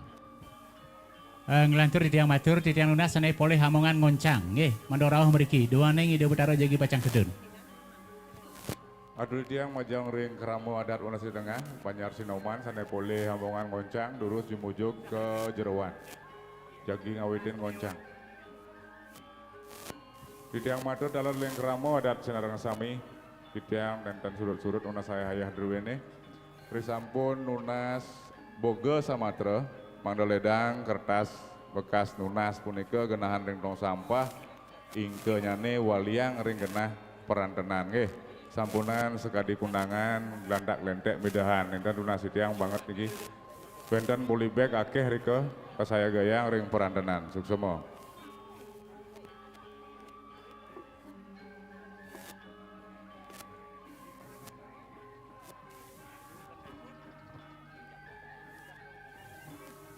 Eh, nglantur titiang matur, titiang nunas sane polih amongan ngoncang. Nggih, mangda rauh mriki. Duaning Ida Betara jagi pacang tedun. Atur titiang majeng ring krama adat Wanasari Tengah, Banjar Sinoman sane polih amongan ngoncang, durus jumujug ka jeroan. Jagi ngawitin ngoncang. Titiang matur taler ring krama adat sinareng sami, titiang nenten surut-surut nunas ayah-ayah druene. Risampun nunas boga samatra, mangda ledang kertas bekas nunas punika genahan ring tong sampah, ingkenyane waliang ring genah perantenan nggih. Sampunang sakadi kundangan, glantak glentek midehan, nenten nunas titiang banget niki. Wenten polybag akeh rika, kasayagayang ring perantenan. Suksema.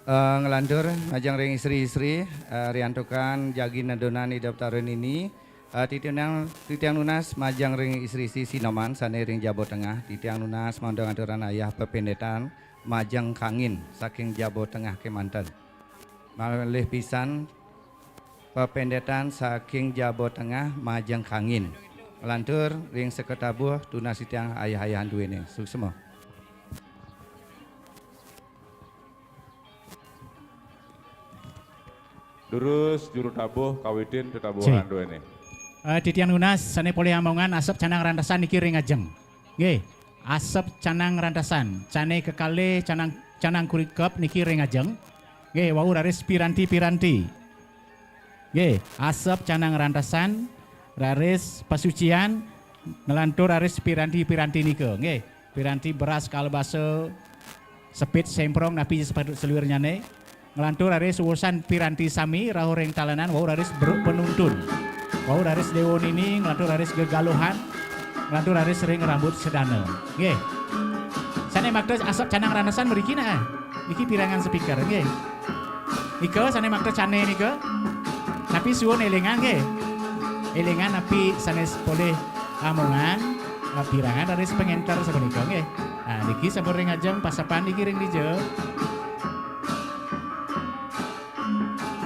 Eh, nglantur majeng ring istri-istri, eh, riantukan jagi nedunan Ida Betara nini, eh, titiang, titiang nunas majeng ring istri-istri Sinoman sane ring jaba tengah, titiang nunas mangda ngaturang ayah pependetan majeng kangin saking jaba tengah kemanten. Malih pisan pependetan saking jaba tengah majeng kangin. Nglantur ring sekatabuh tunas titiang ayah-ayahan duene. Suksema. Durus juru tabuh kawitin tetabuhan duene. Eh, titiang nunas sane polih amongan asep canang rantesan niki ring ajeng. Nggih, asep canang rantesan, cane kekalih canang, canang kurikep niki ring ajeng. Nggih, wau raris piranti-piranti. Nggih, asep canang rantesan, raris pasucian, nglantur raris piranti-piranti nika. Nggih, piranti beras kalbasa, sepit semprong napi sepatut seluirnyane. Nglantur raris urusan piranti sami, rauh ring talenan, wau raris beruk penuntun. Wau raris dewa nini, nglantur raris gegaluhan, nglantur raris ring rambut sedana. Nggih. Sane makta asep canang rantesan mriki nah. Niki pirangan speaker, nggih. Nika sane makta cane nika. Tapi suwun elingang nggih. Elingang napi sane polih amongan, eh, pirangan raris pangenter sapunika nggih. Nah, niki sampun ring ajeng pasepan niki ring dija.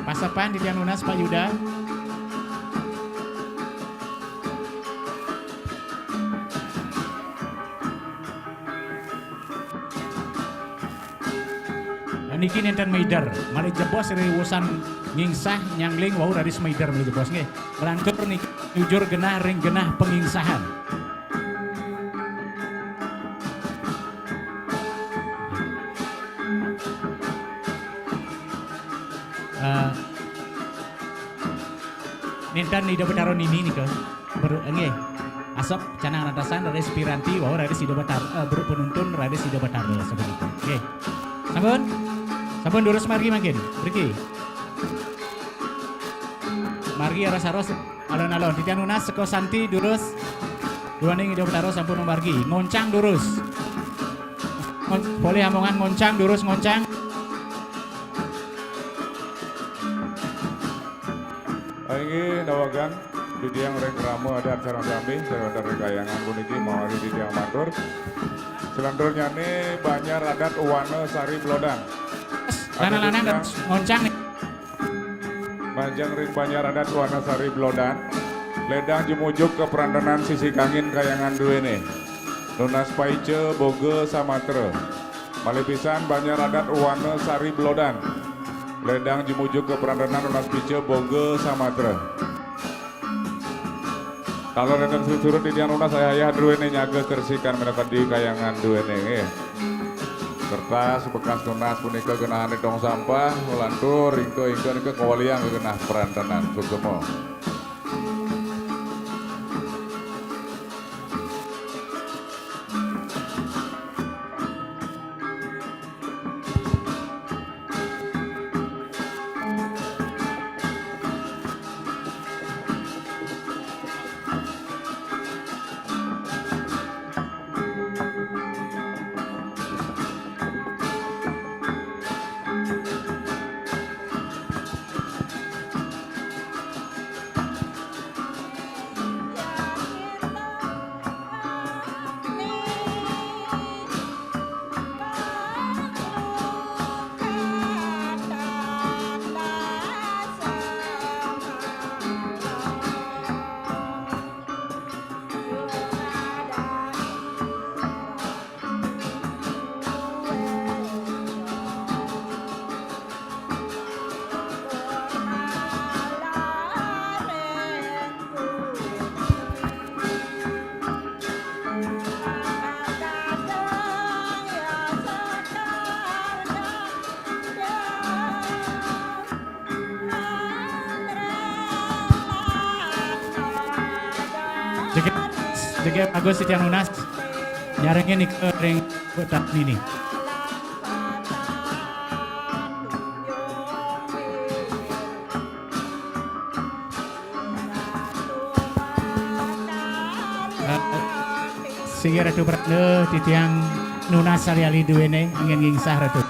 Pasepan titiang nunas Pak Yuda. Niki nenten maider, malih jebos ri urusan ngingsah nyangling wau raris maider malih jebos nggih. Nglantur niki nyujur genah ring genah pangingsahan. Eh, nenten Ida Betara nini nika. Ber-, nggih. Asep canang rantesan raris piranti wau raris Ida Betara, eh, beruk penuntun raris Ida Betara sapunika. Nggih. Sampun? Sampun durus margi mangkin. Mriki. Margi aras-aras alon-alon. Titiang nunas seka santi durus. Duaning Ida Betara sampun mamargi. Ngoncang durus. Ngon-, polih amongan ngoncang durus ngoncang. Inggih, nawegang titiang ring krama adat sareng sami, sareng wonten ring kahyangan puniki, mawali titiang matur. Selanturnyane banjar adat Wana Sari Blodan. Lanang-lanang dan ngoncang nih. Majeng ring banjar adat Wana Sari Blodan. Ledang jumujug ka perantenan sisi kangin kahyangan duene. Nunas paica boga samatra. Malih pisan banjar adat Wana Sari Blodan. Ledang jumujug ka perantenan nunas paica boga samatra. Taler nenten surut-surut titiang nunas ayah-ayah duene nyaga kersikan minakadi kahyangan duene nggih. Kertas bekas nunas punika genahane tong sampah, nglantur ingka-ingka nika kawaliang ka genah perantenan. Suksema. Jegég, jegég bagus titiang nunas. Nyarengin nika ring petaun niki. Eh, singgih Ratu Pranda, titiang nunas alih-alih duéné, anggén ngingsah Ratu.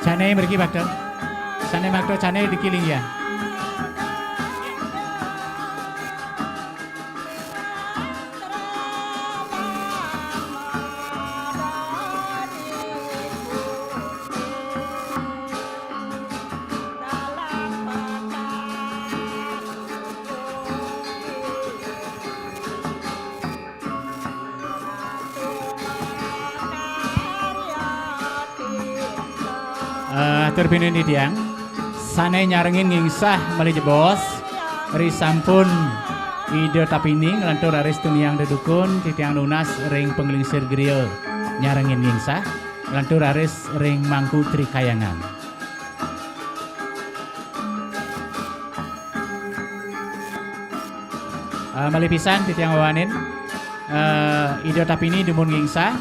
Jani mriki, Pak Dong. Sané makta jani dikiling ya. Eh, atur pinunas titiang. Sané nyarengin ngingsah malih jebos. Ri sampun Ida Tapini nglantur raris tuniang dedukun titiang nunas ring panglingsir griya nyarengin ngingsah nglantur raris ring Mangku Trikayangan. Eh, malih pisan titiang wawanin, eh, Ida Tapini dumun ngingsah,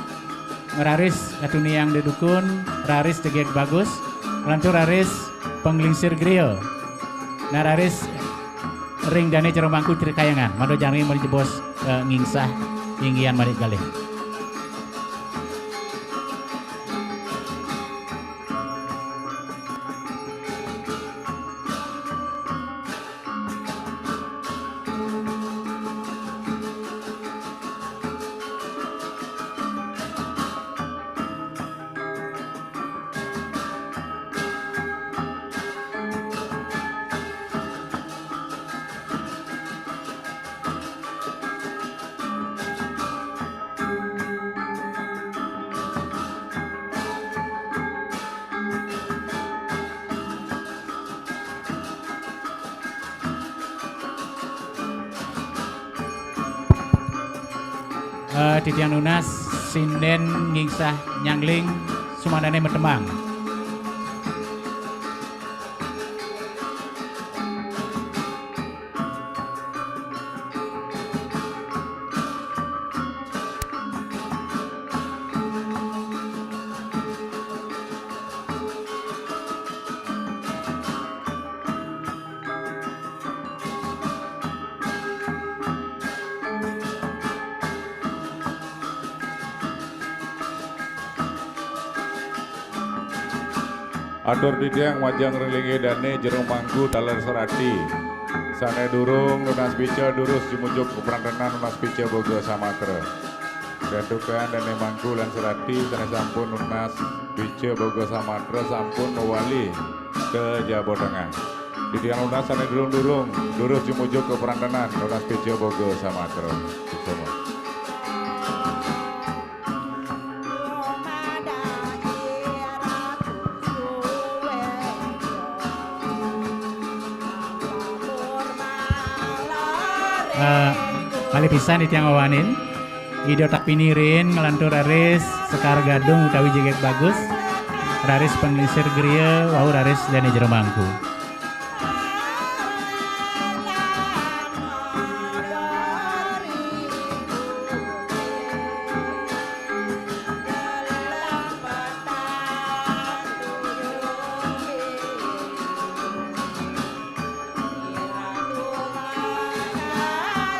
raris atuniang dedukun, raris jegég bagus, lantur raris panglingsir griya. Nah, raris ring dané Jero Mangku Trikayangan, mada jani malih jebos, eh, ngingsah inggihan malih galih. Eh, titiang nunas, sindén ngingsah nyangling, sumanané matembang. Atur titiang majeng ring linggih dané Jero Mangku taler serati. Sané durung nunas pica durus jumujuk kaprantenan nunas pica boga samatra. Santukan dané Mangku lan serati sané sampun nunas pica boga samatra sampun mawali ka jaba tengah. Titiang nunas sané durung-durung durus jumujuk kaprantenan nunas pica boga samatra. Suksma. Eh, malih pisan titiang wawanin. Ida tapini rin nglantur raris Sekar Gadung utawi Jegég Bagus, raris Panglingsir Gria, wau raris Dané Jero Mangku.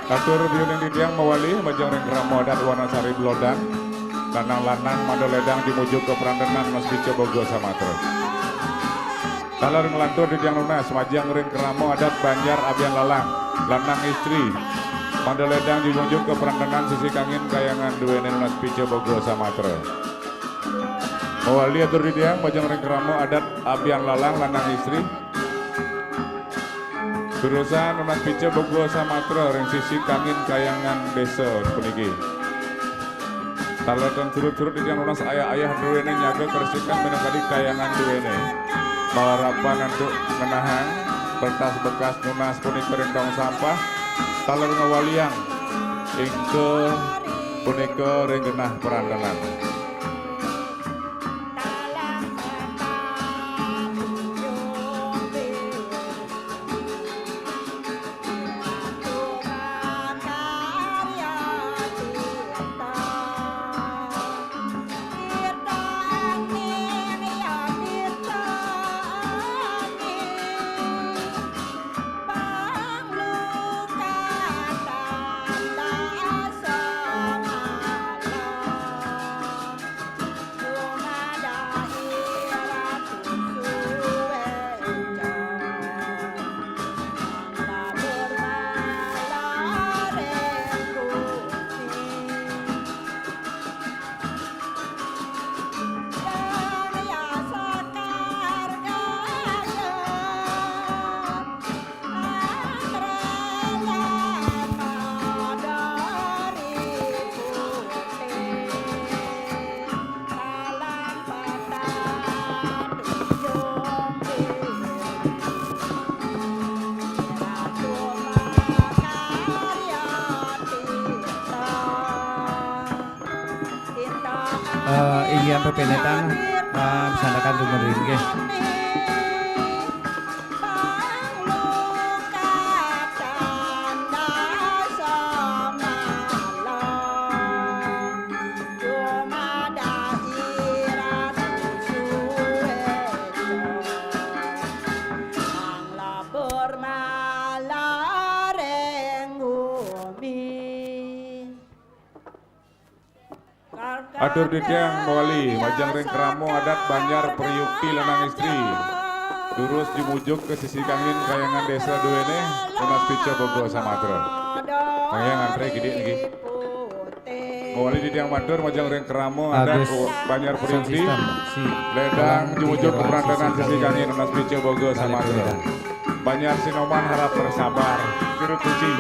Atur biuning titiang mawali majeng ring krama adat Wanasari Blodan. Lanang-lanang mada ledang jumujuk kaprantenan nunas pica boga samatra. Taler nglantur titiang nunas majeng ring krama adat Banjar Abian Lalang, lanang istri. Mada ledang jumujuk kaprantenan sisi kangin kayangan duéné nunas pica boga samatra. Mawali atur titiang majeng ring krama adat Abian Lalang, lanang istri. Durusang nunas pica boga samatra ring sisi kangin kayangan désa puniki. Taler tan surut-surut titiang nunas ayah-ayah duéné nyaga karesikan minakadi kayangan duéné. Malarapan antuk ngenahang kertas bekas nunas punika ring tong sampah, taler ngawaliang ingka punika ring genah prantenan. Eh, inggih pepénétan, eh, santakan dumun ring nggih. Atur titiang mawali majeng ring krama adat Banjar Priyukti lanang istri. Durus jumujuk ka sisi kangin kayangan désa duéné, nunas pica boga samatra. Kayang antré kidik niki. Mawali titiang matur majeng ring krama adat Banjar Priyukti. Ledang jumujuk kaprantenan sisi kangin, nunas pica boga samatra. Banjar Sinoman harap bersabar. Turut puji.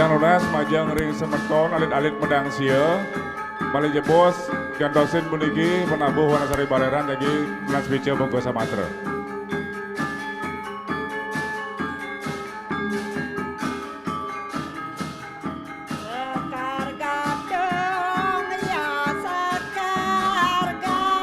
Yang nunas majeng ring semeton alit-alit medangsia, malih jebos gantosin puniki penabuh Wanasari Bareran jagi nunas pica bungkus samatra. Sekar gadung, ya, sekar gadung.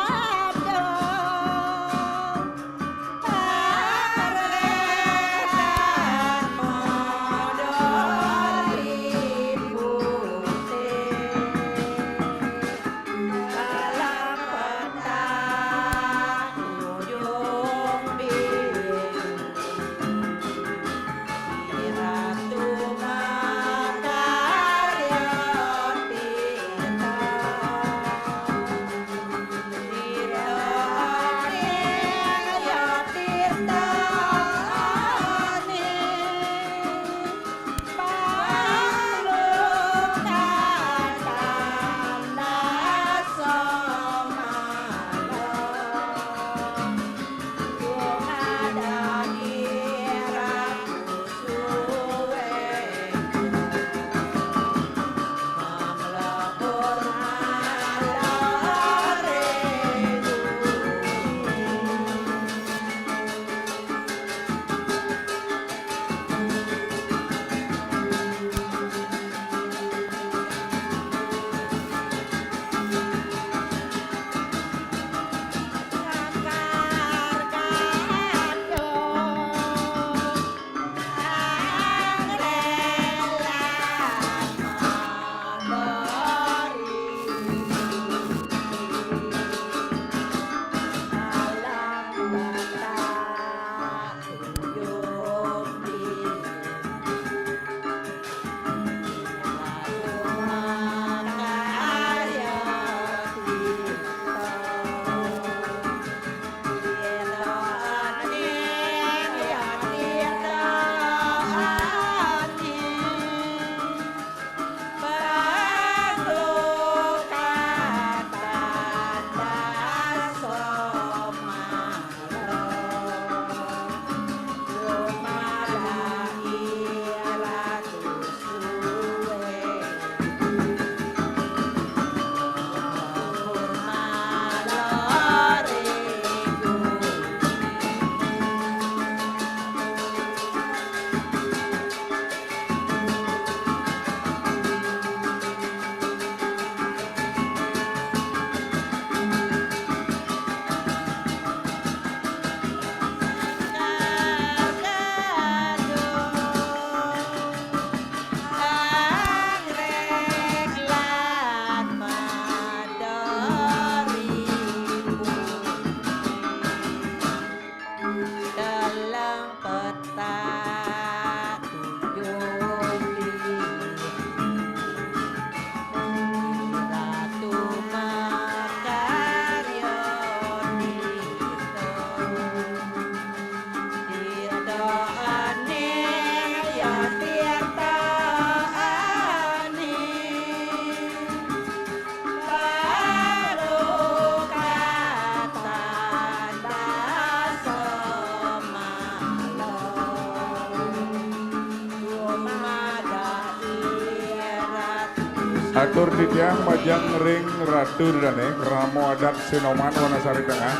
Atur titiang majeng ring Ratu Dane, Rama Adat Sinoman Wanasari Tengah.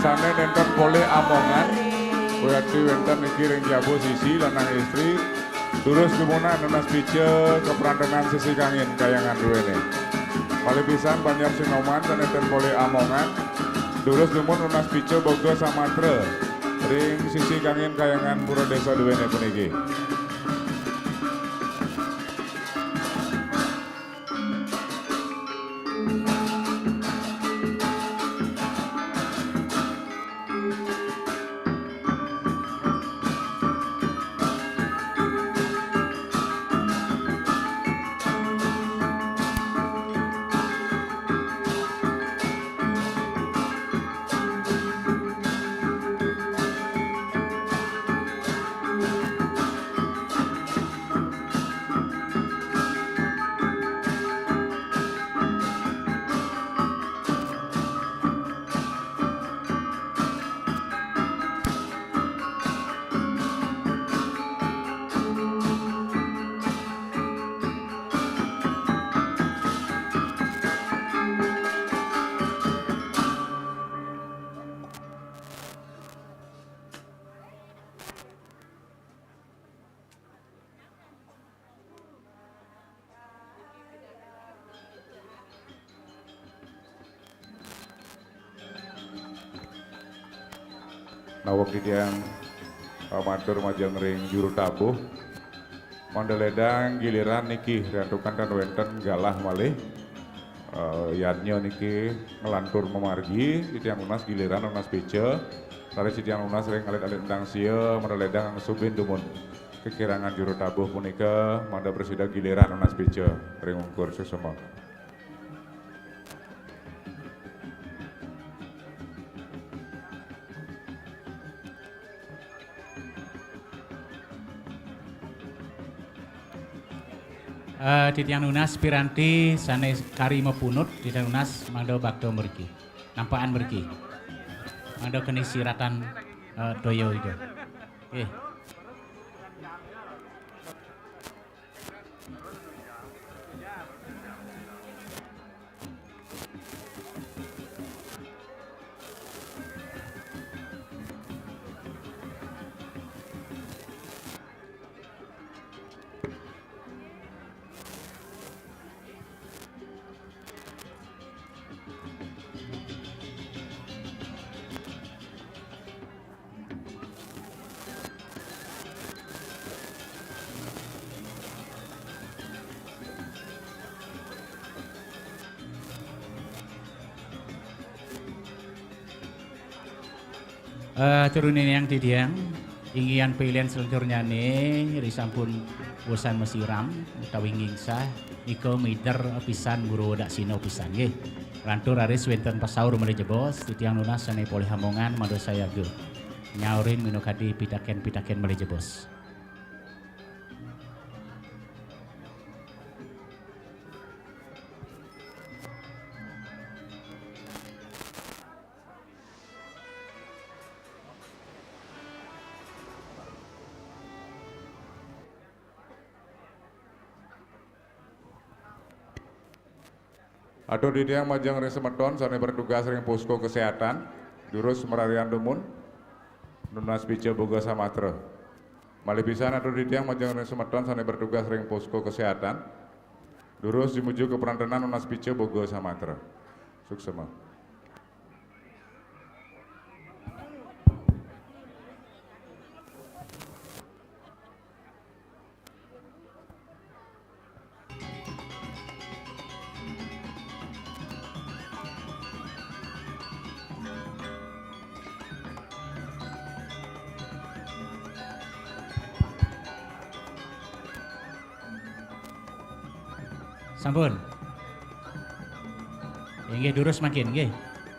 Sane nenten polih amongan, wiakti wenten niki ring jaba sisi lanang istri, durus dumunan nunas pica kaprantengan sisi kangin kayangan duene. Malih pisan Banjar Sinoman sane nenten polih amongan, durus dumun nunas pica boga samatra ring sisi kangin kayangan pura desa duene puniki. Naweg titiang, eh, matur majeng ring juru tabuh. Mangda ledang giliran niki riantukan tan wenten galah malih. Eh, yadnya niki nglantur mamargi, titiang nunas giliran nunas pica. Raris titiang nunas ring alit-alit endang sia, mangda ledang angsubin dumun kakirangan juru tabuh punika, mangda prasida giliran nunas pica ring ungkur. Suksma. Eh, titiang nunas piranti sane kari mapunut, titiang nunas mangda bakta mriki. Nampakan mriki. Mangda keni siratan, eh, toya ida. Nggih. Eh, atur uningayang titiang, inggihan pilihan selanturnyane, ri sampun bosan masiram utawi ngingsah, nika mider pisan guru daksina pisan nggih. Lantur raris wenten pasaur malih jebos, titiang nunas sane polih amongan mangda sayaga nyaurin minakadi pitaken-pitaken malih jebos. Atur titiang majeng ring semeton sane bertugas ring posko kesehatan, durus mararian dumun, nunas pica boga samatra. Malih pisan atur titiang majeng ring semeton sane bertugas ring posko kesehatan, durus tumuju ka perantenan nunas pica boga samatra. Suksma. Sampun. Inggih, durus mangkin, nggih.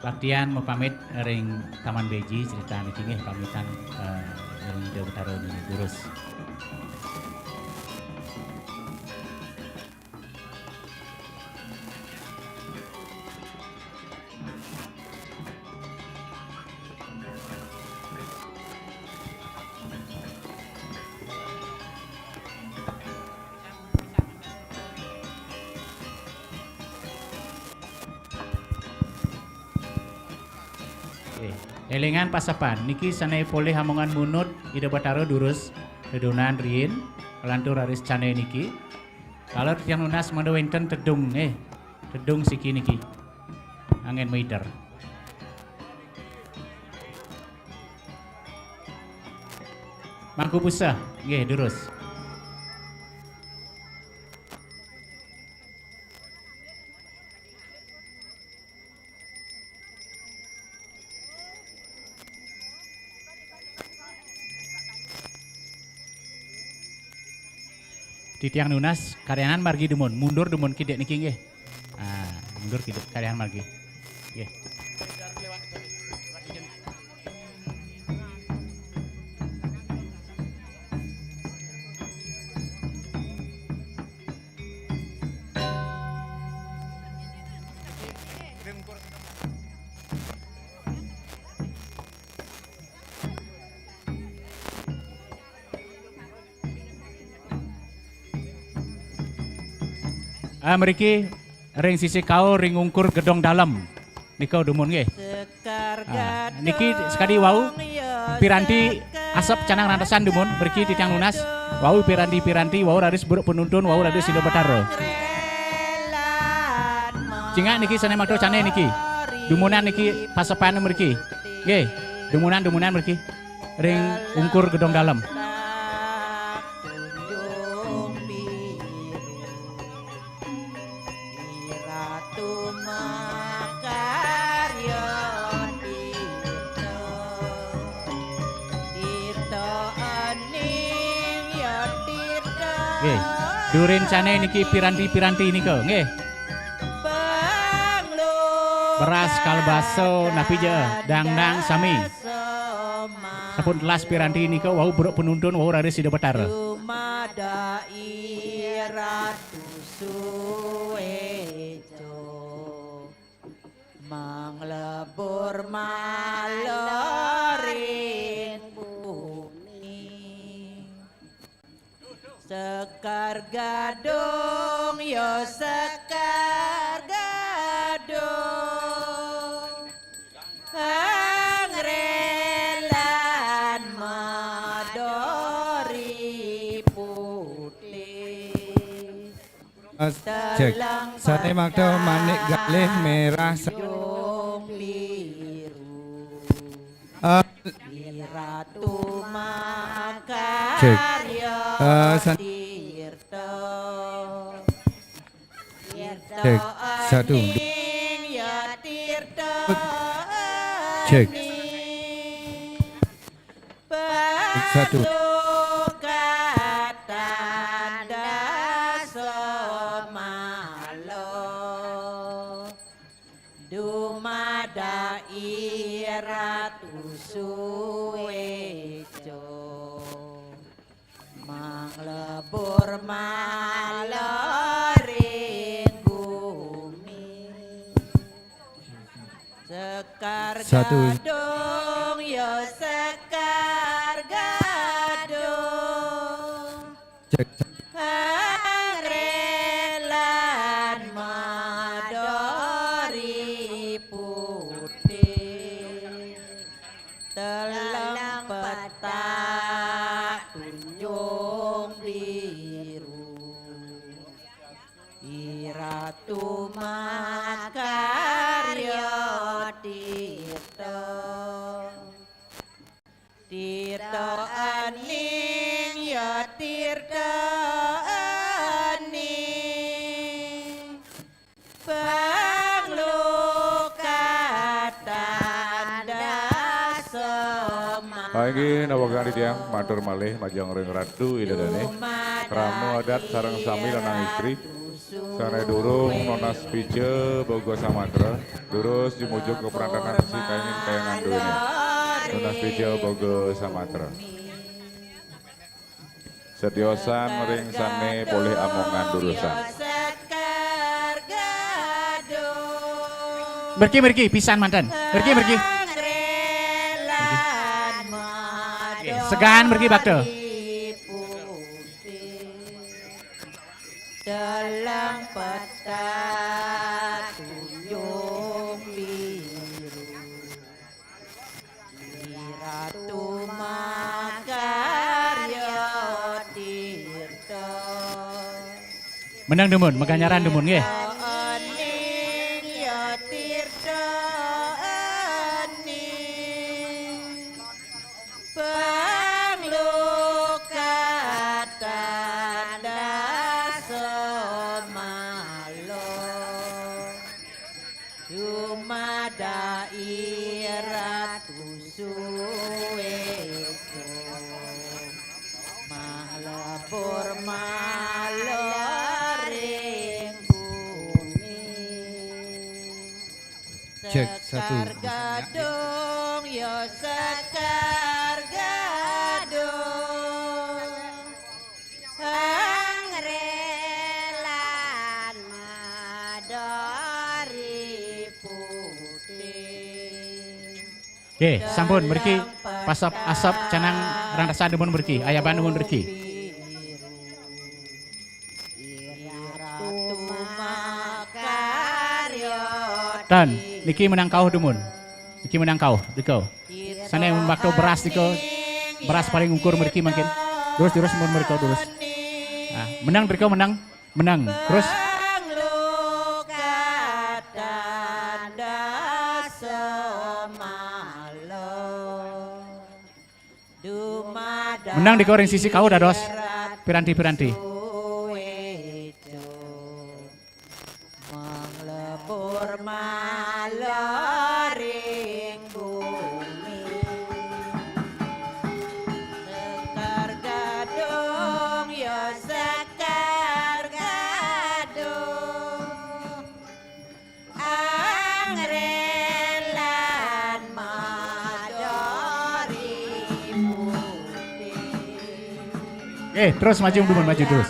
Baktian mapamit ring Taman Beji, crita niki, nggih, pamitan, eh, ring Ida Betara niki, durus. Nggih. Elingan pasepan, niki sane polih amongan munut Ida Betara durus dedunan riin, lantur raris cane niki. Kala titiang nunas mangda wenten tedung, eh, tedung siki niki. Anggen mider. Mangku Puseh, nggih, durus. Titiang nunas, karianan margi dumun, mundur dumun kidik niki nggih. Ah, mundur kidik, karianan margi. Nggih. Ah, mriki ring sisi kaur ring ungkur gedong dalem. Nika dumun nggih. Ah, niki sakadi wau piranti asep canang rantesan dumun mriki titiang nunas. Wau piranti-piranti wau raris buruk penuntun wau raris Ida Betara. Cingak niki sane makta cane niki. Dumunan niki pasepan mriki. Nggih. Dumunan, dumunan mriki. Ring ungkur gedong dalem. Nggih. Durinsane niki piranti-piranti nika, nggih. Beras, kalbaso, napi ja, dangdang sami. Sampun telas piranti nika wau bruk penuntun wau raris Ida Betara. Manglebur maloring bumi. Sekar gadung, yo sekar gadung. Angrelan madori putih. Mas, cek. Sane makta manik galih merah sa- Yung biru. Eh, Iratu cek. Makarya Eh, san- Tirta. Cek. Satu. Ning ya Tirta. Cek. Satu. Panglukatan dasa malo. Dumadai Ratu Sueco. Manglebur maloring gumi. Sekar Satu. Gadung, yo sekar gadung. Cek. Angrelan madori putih. Telang petak tunjung biru. Iratu makarya Tirta. Tirta ening ya Tirta ening. Panglukatan dasa ma- Inggih, nawegang titiang matur malih majeng ring Ratu Ida Dane. Krama adat sareng sami lanang istri. Sane durung nunas pija boga samatra. Durus jumujuk ka prantanan sikayangan kayangan duene. Nunas pija boga samatra. Setiosan ring sane polih amongan durusan. Mergi, mergi, pisan manten. Mergi, mergi. Segan mergi, bakta. Dalang petak tunjung biru. Iratu makarya Tirta. Menang dumun, maganyaran dumun nggih. Ening ya Tirta ening. Panglukatan dasa malo. Dumadai Ratu Suweko. Malebur maloring bumi. Cek, satu. Sekar gadung, ya sekar gadung. Angrelan madori putih. Nggih, sampun mriki pasap asap canang rangkasan dumun mriki, ayaban dumun mriki. Tan, niki menang kauh dumun. Niki menang kauh, dika. Sane makta beras dika. Beras paling ungkur mriki mangkin. Durus, durus, mun mrika durus. Nah, menang dika, menang, menang. Terus. Panglukatan dasa malo. Menang di koring sisi kau dados piranti-piranti. Manglebur maloring bumi. Sekar gadung ya sekar gadung. Angrelan madori putih. Eh, terus maju, Bun, maju terus.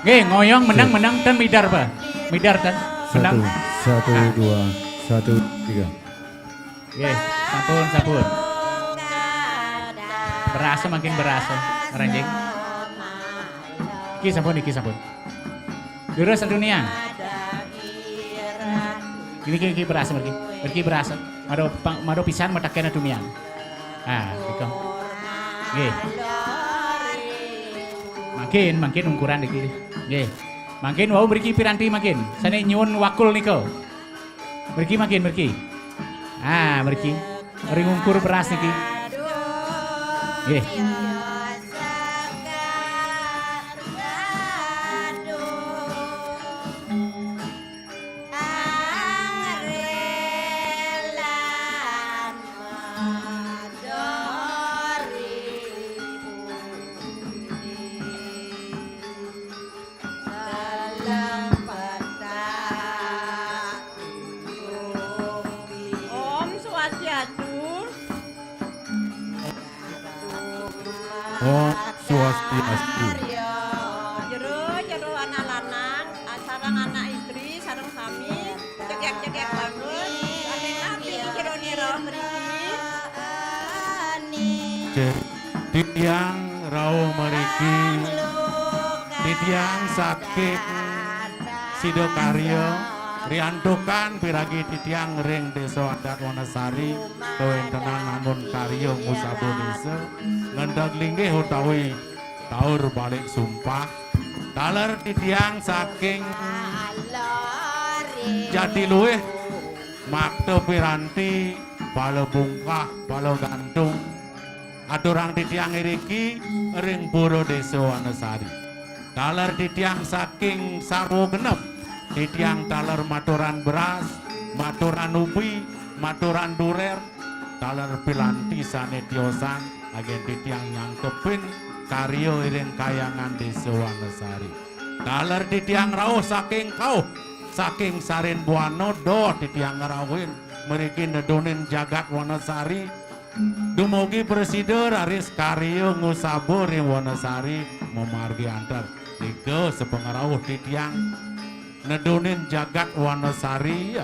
Nggih, ngoyong menang, menang, ten midar, Pak. Midar, ten. Menang. Satu, satu, dua, satu, tiga. Nggih, sampun, sampun. Berasa makin berasa, ranjing. Iki sampun, iki sampun. Lurus satu nian. Iki, iki, iki berasa, iki. Iki berasa. Mado pang-, mado pisan mataken satu nian. Ah, nika. Nggih. Mangkin, mangkin ungkuran iki. Nggih. Mangkin wau mriki piranti mangkin. Sane nyuwun wakul nika. Mriki mangkin, mriki. Ah, mriki. Ring ungkur beras niki. Nggih. Om Swastiastu. Om Swastiastu. Jero, jero anak lanang, sareng anak istri, sareng sami, cegek-cegek banget. Amin, amin, jero nira mriki. Titiang rauh mriki, titiang saking Sidakarya, riantukan piragi titiang ring Desa Adat Wonosari, kawentenan angon karya ngusaba desa, ngendeg linggih utawi taur balik sumpah. Taler titiang saking Jatiluwih, makta piranti, bala bungkah, bala gantung. Aturang titiang iriki ring Pura Desa Wanasari. Taler titiang saking Sarwa Genep, titiang taler maturan beras, maturan ubi, maturan durer, taler piranti sane tiosan, agen titiang nyangkepin karya iring kayangan Desa Wanasari. Taler titiang rauh saking kauh, saking Sarin Buana, doh titiang ngrauhin mriki nedunin jagat Wanasari. Dumugi prasida raris karya ngusaba ring Wanasari mamargi antar. Nika sapangrauh titiang nedunin jagat Wanasari.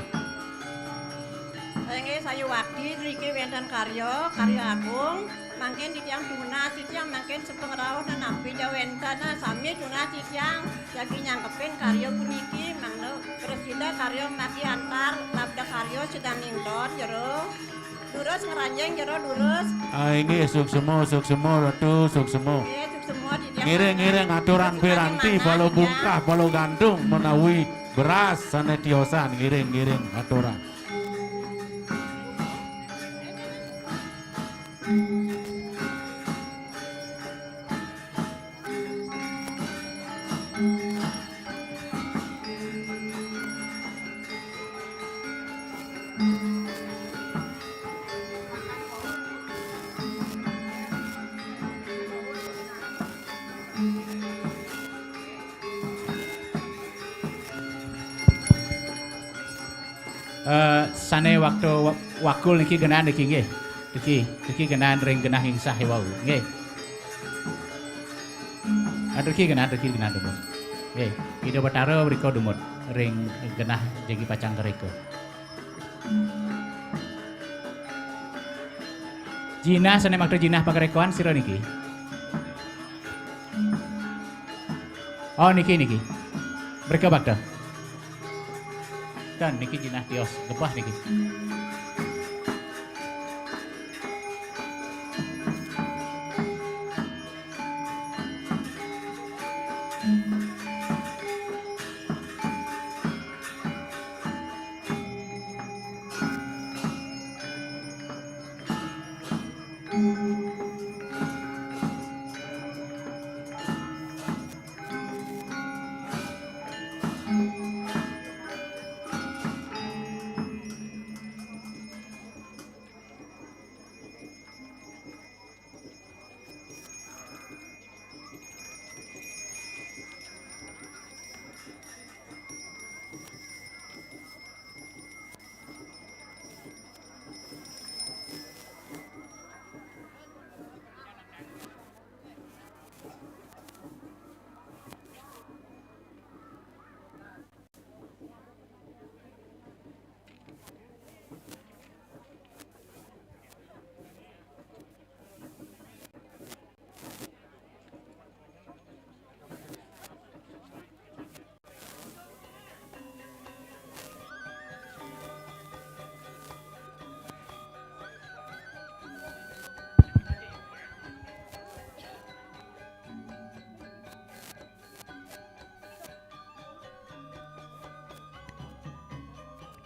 Inggih, sayuwakti driki wenten karya, karya agung. Mangkin titiang tunas, titiang mangkin sapangrauh nampi ja wenten, sami tunas titiang jagi nyangkepin karya puniki, mangda prasida karya mamargi antar, labda karya sida nington jero. Durus ngranjing jero, durus. Ah, inggih, suksema, suksema, Ratu, suksema. Nggih, suksema, titiang. Ngiring, ngiring, aturan piranti, bala bungkah, bala gantung, menawi beras sane tiosan, ngiring, ngiring, aturan. Eh, sane waktu wa-, wakul niki genah niki nggih. Niki, niki genah ring genah ingsah iwau nggih. Atur ki genah, atur ki genah dumut. Nggih, Ida Betara mrika dumut ring genah jagi pacang kareka. Jinah sane makta jinah pakarekan sira niki. Oh, niki, niki. Mrika bakta. Dan niki jinah tios, gebah niki.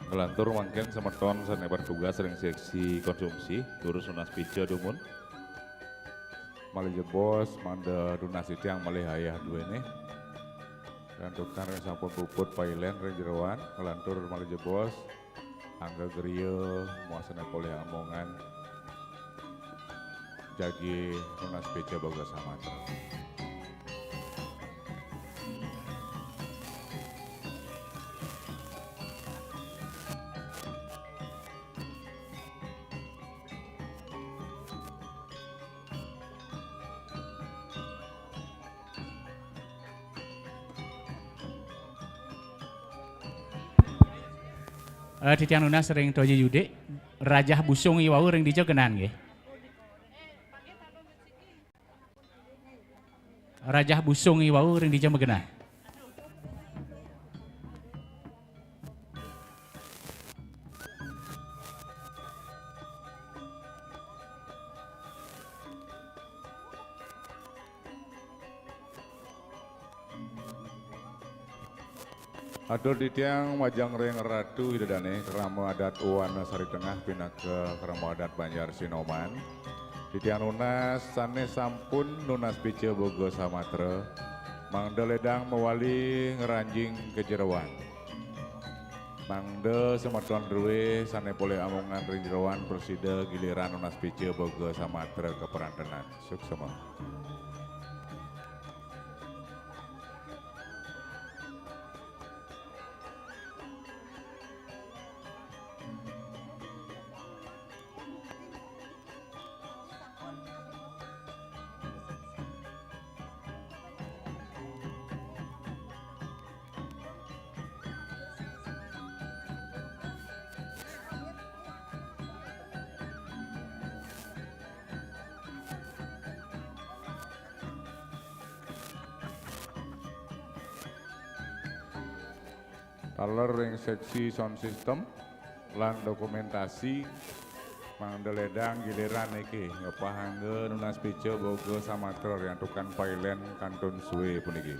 Nglantur mangkin semeton sane bertugas ring seksi konsumsi, durus nunas beca dumun. Malih jebos, mangda nunas titiang malih ayah duene. Santukan ring sampun puput pailen ring jeroan, nglantur malih jebos, angga griya muasane polih amongan. Jagi nunas beca boga samatra. Eh, titiang nunas ring Toji Yudik, Rajah Busung iwau ring dija genah nggih. Rajah Busung iwau ring dija magenah. Atur titiang majeng ring Ratu Ida Dane, krama adat Wana Sari Tengah pinaka krama adat Banjar Sinoman. Titiang nunas sane sampun nunas beca boga samatra, mangda ledang mawali ngranjing ka jeroan. Mangda semeton druwe sane polih amongan ring jeroan prasida giliran nunas beca boga samatra kaprantenan. Suksema. Taler ring seksi sound system lan dokumentasi, mangda ledang giliran niki ngepahanga nunas beca boga samatra riantukan pailen kantun suwe puniki.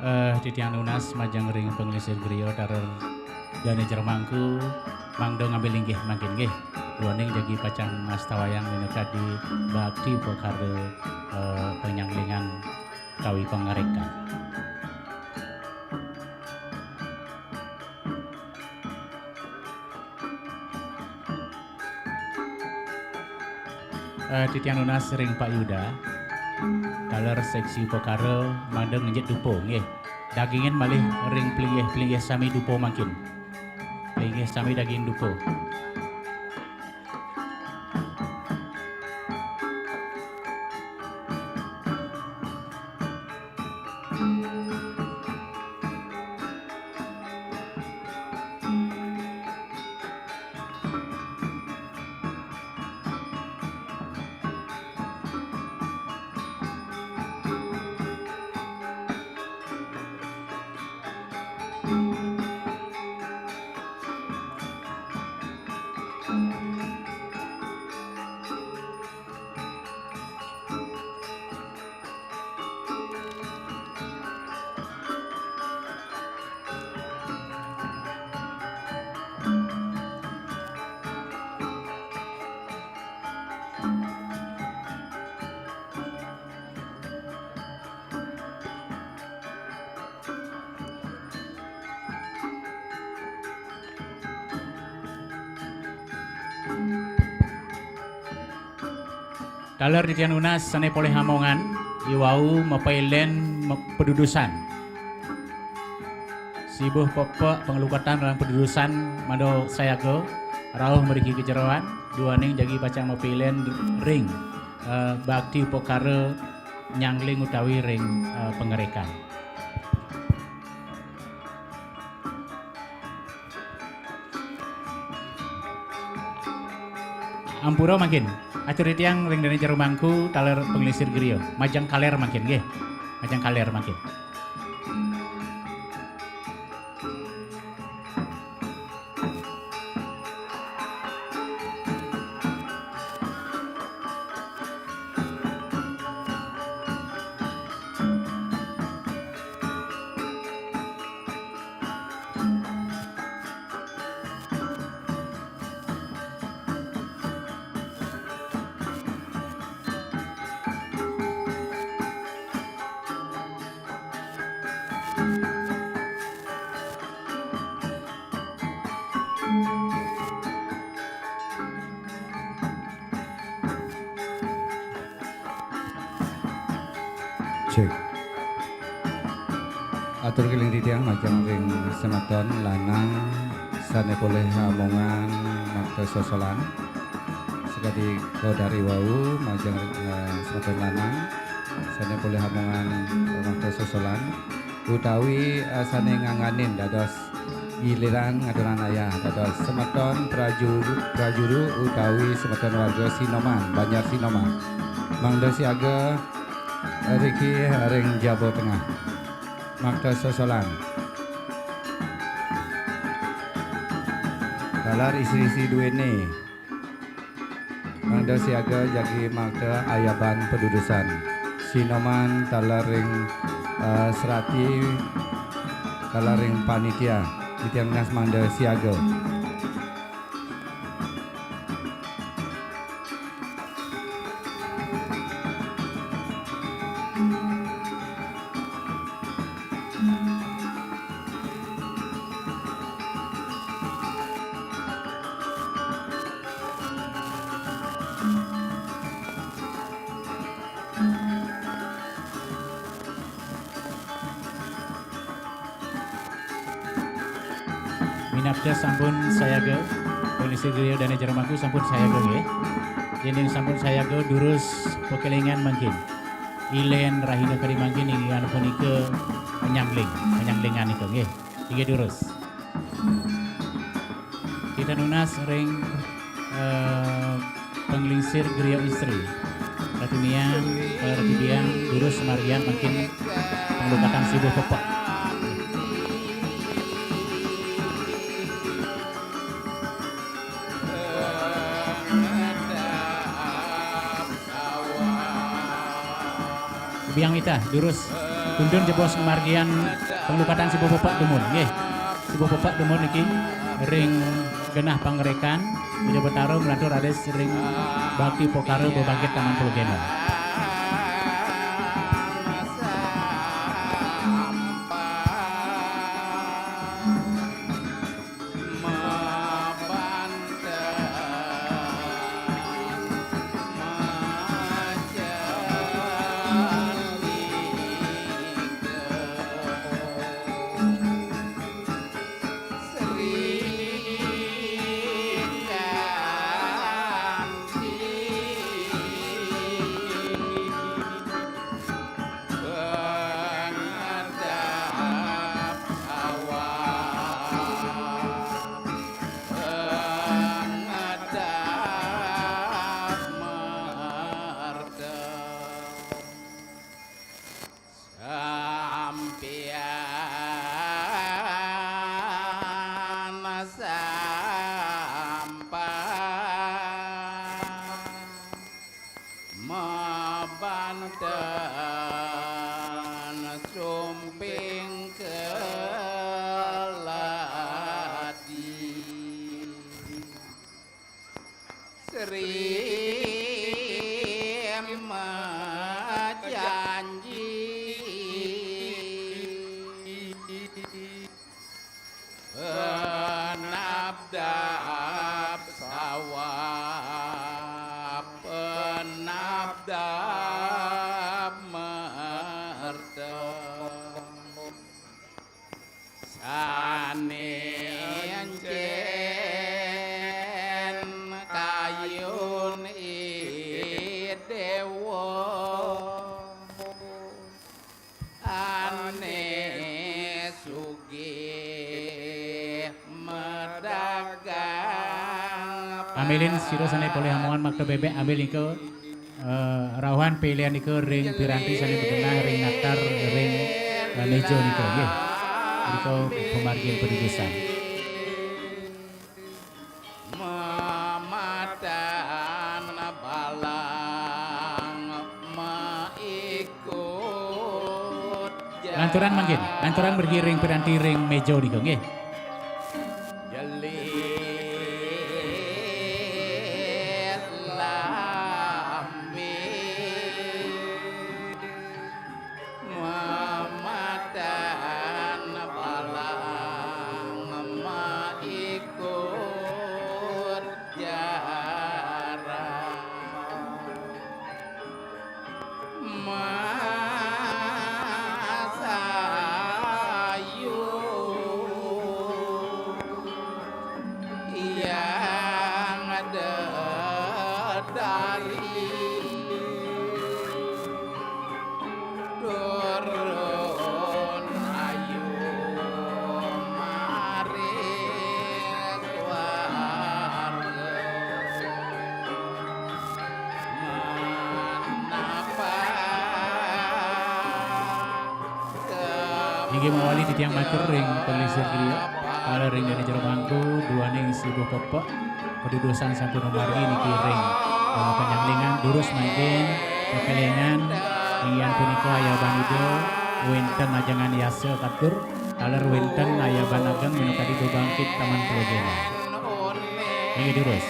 Eh, titiang nunas majeng ring panglingsir griya taler dane jero mangku, mangda ngambil linggih mangkin nggih. Duaning jagi pacang ngastawayang minakadi bakti upakara, eh, panyanglingan utawi pangrekan. Eh, titiang nunas ring Pak Yuda, taler seksi upakara mangda ngenjit dupa, nggih. Dagingin malih ring plinggih-plinggih sami dupa mangkin. Plinggih sami daging dupa. Taler titiang nunas sane polih amongan, iwau mapailen me-, padudusan. Sibuh pepek panglukatan lan padudusan mangda sayaga, rauh mriki ka jeroan, duaning jagi pacang mapailen ring, eh, bakti upakara nyangling utawi ring, eh, pangrekan. Ampura mangkin. Atur titiang ring dane jero mangku taler panglingsir griya. Majeng kaler mangkin nggih. Majeng kaler mangkin. Cek. Atur keling titiang majeng ring semeton lanang sane polih amongan makta sosolan. Sakadi kawedari wau majeng, eh, semeton lanang sane polih amongan makta sosolan utawi, eh, sane ngangganin dados giliran ngaturang ayah dados semeton prajuru, prajuru utawi semeton warga Sinoman, Banjar Sinoman. Mangda siaga riki ring jaba tengah. Makta sosolan. Taler isi-isi duene. Mangda siaga jagi makta ayaban padudusan. Sinoman taler ring, eh, serati, taler ring panitia. Titiang nunas mangda siaga. Minabda sampun sayaga, kondisi griya dane jero mangku sampun sayaga nggih. Yen sampun sayaga durus pakelingan mangkin. Ilen rahina kadi mangkin inggih punika panyangling, panyanglingan nika nggih. Inggih durus. Kita nunas ring, eh, panglingsir griya istri. Ratu Niang, eh, Ratu Diang, durus marian mangkin panglukatan sibuh pepek. Biang Mita, durus. Tundun jebos ngamargiang panglukatan sibuh pepek dumun, nggih. Sibuh pepek dumun niki ring genah pangrekan, Ida Betara nglantur raris ring bakti upakara bebangkit Taman Pulo Gena. Sampian sampah mabanten sumping keladi. Sri majanji penabdab sawah, penabdab merta. Sané encén kayun i déwa, ané sugih madagang. Ambilin sira sané polih amongan makta bébék, ambil nika, eh, rauhan pilihan nika ring piranti sané magenah ring natar ring, eh, méja nika, nggih. Nika pamargin padudusan. Mamatan balang maikut. Lanturan mangkin, lanturan margi ring piranti ring méja nika, nggih. Jelit lambi mamatan balang maikut jaran. Masayu yang dedari turun ayu maring swarga. Inggih mawali titiang matur ring panglingsir griya, taler ring dané jero mangku, duaning sibuh pepek, padudusan sampun mamargi niki ring, eh, panyanglingan, durus mangkin, pepelengan, inggih punika ayaban Ida, wénten ajangan yasa katur, taler wénten ayaban ageng minakadi bebangkit Taman Pulo Gena. Inggih durus.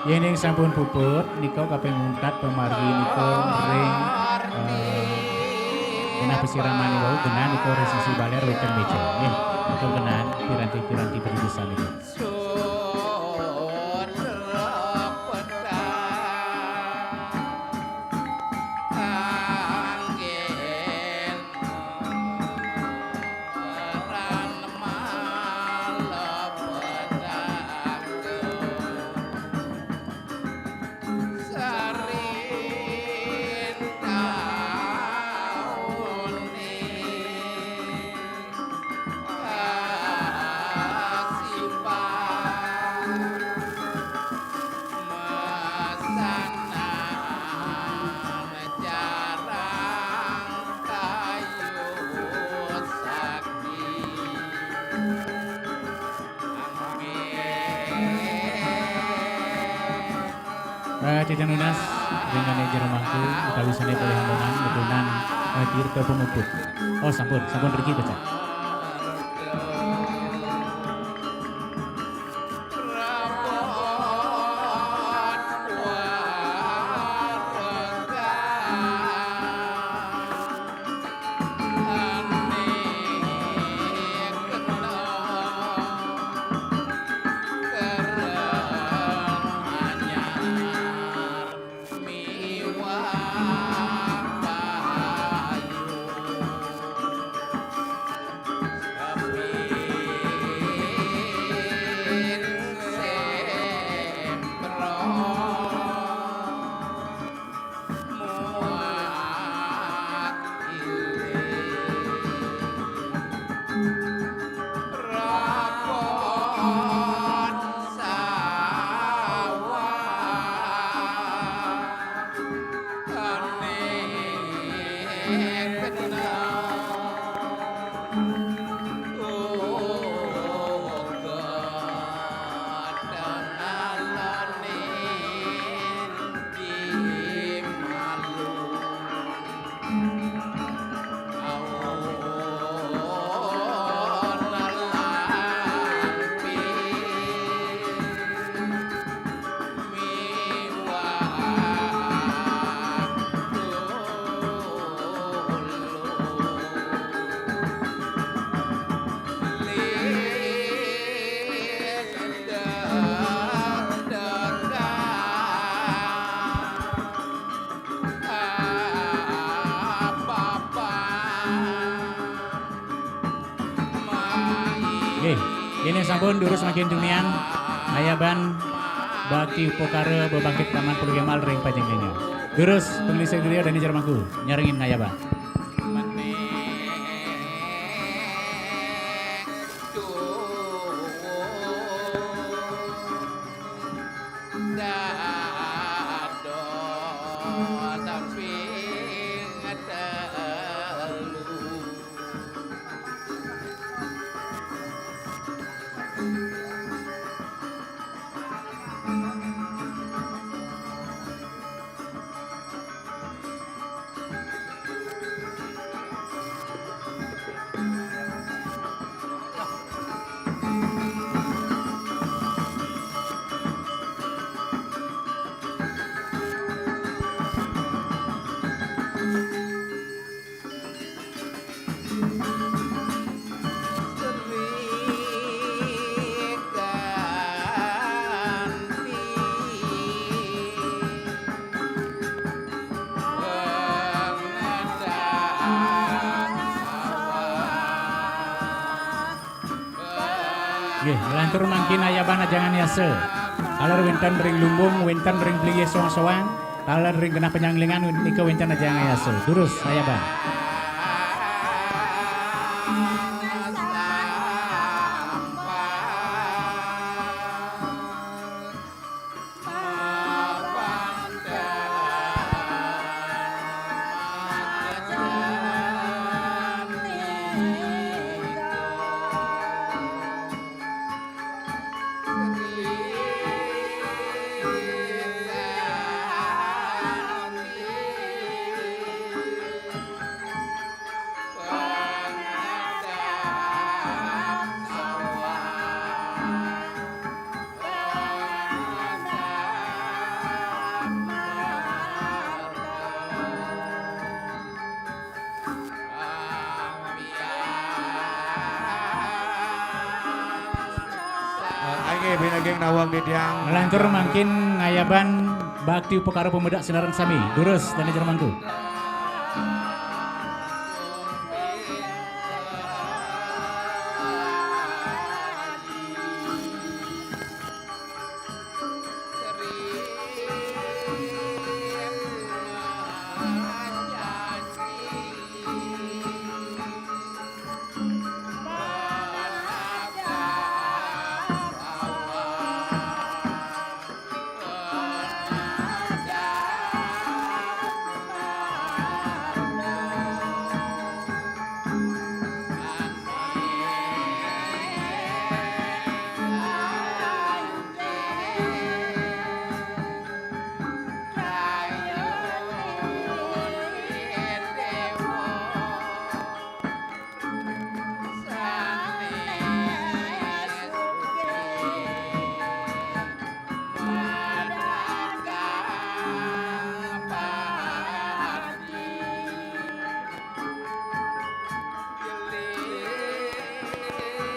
Yéning sampun puput, nika kaping untat pamargi nika ring, eh, genah pasiraman wau, genah nika ring sisi balér wénten méja. Nggih, nika genah piranti-piranti padidisan niki. Eh, jajan nunas, ring dané jero mangku, utawi sané polih rombongan, nunas, eh, tirta pamuput. Oh, sampun, sampun riki, Baca. Nggih, yéning sampun durus mangkin tunian, ngayaban bakti upakara bebangkit Taman Pulau Kemal ring Pajeng Lingga. Durus, panglingsir griya dané jero mangku, nyarengin ngayaban. Nggih, lantur mangkin ayaban ajangan yasa. Taler wénten ring lumbung, wénten ring blinggih soang-soang, taler ring genah panyanglingan nika wénten ajangan yasa. Durus ayaban. Nggih, nawang titiang. Nglantur mangkin ngayaban bakti upakara pamedak sinareng sami. Durus, dané jero mangku.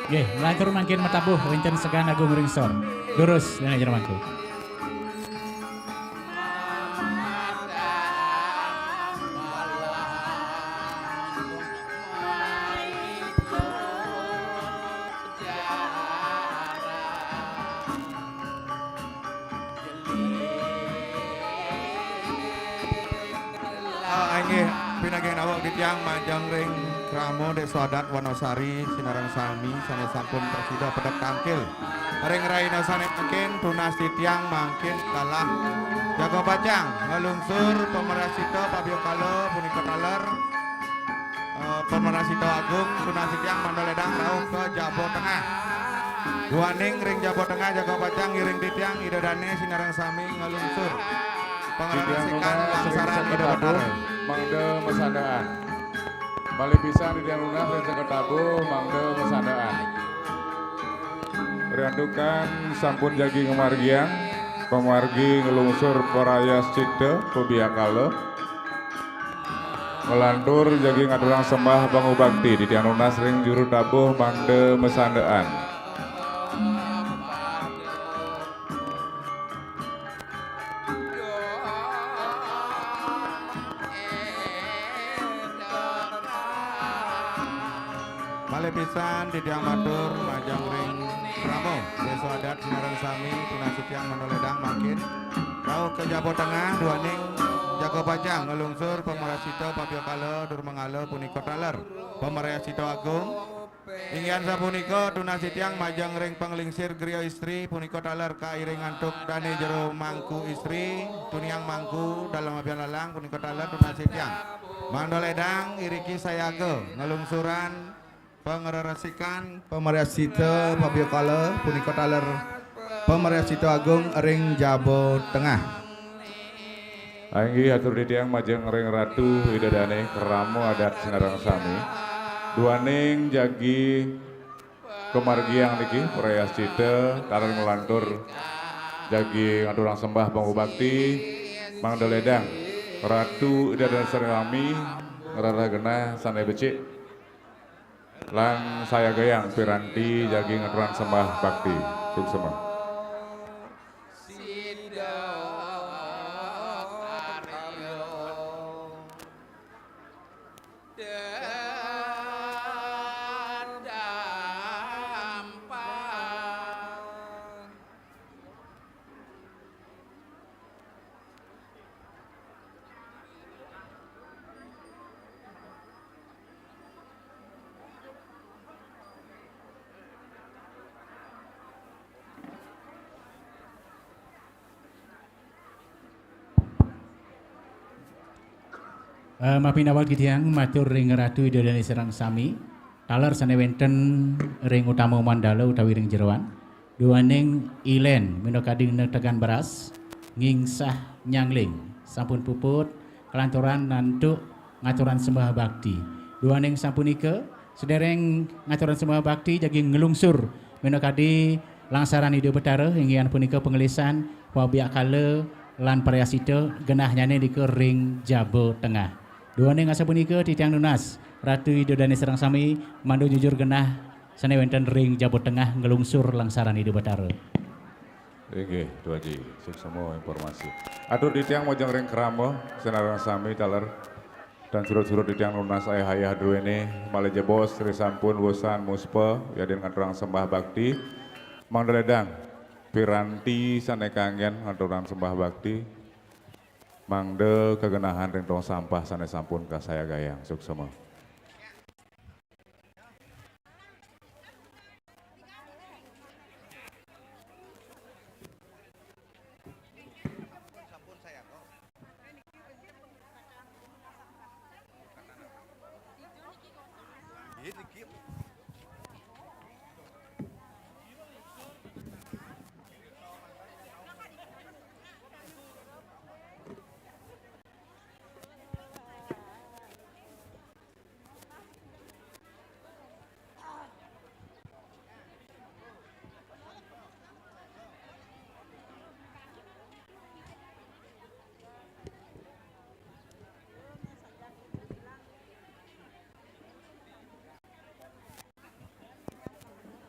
Nggih, lantur mangkin matabuh wénten segan agung ring sor. Durus, dané jero mangku. Ah, inggih, pinagih nawang titiang majeng ring krama Désa Adat Wanasari, sinareng sami sané sampun prasida pedek tangkil. Ring rahina sané mangkin tunas titiang mangkin galah jaga pacang nglungsur pameras cita pabiyakala punika taler, eh, pameras cita agung tunas titiang mangda lédang rauh ka jaba tengah. Duaning ring jaba tengah jaga pacang ngiring titiang Ida Dané sinareng sami nglungsur pangreresikan langsaran Ida Batara. Mangda masandaan. Malih pisan titiang nunas ring sekatabuh mangda masandaan. Riantukan sampun jagi ngamargiang, pamargi nglungsur parayascita pabiyakala. Nglantur jagi ngaturang sembah pangubakti, titiang nunas ring juru tabuh mangda masandaan. Malih pisan titiang matur majeng ring krama Désa Adat sinareng sami tunas titiang mangda lédang mangkin rauh ka jaba tengah duaning jaga pacang nglungsur pameras cita pabiyakala dur manggala punika taler pameras cita agung. Inggihan sapunika tunas titiang majeng ring panglingsir griya istri punika taler kairing antuk dané jero mangku istri, tuniang mangku dalem abian lalang punika taler tunas titiang. Mangda lédang iriki sayaga nglungsuran pangreresikan pameras cita pabiyakala punika taler pameras cita agung ring jaba tengah. Inggih atur titiang majeng ring Ratu Ida Dané krama adat sinareng sami. Duaning jagi kamargiang niki parayascita taler nglantur jagi ngaturang sembah pangubakti mangda lédang Ratu Ida Dané sareng sami ngrereh genah sané becik. Lan sayagayang piranti jagi ngaturang sembah bakti. Suksema. Eh, mapinawag titiang matur ring Ratu Ida Dané sareng sami, taler sané wénten ring utama mandala utawi ring jeroan, duaning ilén minakadi netegan beras, ngingsah nyangling, sampun puput, kalanturan antuk ngaturang sembah bakti. Duaning sapunika, sadéréng ngaturang sembah bakti jagi nglungsur minakadi langsaran Ida Batara, inggih punika panglisan, pabiakala, lan parayascita genahnyané nika ring jaba tengah. Duaning asapunika titiang nunas, Ratu Ida Dané sareng sami mangda nyujur genah sané wénten ring jaba tengah nglungsur langsaran Ida Batara. Inggih, Ratu Aji, suksma informasi. Atur titiang majeng ring krama, sinareng sami taler. Dan surud-surud titiang nunas ayah-ayah druéné, malih jebos, ri sampun wusan muspa, yadin ngaturang sembah bakti. Mangda ledang, piranti sané kanggén ngaturang sembah bakti. Mangda kagenahan ring tong sampah sané sampun kasayagayang. Suksma.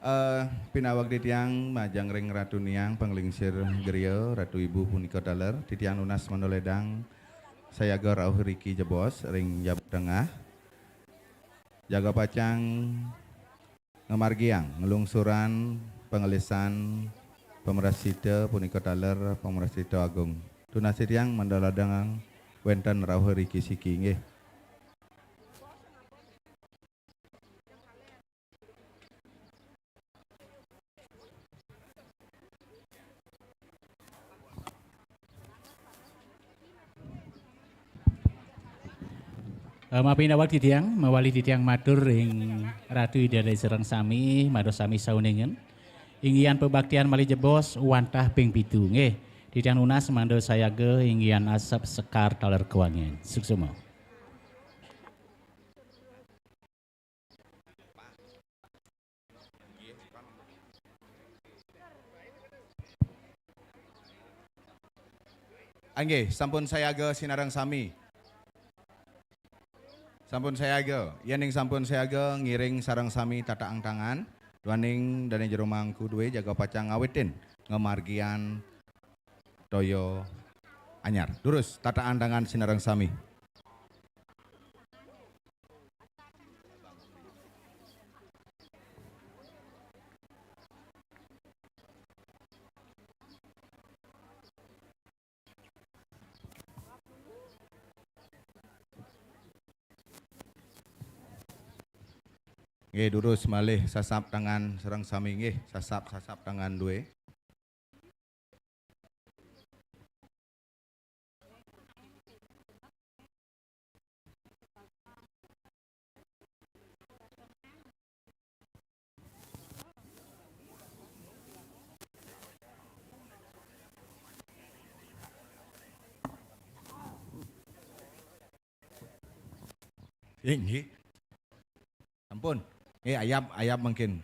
Eh, pinaweg titiang majeng ring Ratu Niang Panglingsir Gria, Ratu Ibu punika taler, titiang nunas mangda ledang sayaga rauh riki jebos ring jam tengah. Jaga pacang ngamargiang nglungsuran pangelisan pamrasita punika taler Pamrasita Agung. Tunas titiang mangda ledang wénten rauh riki siki nggih. Eh, mapinaweg titiang, mawali titiang matur ring Ratu Ida Dané sareng sami, mados sami sauningan. Inggihan pabaktian malih jebos wantah ping pitu, nggih. Titiang nunas mangda sayaga inggihan asep sekar taler kawangian. Suksma. Inggih, sampun sayaga sinareng sami. Sampun sayaga. Yéning sampun sayaga, ngiring sareng sami tata'ang tangan. Duaning dané jero mangku duwé jaga pacang ngawitin ngamargiang toya anyar. Durus, tata'ang tangan sinareng sami. Nggih, durus malih sasap tangan sareng sami nggih, sasap-sasap tangan duwé. Inggih. Sampun. Nggih, ayab, ayab mangkin.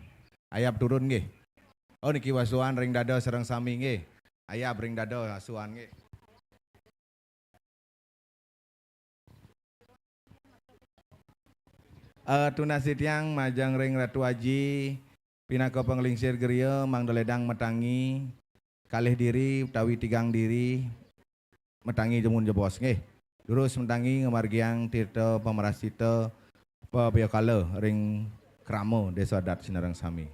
Ayab turun nggih. Oh, niki wasuan ring dada sareng sami nggih. Ayab ring dada wasuan nggih. Eh, tunas titiang majeng ring Ratu Aji, pinaka panglingsir gria mangda ledang matangi kalih diri utawi tigang diri, matangi dumun jebos nggih. Durus matangi ngamargiang tirta pamrasita pabiyakala ring krama désa adat sinareng sami.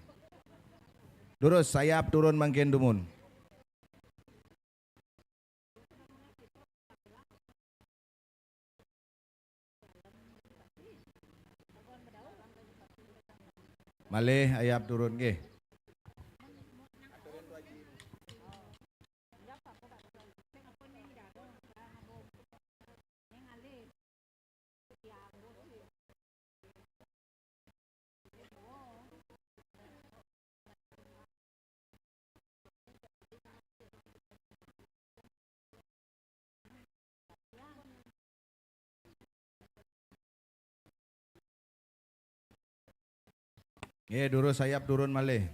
Durus sayap turun mangkin dumun. Malih ayab turun nggih. Nggih, durus sayap turun malih.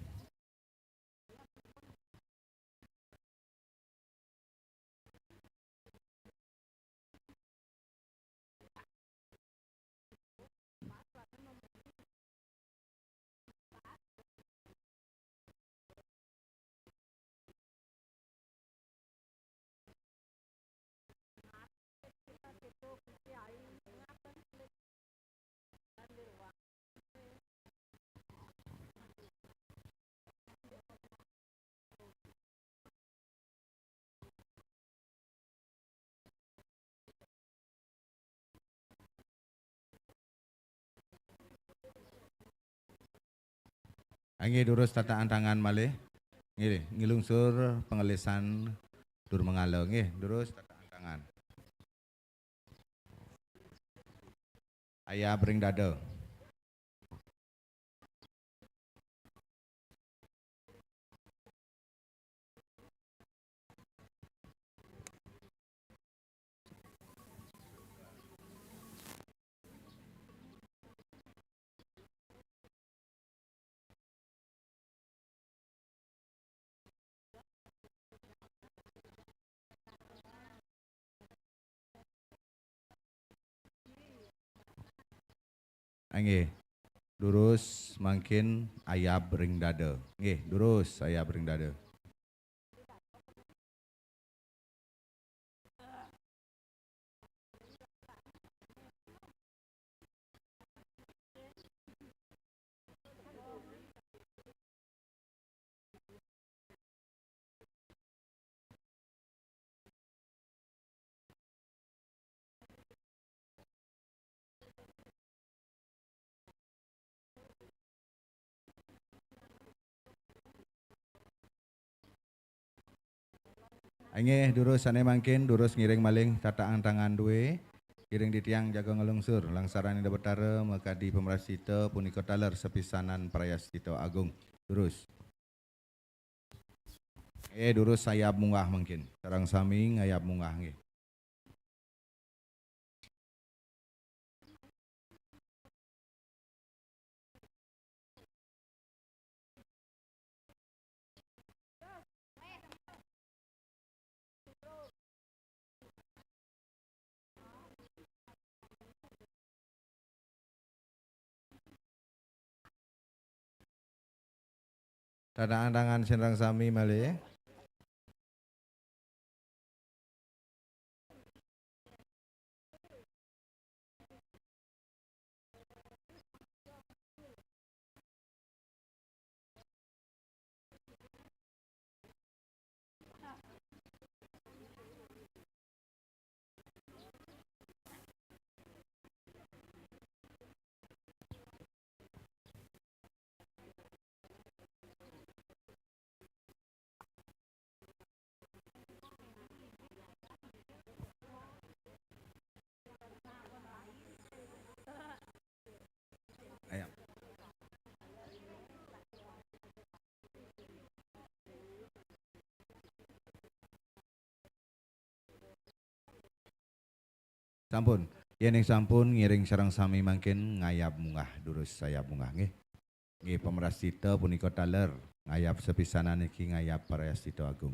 Inggih, durus tataan tangan malih. Nggih, nglungsur pangelisan dur manggala. Nggih, durus tataan tangan. Ayab ring dada. Inggih. Durus mangkin ayab ring dada. Nggih, durus ayab ring dada. Inggih, durus sané mangkin, durus ngiring malih tataan tangan dué. Iring titiang jaga nglungsur, langsaraning Ida Betara makadi pamarasita punika taler sapisanan prayascita agung. Durus. Eh, durus ayab munggah mangkin. Sareng sami ngayab munggah nggih. Tataan tangan sareng sami malih. Ayam. Sampun. Yéning sampun, ngiring sareng sami mangkin ngayab munggah, durus ayab munggah nggih. Nggih, pamarascita punika taler ngayab sapisanan niki ngayab parayascita agung.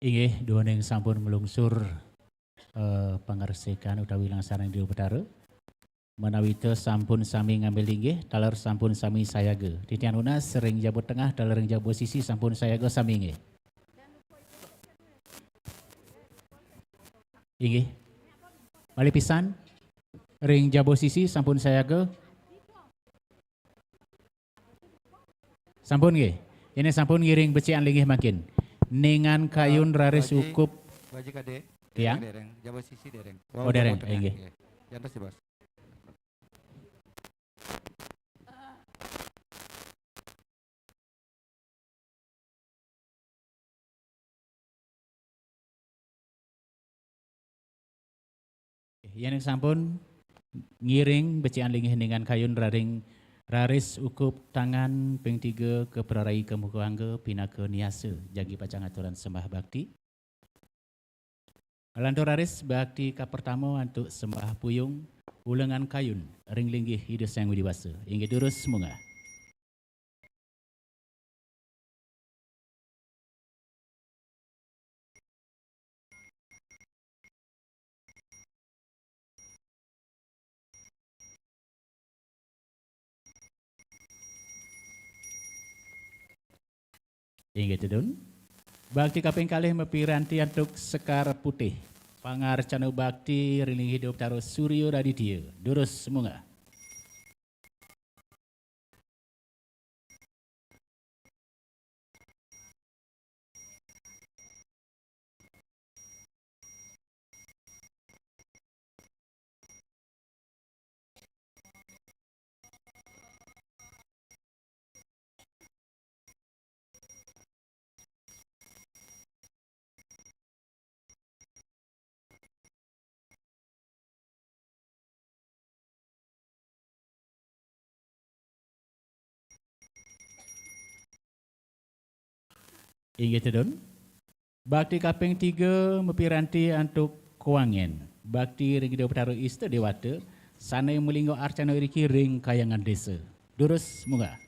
Inggih, duaning sampun nglungsur, eh, pangresikan utawi langsaraning Ida Betara. Ménawi ta sampun sami ngambil linggih, taler sampun sami sayaga. Titiang nunas ring jaba tengah, taler ring jaba sisi sampun sayaga sami inggih. Inggih. Malih pisan, ring jaba sisi sampun sayaga. Sampun nggih. Yéning sampun ngiring becik linggih mangkin. Ningan kayun raris ukup. Baji kadé. Tiang? Déréng, déréng. Jaba sisi déréng. Oh, déréng, jaba tengah, inggih. Nggih. Jantos, Bos. Yén sampun ngiring becikan linggih dengan kayun raring raris ukup tangan ping tiga ke prarai ke muka angga pinaka niasa jagi pacang aturan sembah bakti. Lantur raris bakti kapertama antuk sembah puyung ulengan kayun ring linggih Ida Sang Widi Wasa. Inggih durus munggah. Inggih tedun. Bakti kaping kalih mapiranti antuk sekar putih. Pangarcana bakti ring linggih Ida Betara Surya Raditya. Durus munggah. Inggih tedun. Bakti kaping tiga mapiranti antuk kuangen. Bakti ring Ida Betara Ista Dewata, sane malingga arcana iriki ring kayangan desa. Durus munggah.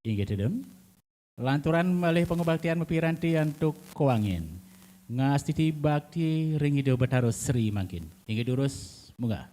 Inggih tedun. Lanturan malih pangubaktian mapiranti antuk kuangen. Ngastiti bakti ring Ida Betara Sri mangkin. Inggih durus munggah.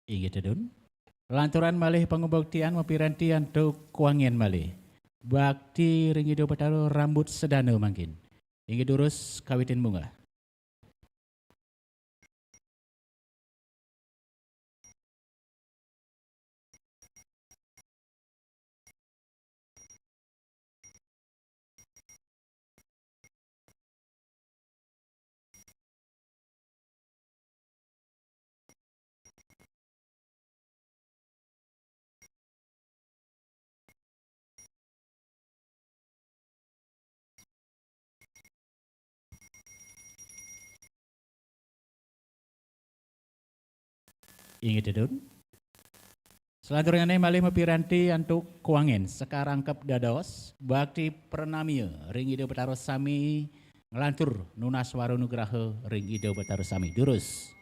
Inggih tedun. Lanturan malih pangubaktian mapiranti antuk kuangen malih. Bakti ring Ida Betara Rambut Sedana mangkin. Inggih durus kawitin munggah. Inggih tedun. Salanturnyané malih mapiranti antuk kuangen, sekarangkep dados bakti pranamia ring Ida Betara sami, nglantur nunas wara nugraha ring Ida Betara sami. Durus.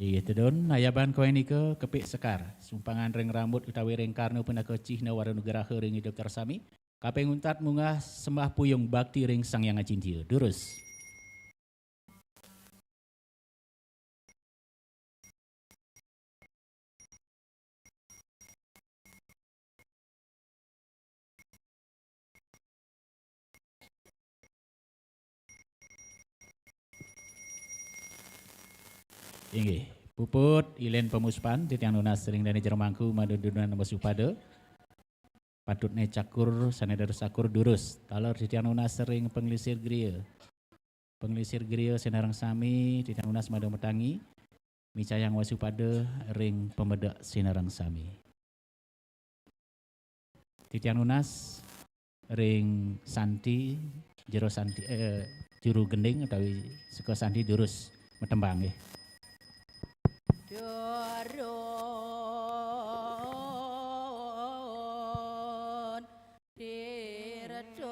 Inggih tedun, nayaban kuangen nika kepik sekar, sumpangan ring rambut utawi ring karna pinaka cihna wara nugraha ring Ida Betara sami. Kaping untat munggah sembah puyung bakti ring Sang Hyang Acintya. Durus. Inggih, puput ilen pamuspan titiang nunas ring dane jero mangku madudunan wasupada. Patutne cakur sane dados cakur durus. Taler titiang nunas ring panglingsir griya. Panglingsir griya sinareng sami titiang nunas mada matangi. Micayang wasupada ring pamedek sinareng sami. Titiang nunas ring santi, jero santi, eh, juru gending utawi seka santi durus matembang nggih. Durun tirta.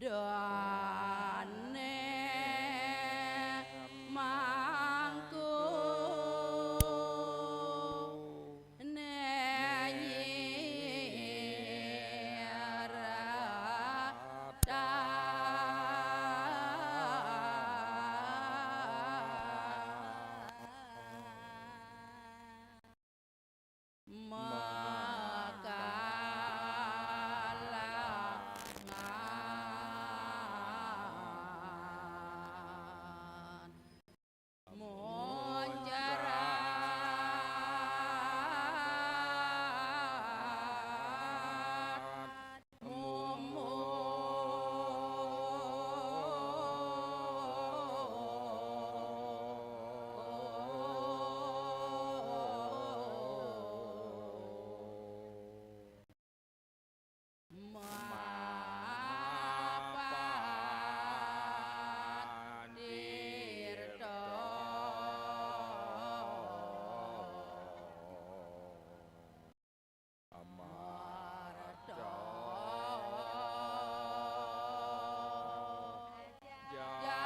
Dane mangku ne nyirata. Makalangan munjarat. Amarta jati.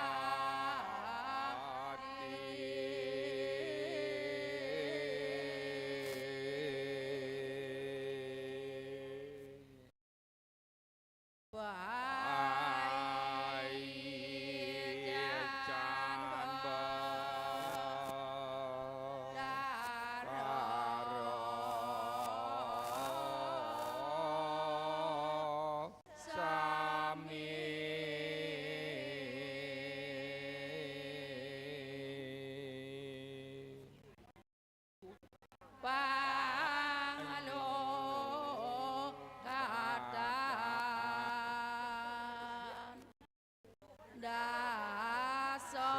Wai can ba- sami. Panglukatan dasa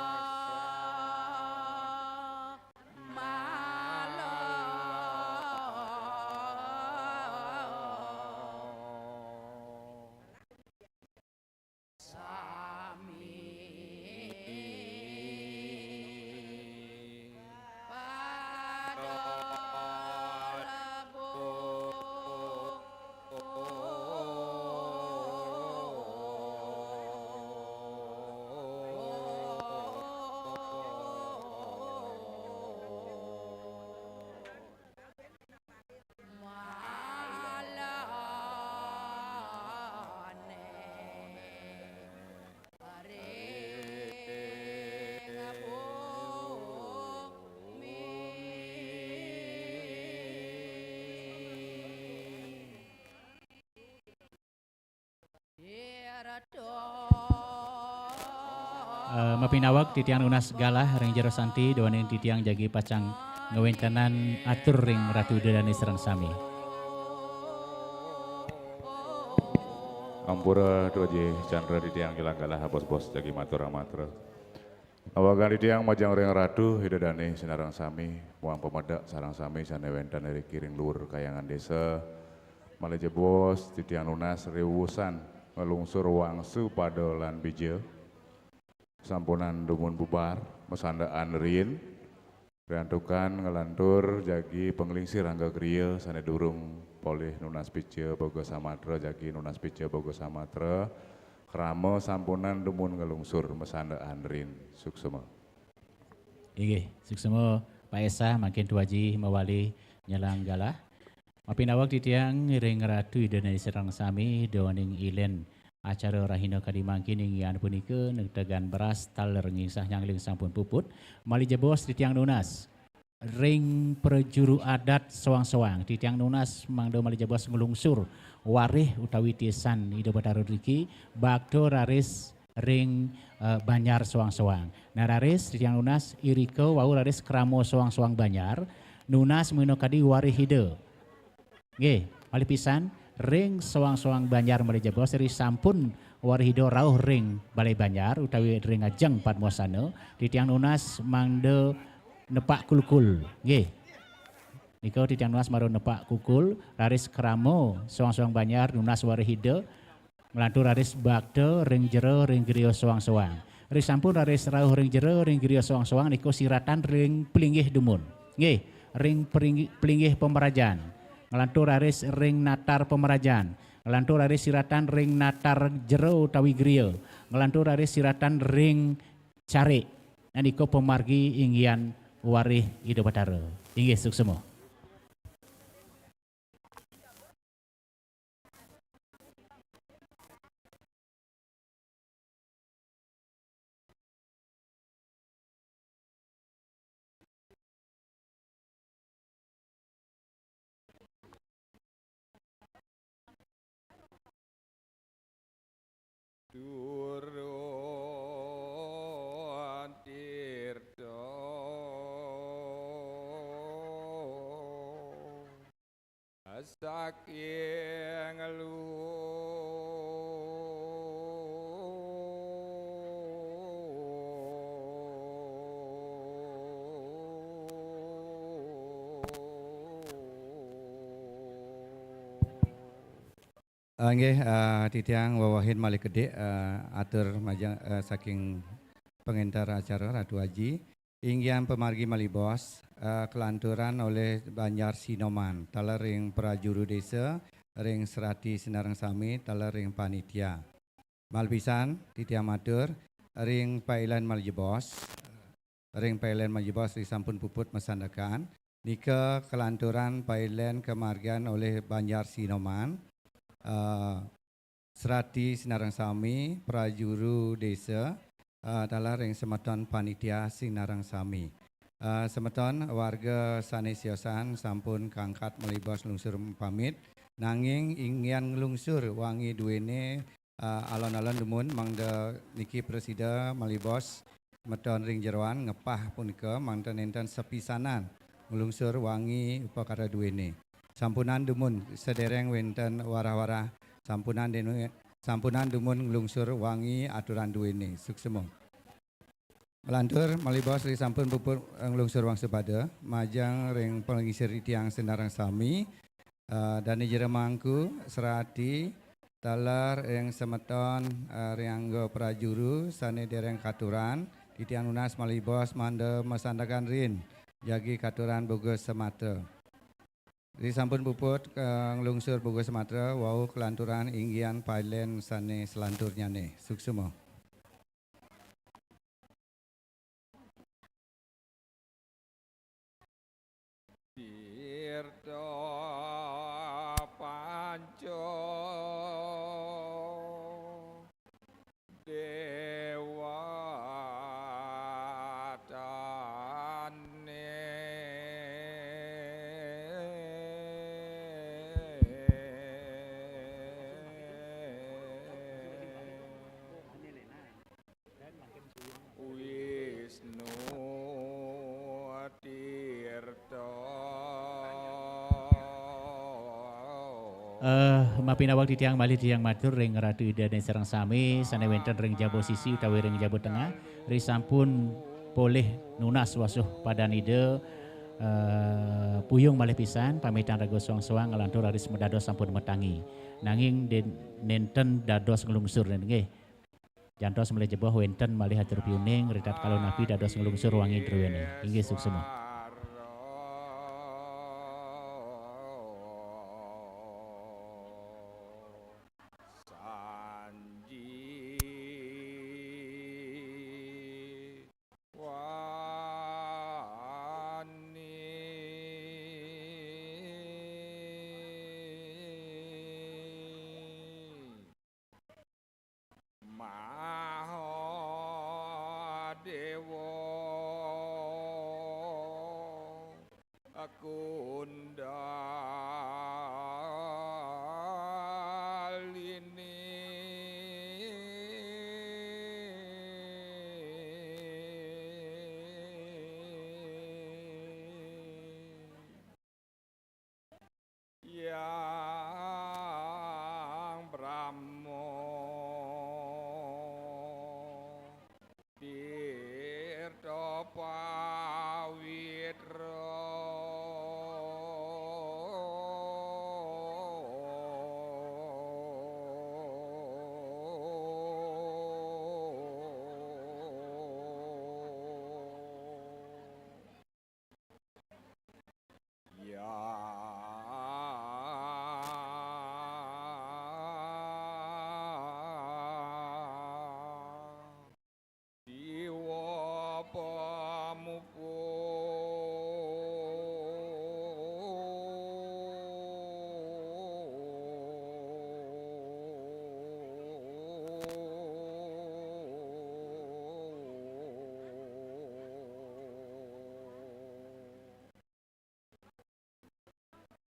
mala. Sami pada lebu. Eh, mapinaweg titiang nunas galah ring jero santi, duaning titiang jagi pacang ngawéntenan atur ring Ratu Ida Dané sareng sami. Ampura Déwa Jih Candra, titiang ngilang galah, bos-bos jagi matur amatra. Awagan titiang majeng ring Ratu Ida Dane sinareng sami, muang pamedek sareng sami sane wenten iriki ring luur Kahyangan Desa. Malih jebos titiang nunas riwusan nglungsur wangsu pada lan bija. Sampunang dumun bubar, masandaan riin. Riantukan nglantur jagi panglingsir angga griya sane durung polih nunas pica boga samatra, jagi nunas pica boga samatra. Krama sampunang dumun nglungsur, masandaan riin. Suksma. Inggih, suksma Pak Esa, mangkin Tuaji mawali nyelang galah. Mapinaweg titiang ring Ratu Ida Dane sareng sami, duaning ilen acara rahina kadi mangkin, inggih punika netegan beras taler ngingsah nyangling sampun puput. Malih jebos titiang nunas ring prajuru adat soang-soang, titiang nunas mangda malih jebos nglungsur warih utawi tisan Ida Batara driki, bakta raris ring, eh, banjar soang-soang. Nah, raris titiang nunas irika wau raris krama soang-soang banjar, nunas minakadi warih Ida. Nggih, malih pisan ring soang-soang banjar malih jebos, risampun warih Ida rauh ring balai banjar utawi ring ajeng padmasana, titiang nunas mangda nepak kulkul. Nggih. Nika titiang nunas mara nepak kulkul, raris krama soang-soang banjar nunas warih Ida, nglantur raris bakta ring jero ring griya soang-soang. Risampun raris rauh ring jero ring griya soang-soang, nika siratan ring plinggih dumun. Nggih, ring pring-, plinggih pamrajan. Nglantur raris ring natar pamrajan. Nglantur raris siratan ring natar jero utawi griya. Nglantur raris siratan ring carik. Nah, nika pamargi inggihan warih Ida Batara. Inggih, suksma. Turun tirta saking luhur. Ah, nggih, ah, titiang wewehin malih kedik, ah, atur majeng, ah, saking pangenter acara Ratu Aji. Inggihan pamargi malih bos, ah, kalanturan olih Banjar Sinoman, taler ring prajuru desa, ring serati sinareng sami, taler ring panitia. Malih pisan, titiang matur, ring pailen malih jebos, ring pailen malih jebos risampun puput masandekan, nika kalanturan pailen kamargiang olih Banjar Sinoman, eh, serati sinareng sami, prajuru desa, eh, taler ring semeton panitia sinareng sami. Eh, semeton warga sane siosan sampun kangkat malih bos nglungsur pamit, nanging inggihan nglungsur wangi duene, eh, alon-alon dumun mangda niki prasida malih bos meton ring jeroan ngepah punika mangda nenten sepisanan nglungsur wangi upakara duene. Sampunang dumun sedereng wenten warah-warah, sampunang denu-, sampunang dumun nglungsur wangi aturan duene. Suksma. Nglantur, malih bos risampun puput nglungsur wangsu pada, majeng ring panglingsir titiang sinareng sami, eh, dane jero mangku, serati, taler ring semeton, eh, ring angga prajuru, sane dereng katuran, titiang nunas malih bos mangda masandekan riin, jagi katuran boga samatra. Risampun puput, eh, nglungsur boga samatra, wau kalanturan inggihan pailen sane salanturnyane. Suksma. Tirta panca dewatane. Eh, mapinawag titiang malih titiang matur ring Ratu Ida Dané sareng sami sané wénten ring jaba sisi utawi ring jaba tengah, ri sampun polih nunas wangsu padan Ida, eh, puyung malih pisan, pamitan raga soang-soang nglantur raris madados sampun matangi. Nanging dén-, nénten dados nglungsur nggih. Jantos malih jebos wénten malih atur piuning, ritatkala napi dados nglungsur wangi druéné. Inggih suksma. Mahadéwa Kundalini. Hyang Brahma Tirta Pawitra. Hyang Siwa Pamuka.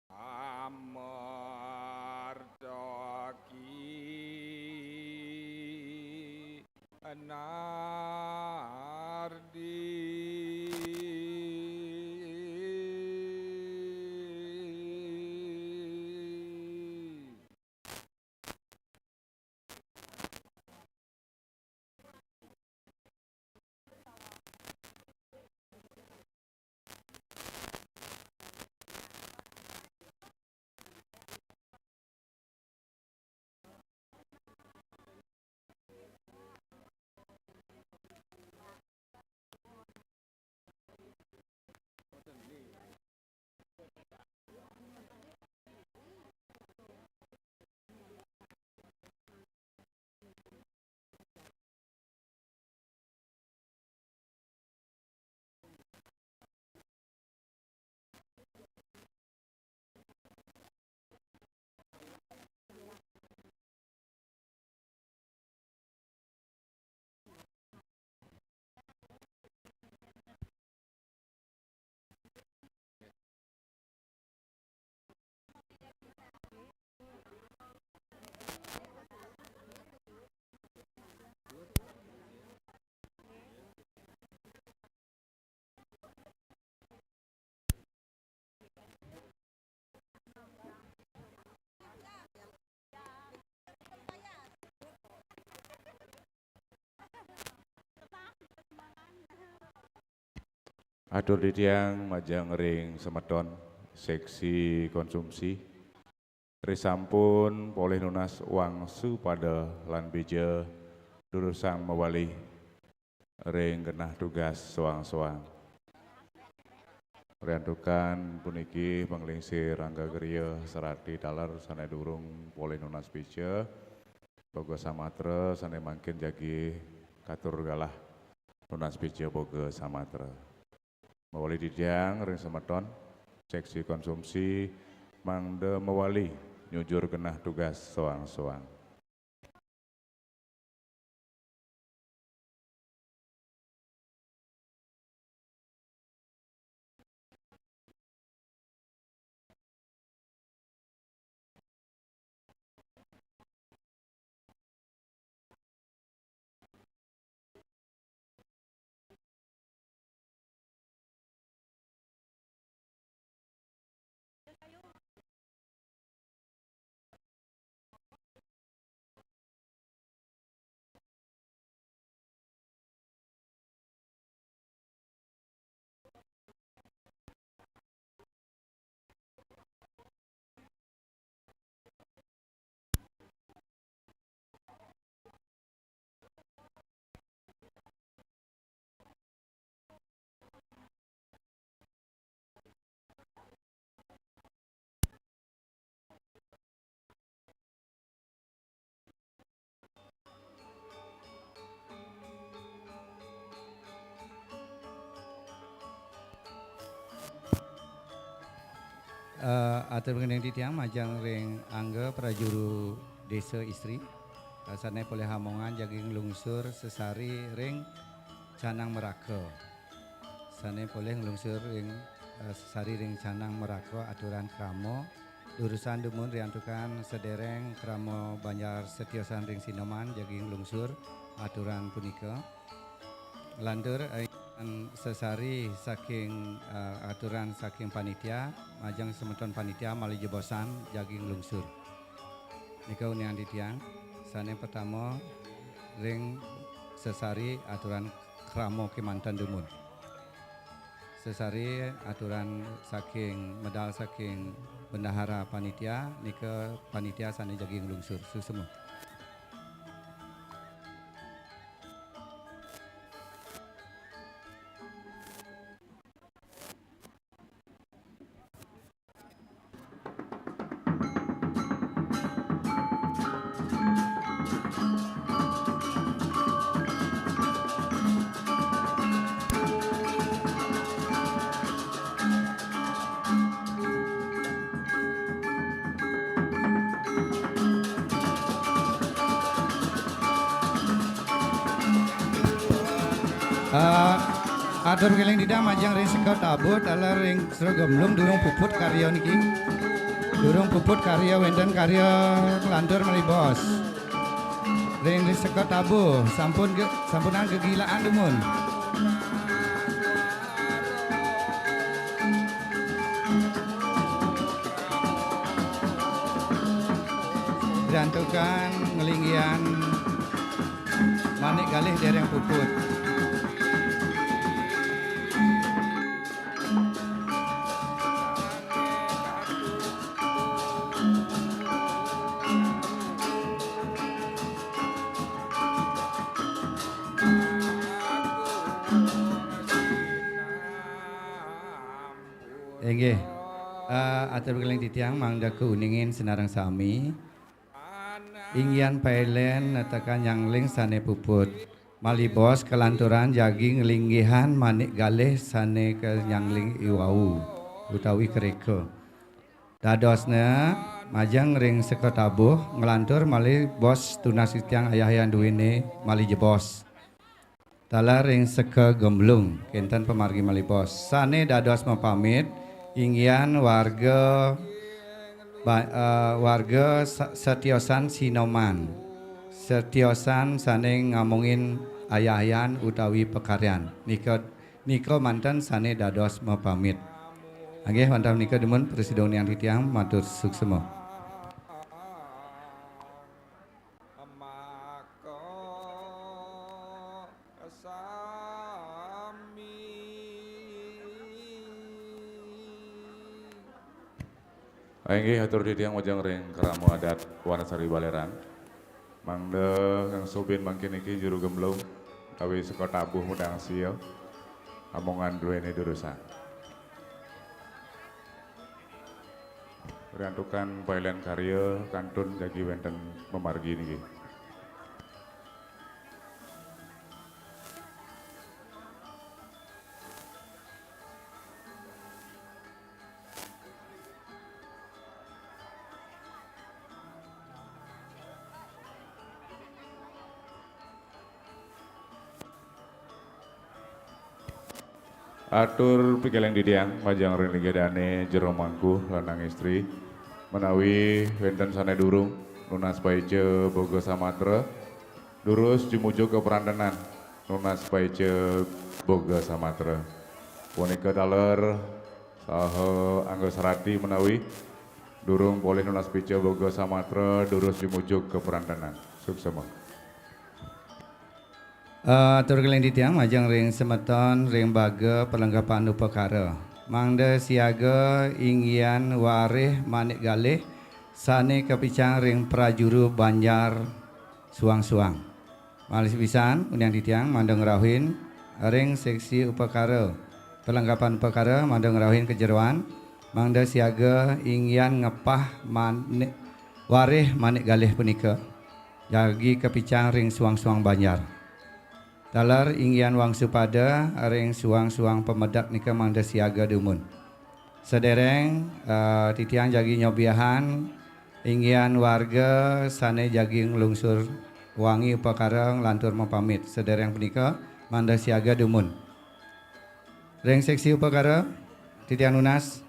Amartaki Nardi. Atur titiang majeng ring semeton seksi konsumsi. Ri sampun polih nunas wangsu pada lan bija durusang mawali ring genah tugas soang-soang. Riantukan puniki panglingsir Rangga Gria sarati taler sané durung polih nunas pica, boga samatra sané mangkin jagi katur galah nunas pica boga samatra. Mawali titiang ring semeton, seksi konsumsi mangda mawali nyujur genah tugas soang-soang. Eh, atur ngening titiang majeng ring angga prajuru desa istri, eh, sane polih amongan jagi nglungsur sesari ring Canang Meraka. Sane polih nglungsur ring, eh, sesari ring Canang Meraka aturan krama. Durusang dumun riantukan sedereng krama Banjar Setiosan ring Sinoman jagi nglungsur aturan punika. Lantur, eh, sesari saking, eh, aturan saking panitia, majeng semeton panitia malih jebosang jagi nglungsur. Nika uningang titiang, sane pertama ring sesari aturan krama kemanten dumun. Sesari aturan saking medal saking bendahara panitia, nika panitia sane jagi nglungsur. Suksma. Eh, atur ngiling titiang majeng ring seka tabuh, taler ring seka gemlung durung puput karya niki. Durung puput karya, wenten karya nglantur malih bos. Ring seka tabuh, sampun ge-, sampunang gegilaan dumun. Riantukan nglinggihan manik galih dereng puput. Inggih. Eh, atur ngiling titiang mangda kauningin sinareng sami. Inggihan pailen netekan nyangling sane puput. Malih bos kalanturan jagi nglinggihan manik galih sane kanyangling iwau utawi kereka. Dadosne, majeng ring seka tabuh, nglantur malih bos tunas titiang ayah-ayah duene malih jebos. Taler ring seka gemlung, kenten pamargi malih bos. Sane dados mapamit, inggihan warga ba-, eh, warga sa-, satiosan sinoman. Satiosan sane ngamongin ayah-ayahan utawi pakaryan. Nika, nika manten sane dados mapamit. Inggih, wantah nika dumun prasida uningang titiang matur suksma. Inggih, atur titiang majeng ring krama adat Wanasari Baleran. Mangda ngangsubin mangkin niki juru gemlung, utawi seka tabuh mudang sia, amongan duene durusang. Riantukan pailen karya kantun jagi wenten mamargi niki. Atur pikeleng titiang, majeng ring linggih dane jero mangku lanang istri, menawi wenten sane durung nunas paica boga samatra, durus jumujug ka perantenan nunas paica boga samatra. Punika taler saha angga sarati menawi durung polih nunas paica boga samatra, durus jumujug ka perantenan. Suksema. Eh, atur keling titiang majeng ring semeton ring baga perlengkapan upakara. Mangda siaga inggihan warih manik galih sane kapicang ring prajuru banjar suang-suang. Malih pisan, uningang titiang mangda ngrauhin ring seksi upakara, perlengkapan upakara mangda ngrauhin kajeroan, mangda siaga inggihan ngepah manik, warih manik galih punika. Jagi kapicang ring suang-suang banjar. Taler inggihan wangsupada ring suang-suang pamedek nika mangda siaga dumun. Sadéréng, eh, titiang jagi nyobiahang inggihan warga sané jagi nglungsur wangi upakara nglantur mapamit. Sadéréng punika, mangda siaga dumun. Ring seksi upakara, titiang nunas.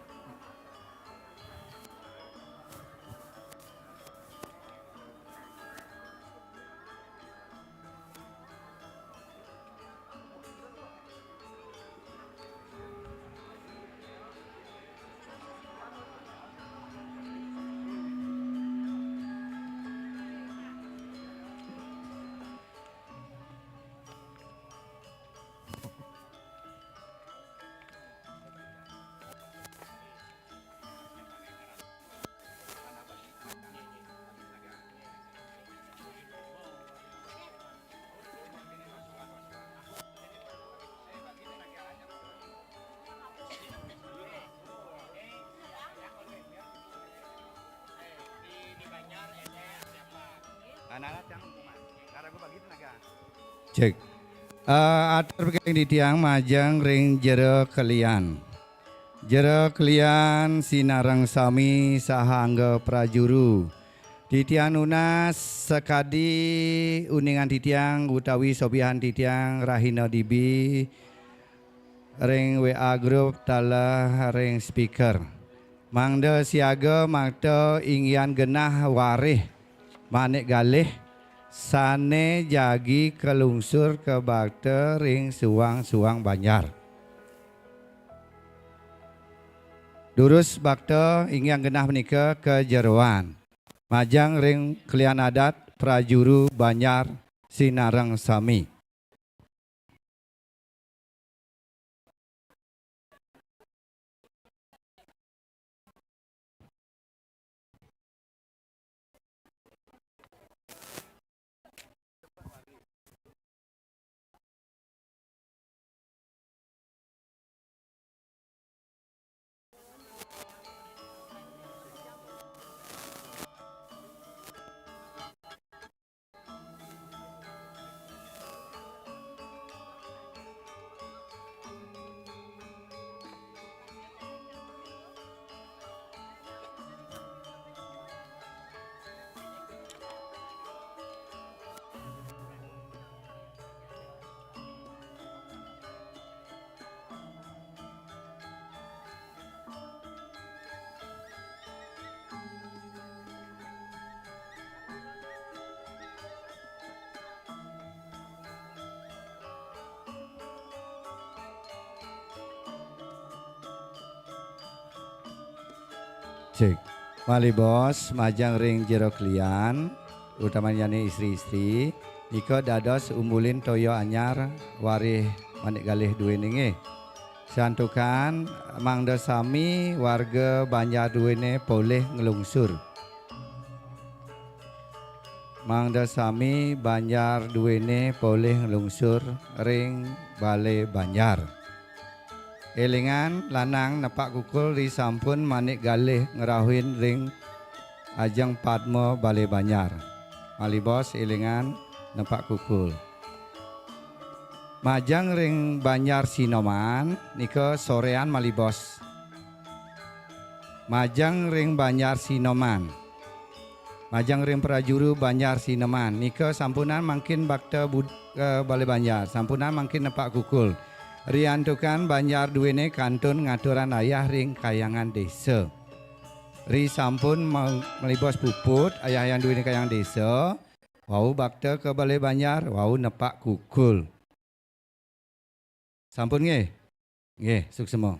Cek. Eh, atur pikiring titiang majeng ring jero kelian. Jero kelian sinareng sami saha angga prajuru. Titiang nunas sakadi uningan titiang utawi sobihan titiang rahina dibi ring W A grup taler ring speaker. Mangda siaga makta inggihan genah warih Manik Galih sané jagi kalungsur kabakta ring suang-suang banjar. Durus bakta inggihan genah punika kajeroan. Majeng ring kelian adat prajuru banjar sinareng sami. Cek. Malih bos, majeng ring jero kelian, utamanyané istri-istri, nika dados umbulin toya anyar warih Manik Galih duéné nggih. Santukan mangda sami warga banjar duéné polih nglungsur. Mangda sami banjar duéné polih nglungsur ring balé banjar. Élingan lanang nepak kukul ri sampun Manik Galih ngrauhin ring ajeng padma balé banjar. Malih bos élingan nepak kukul. Majeng ring Banjar Sinoman, nika soréan malih bos. Majeng ring Banjar Sinoman. Majeng ring prajuru Banjar Sinoman. Nika sampunang mangkin bakta bud-, eh, balé banjar. Sampunang mangkin nepak kukul. Riantukan banjar duéné kantun ngaturang ayah ring kahyangan désa. Ri sampun ma-, malih bos puput, ayah-ayah duéné kahyangan désa. Wau bakta ka balé banjar, wau nepak kukul. Sampun nggih? Nggih, suksma.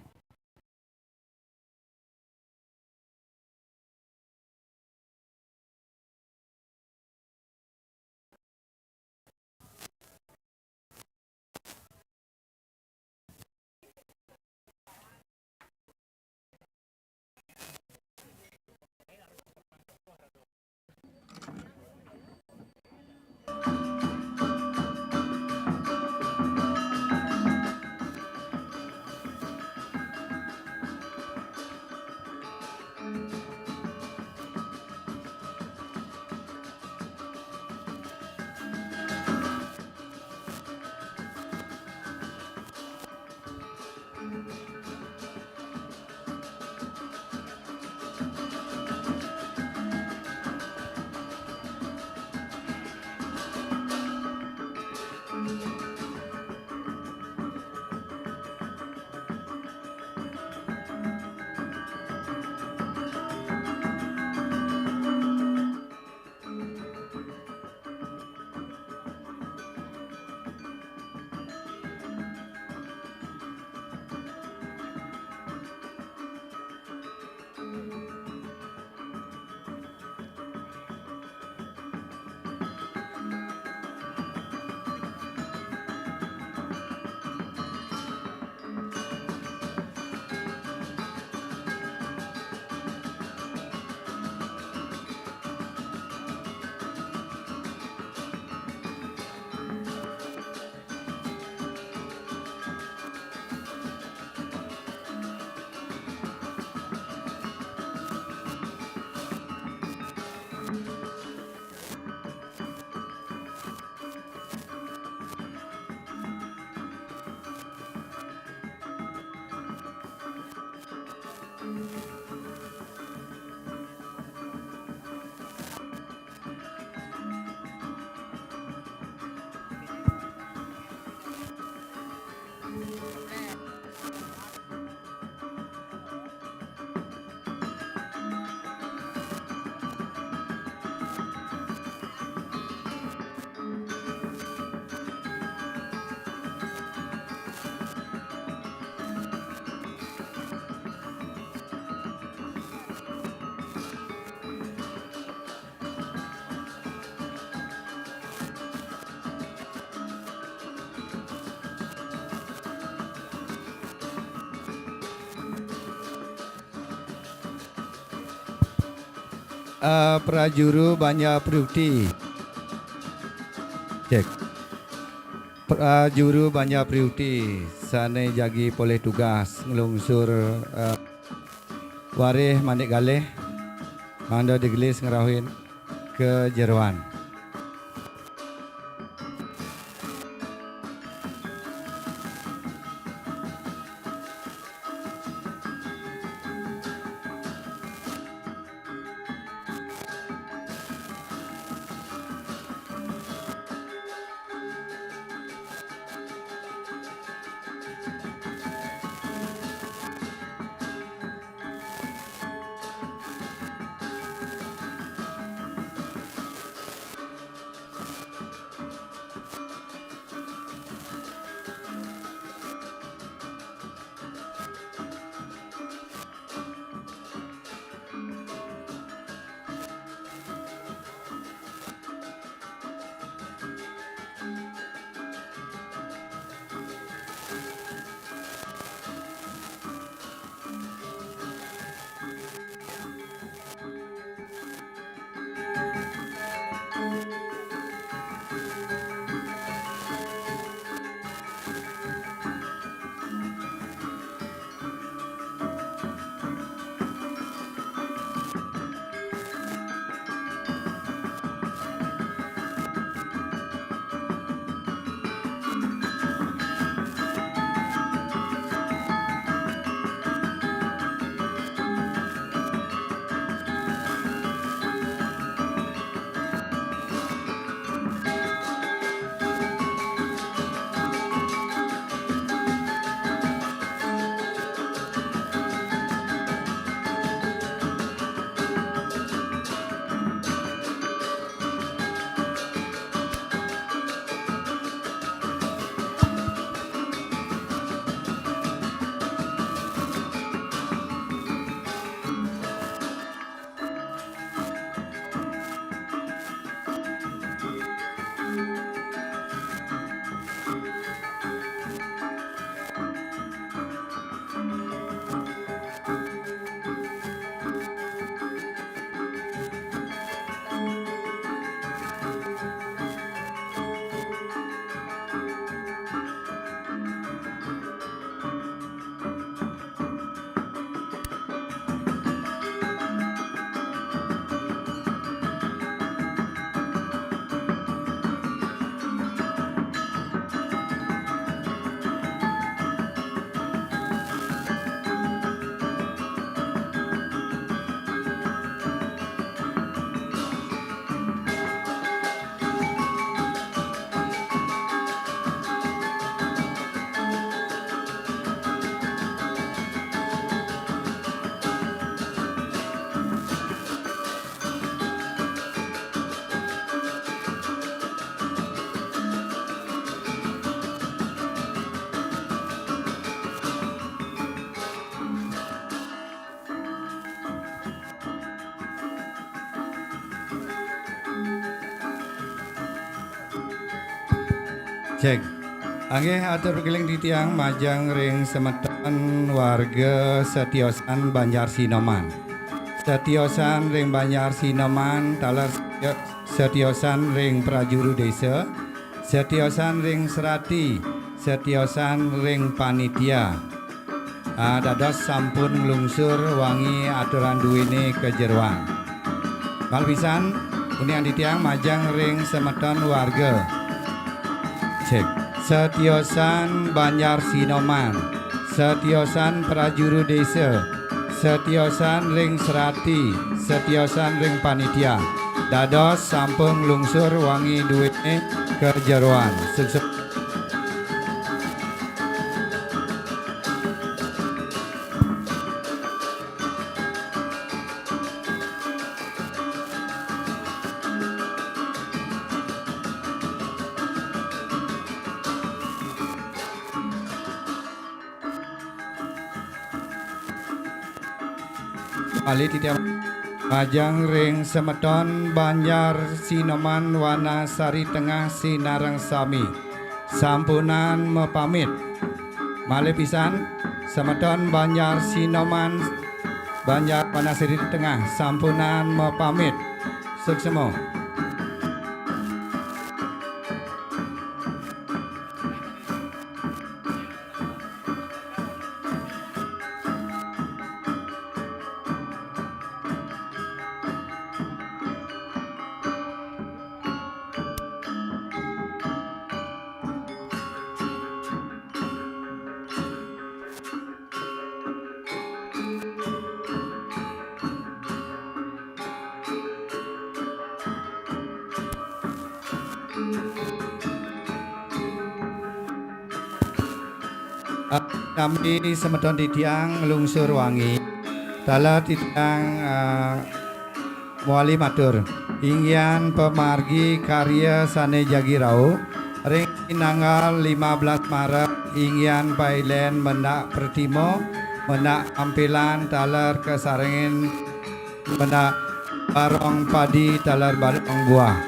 Eh, prajuru Banjar Priukti. Cek. Prajuru Banjar Priukti, sane jagi polih tugas nglungsur, eh, warih mandik galih, mangda digelis ngrauhin ka jeroan. Cek. Inggih atur pakiling titiang majeng ring semeton warga setiosan Banjar Sinoman. Setiosan ring Banjar Sinoman, taler setio-, setiosan ring prajuru desa, setiosan ring serati, setiosan ring panitia. Ah, dados sampun nglungsur wangi aturan duene ka jeroan. Malih pisan, uningang titiang majeng ring semeton warga. Cek. Setiosan Banjar Sinoman, setiosan prajuru desa, setiosan ring serati, setiosan ring panitia. Dados sampun nglungsur wangi duene ka jeroan. Sukses. Malih titiang majeng ring semeton Banjar Sinoman Wanasari Tengah sinareng sami. Sampunang mapamit. Malih pisan, semeton Banjar Sinoman Banjar Wanasri Tengah sampunang mapamit. Suksma. Ah, nami semeton titiang nglungsur wangi. Taler titiang, ah, mawali matur. Inggihan pamargi karya sane jagi rauh, ring tanggal lima belas Maret, inggihan pailen mendak pratima, mendak ampilan taler kasarengin mendak barong padi taler barong buah.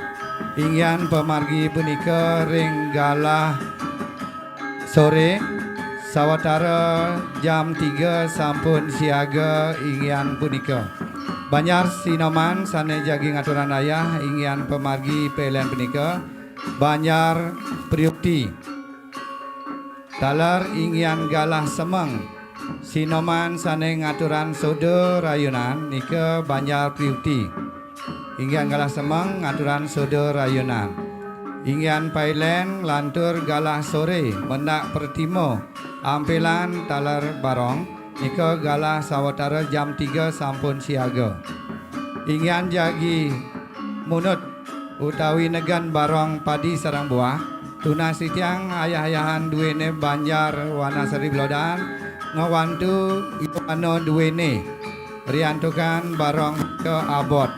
Inggihan pamargi punika ring galah sore, sawatara jam tiga sampun siaga inggihan punika. Banjar Sinoman sane jagi ngaturang ayah inggihan pamargi pailen punika, Banjar Priukti. Taler inggihan galah semeng, Sinoman sane ngaturang soda rayunan nika Banjar Priukti. Inggihan galah semeng ngaturang soda rayunan. Inggihan pailen nglantur galah sore mendak pratima ampilan taler barong nika galah sawatara jam tiga sampun siaga. Inggihan jagi munut utawi negen barong padi sareng buah, tunas titiang ayah-ayahan duene Banjar Wanasri Belodan, ngwantu yukmana duene riantukan barong ke abot.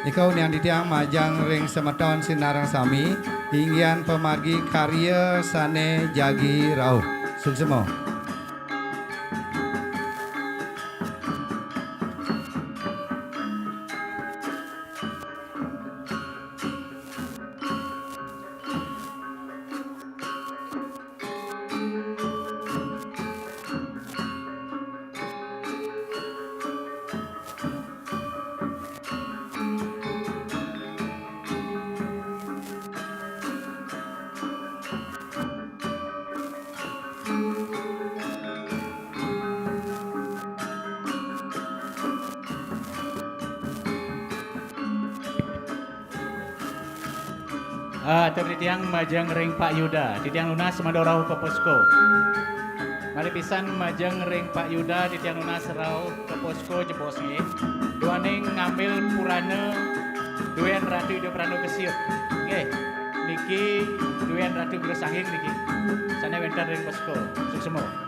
Nika uningang titiang majeng ring semeton sinareng sami, inggihan pamargi karya sane jagi rauh. Suksma. Ah, atur titiang majeng ring Pak Yuda, titiang nunas mada rauh ka posko. Malih pisan majeng ring Pak Yuda, titiang nunas rauh ka posko jebos nggih. Duaning ngambil purana duen Ratu Ida Pranda Kesiup. Nggih. Niki duen Ratu Guru Sangging niki. Sane wenten ring posko. Suksma.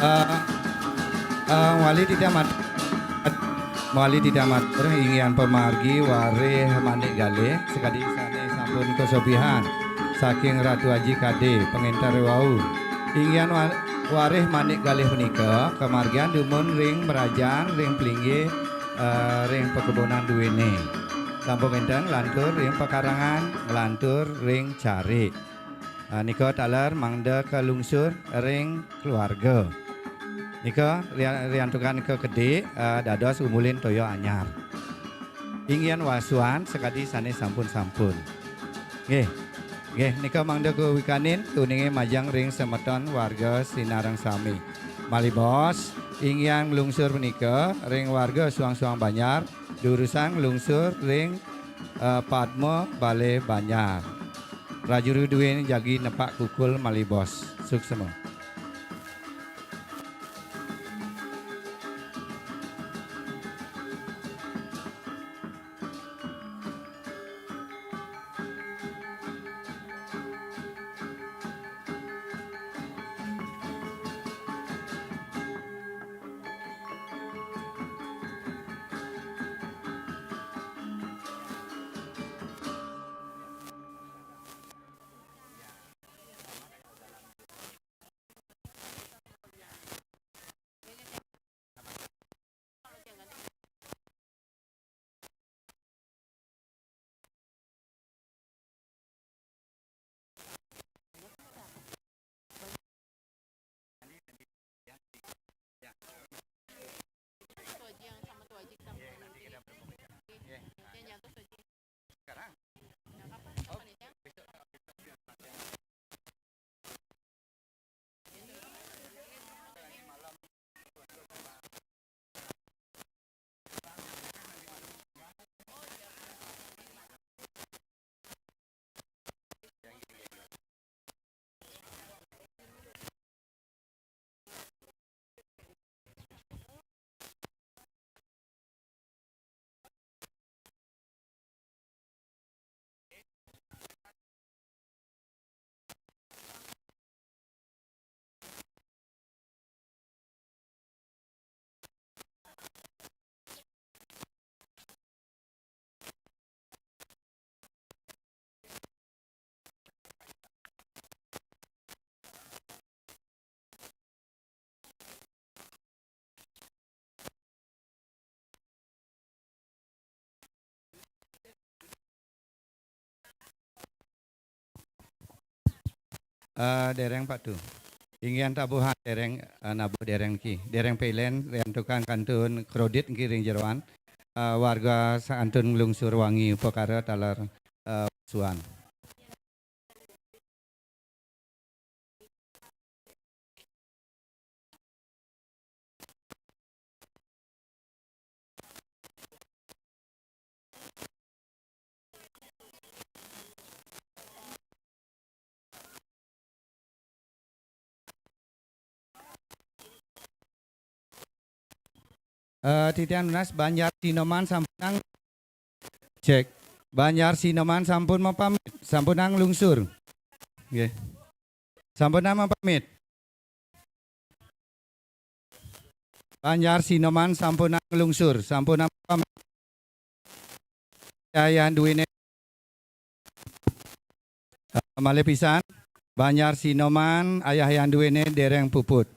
Eh, eh, wali titah mat-, wali titah matur, inggihan pamargi Warih Manik Galih, sakadi sané sampun kasobihan saking Ratu Aji Kadé, pangénter wau. Inggihan wa-, Warih Manik Galih punika kamargiang dumun ring mrajan, ring plinggih, eh, ring pakebunan duéné. Sampun kénten nglantur ring pekarangan, nglantur ring carik. Ah, nika taler mangda kalungsur ring keluarga. Nika ria-, riantukan nika kedé, ah, dados umulin toya anyar. Inggihan wasuan sakadi sané sampun-sampun. Nggih. Nggih, nika mangda kawikanin, tuningé majeng ring semeton warga sinareng sami. Malih bos, inggihan nglungsur punika ring warga Suang-Suang Banjar, durusang nglungsur ring, eh, Padma Balé Banjar. Prajuru duwé jagi nepak kukul malih bos. Suksma. Eh, dereng Pak Tu. Inggihan tabuhan dereng, eh, nabuh dereng niki. Dereng pelen riantukan kantun kredit niki ring jeroan. Eh, warga saantun nglungsur wangi upakara taler, eh, suan. Eh, titiang nunas Banjar Sinoman sampunang cek. Banjar Sinoman sampun mapamit, sampunang lungsur. Nggih. Sampunang mapamit. Banjar Sinoman sampunang lungsur, sampunang mapamit. Ayahan duwene. Eh, malih pisan, Banjar Sinoman, ayahan duwene dereng puput.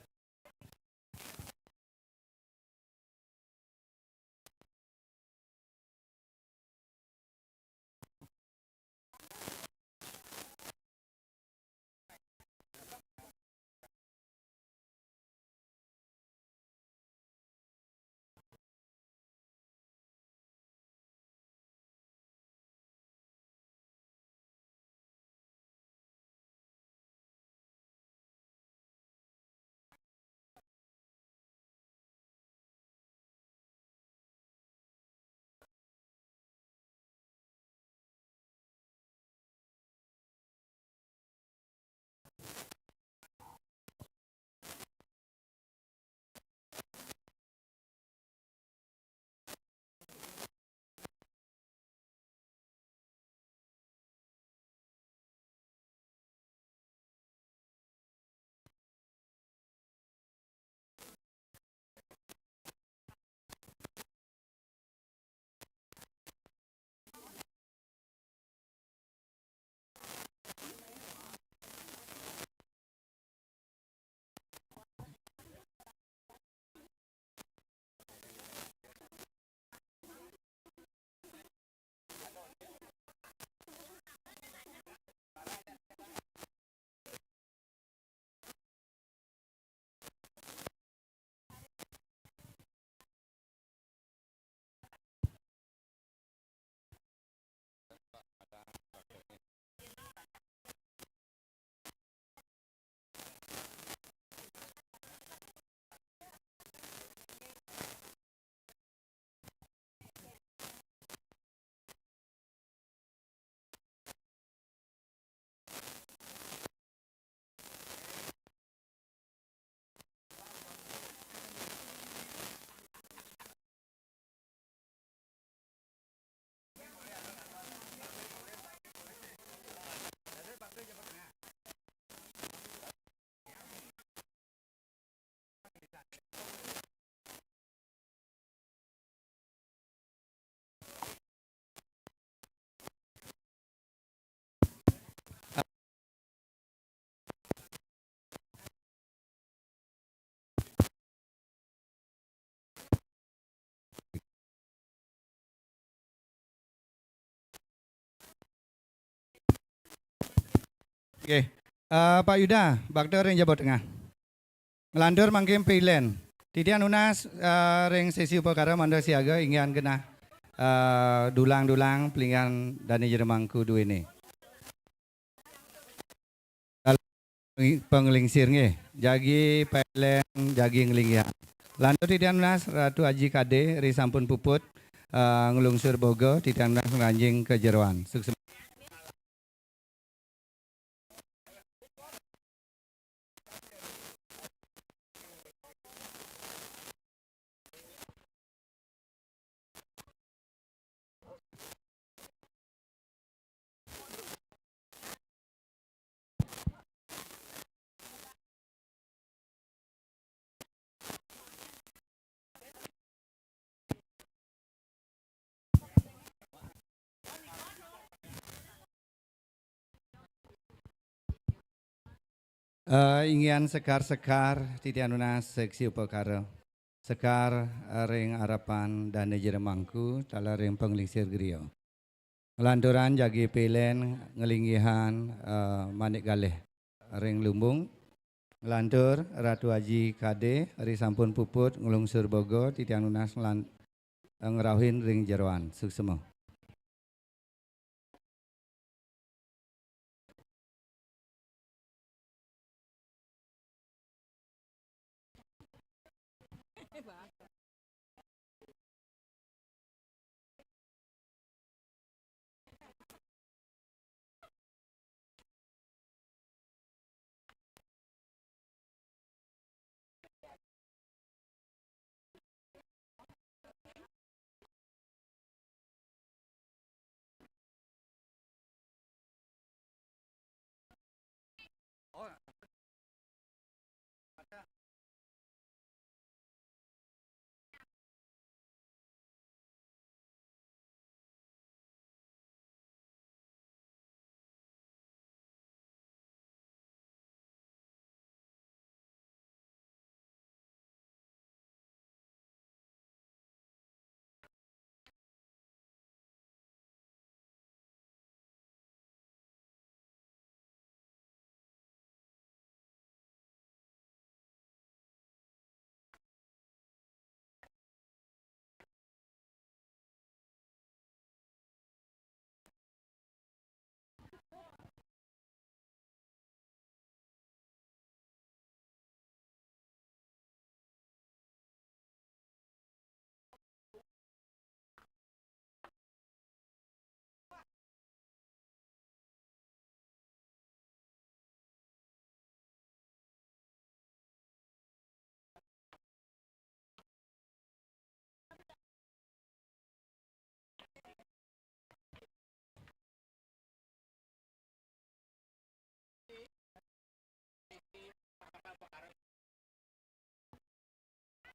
Nggih. Eh, Pak Yuda, bakda ring jaba tengah. Nglantur mangkin pilen. Titiang nunas, eh, ring sesi upakara mangda siaga inggihan genah, eh, dulang-dulang palinggihan Dane Jero Mangku duene. Panglingsir nggih, jagi pilen, jagi nglinggihan. Lantur titiang nunas Ratu Aji Kade ri sampun puput, eh, nglungsur boga, titiang nunas ngranjing ka jeroan. Suksma. Eh, inggihan sekar-sekar titiang nunas seksi upakara. Sekar, eh, ring arepan Dane Jero Mangku, taler ring panglingsir griya. Nglanturang jagi pilen nglinggihan, eh, Manik Galih ring Lumbung. Nglantur Ratu Aji Kade ri sampun puput nglungsur boga, titiang nunas nglan-, eh, ngrauhin ring jeroan. Suksma.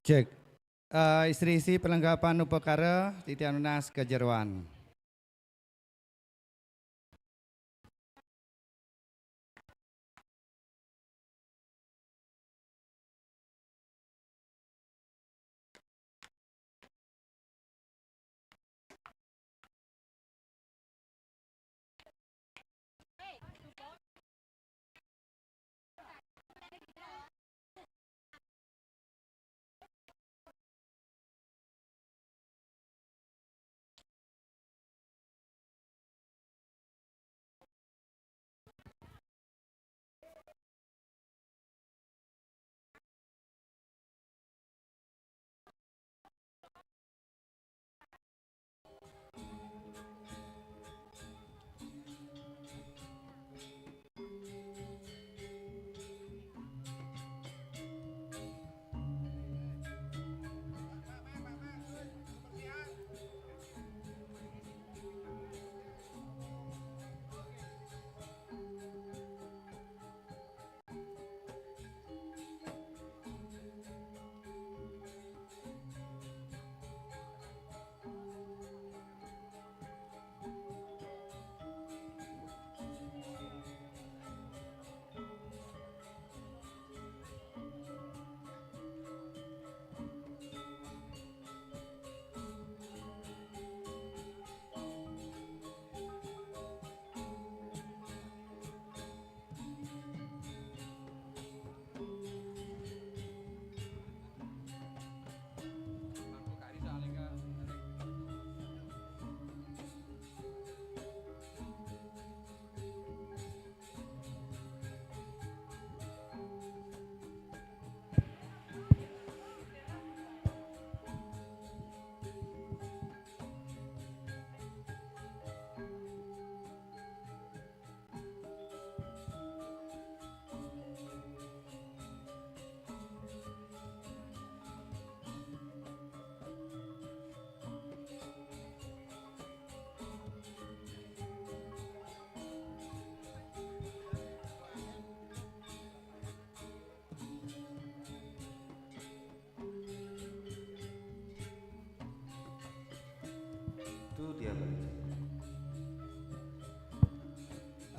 Cek. Eh, istri-istri perlengkapan upakara, titiang nunas ka jeroan.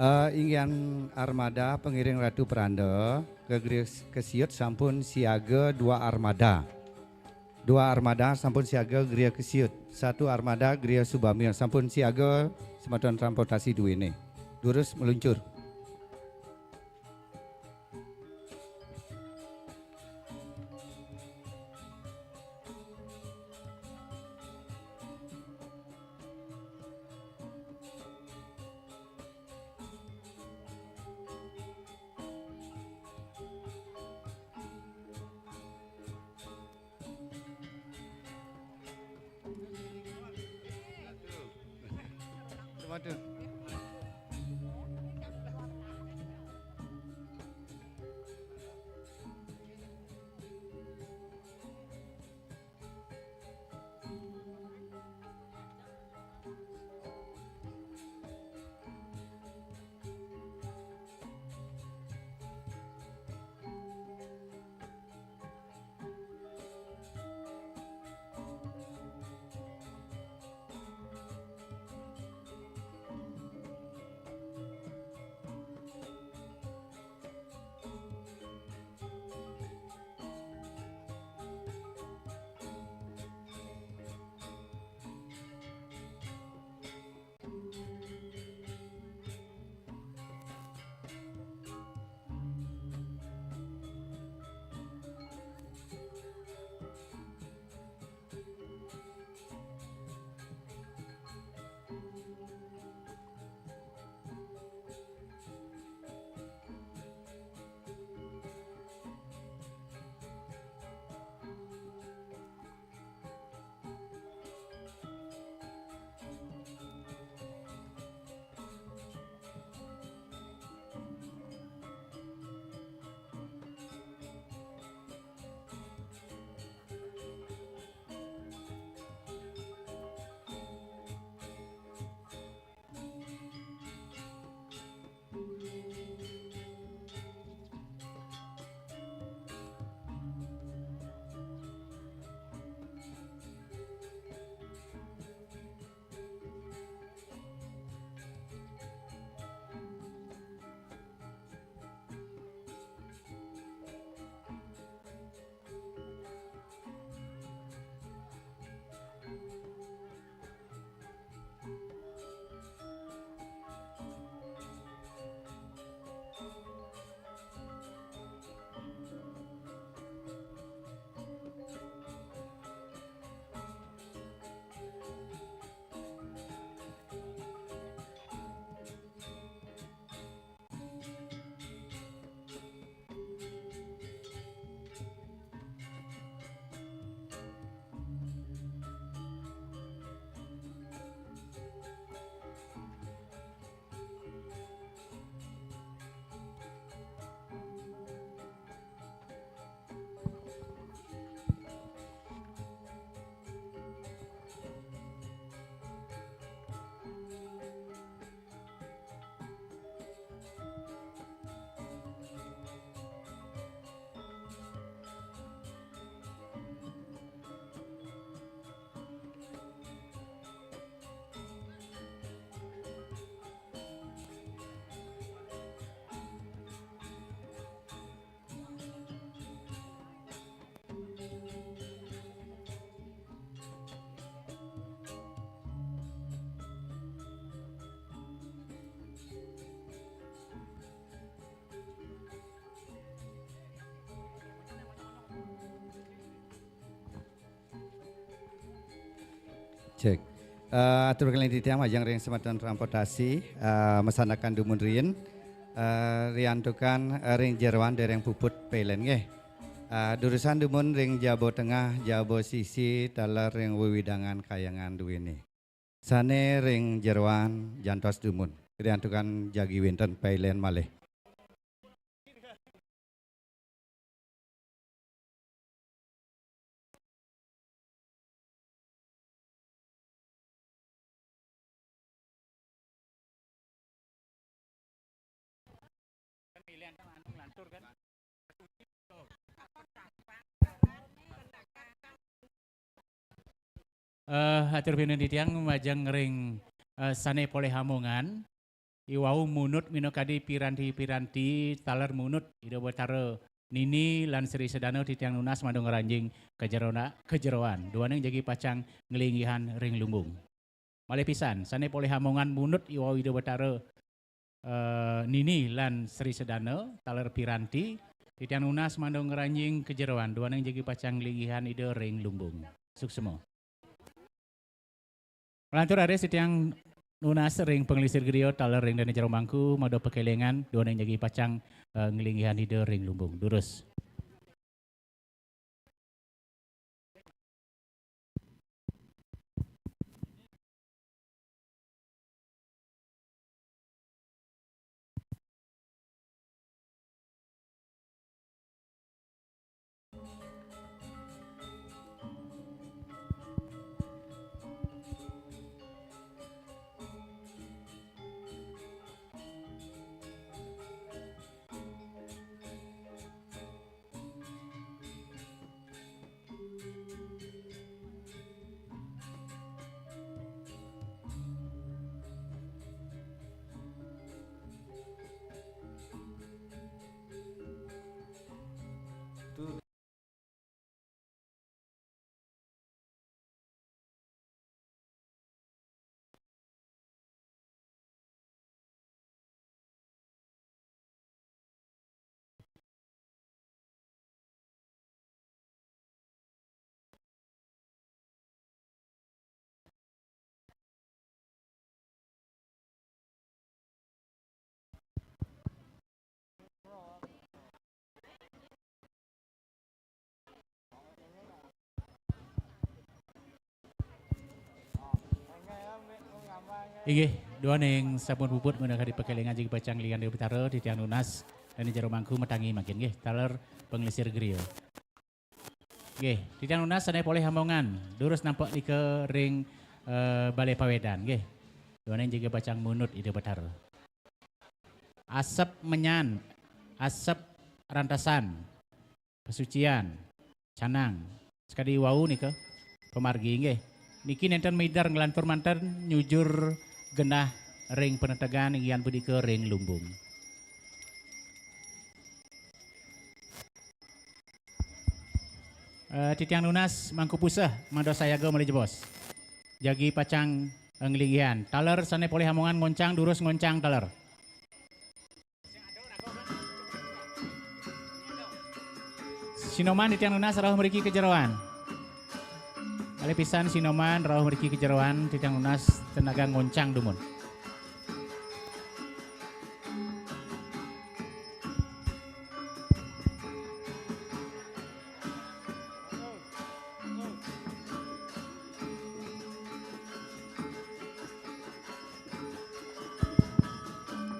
Eh, inggihan armada pengiring Ratu Peranda, ke griya kesiut sampun siaga dua armada. Dua armada sampun siaga griya kesiut. Satu armada griya Subamil sampun siaga semeton transportasi duene. Durus meluncur. Waduh. Cek. Eh, atur kalih titiang majeng ring semeton transportasi, eh, masandekan dumun riin, eh, riantukan, eh, ring jeroan dereng puput pailen nggih. Eh, durusang dumun ring jaba tengah, jaba sisi, taler ring wewidangan kayangan duene. Sane ring jeroan jantos dumun. Riantukan jagi wenten pailen malih. Eh, atur pinunas titiang majeng ring eh, sane polih amongan. Iwau munut minakadi piranti-piranti taler munut Ida Batara Nini lan Sri Sedana titiang nunas mangda ngranjing kajerona-, kajeroan. Duaning jagi pacang nglinggihang ring lumbung. Malih pisan, sane polih amongan munut iwau Ida Batara eh, Nini lan Sri Sedana taler piranti titiang nunas mangda ngranjing kajeroan. Duaning jagi pacang nglinggihang Ida ring lumbung. Suksma. Lantur raris titiang nunas ring panglingsir griya taler ring dane jero mangku mangda pakelingan duaning jagi pacang eh, nglinggihang Ida ring lumbung. Durus. Inggih, duaning sampun puput mangda kadi pakelingan jagi pacang nglinggihang Ida Batara titiang nunas dane jero mangku matangi mangkin nggih, taler panglingsir griya. Nggih, titiang nunas sane polih amongan, durus nampek nika ring eh, Balai Pawedan nggih. Duaning jagi pacang munut Ida Batara. Asep menyan, asep rantesan, pasucian, canang. Sakadi wau nika pamargi nggih. Niki nenten maidar nglantur manten nyujur genah ring panetegan inggihan punika ring lumbung. Eh, titiang nunas mangku puseh mangda sayaga malih jebos. Jagi pacang eh, nglinggihang. Taler sane polih amongan ngoncang durus ngoncang taler. Sinoman titiang nunas rauh mriki ka jeroan. Malih pisan sinoman rauh mriki ka jeroan titiang nunas tenaga ngoncang dumun.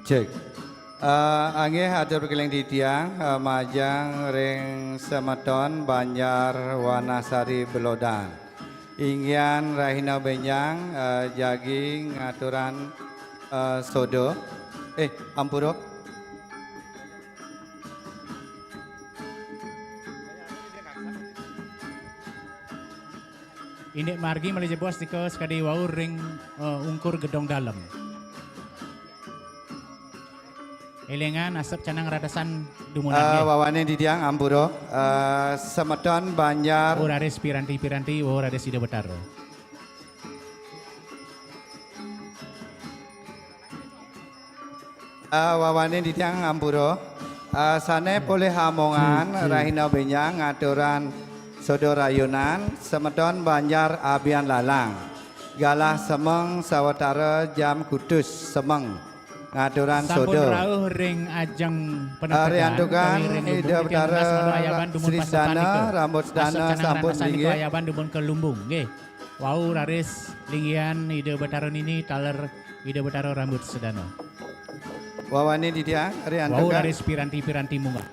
Cek. Eh, anggih atur pakeling titiang eh, majeng ring semeton Banjar Wanasari Belodan. Inggihan rahina benjang eh, jagi ngaturang eh, sodo. Eh, ampura. Indik margi malih jebos nika sakadi wau ring eh, ungkur gedong dalem. Elingan asep canang ratesan dumunan. Eh, nggih. Wawanin titiang ampura eh, semeton Banjar. Wau raris piranti-piranti, wau raris Ida Betara. Eh, wawanin titiang ampura. Eh, sane polih amongan rahina benjang ngaturan sodo rayunan semeton Banjar Abian Lalang. Galah semeng sawatara jam kutus semeng ngaturan sodo. Sampun rauh ring ajeng penetegan. Riantukan Ida Betara Sri Sedana, rambut sedana sampun linggih. Ayaban dumun ke lumbung, nggih. Wau raris linggihan Ida Betara nini taler Ida Betara rambut sedana. Wawanin titiang, riantukan. Wau raris piranti-piranti munggah.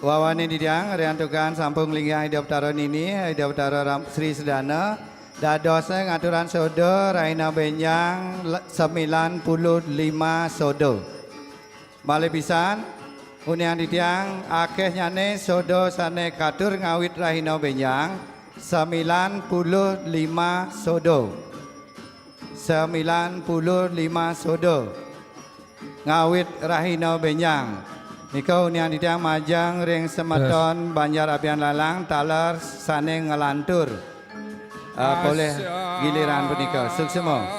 Wawanin titiang, riantukan sampun linggihan Ida Betara nini, Ida Betara ram-, Sri Sedana, dadosne ngaturan sodo, rahina benjang le-, sembilan puluh lima sodo. Malih pisan, Unian titiang, akéhnyané soda sané katur ngawit rahina bénjang, sembilan puluh lima soda. Sembilan puluh lima soda. Ngawit rahina bénjang. Nika unian titiang majeng ring semeton Banjar Abian Lalang taler sané nglantur, eh, polih giliran punika. Suksma.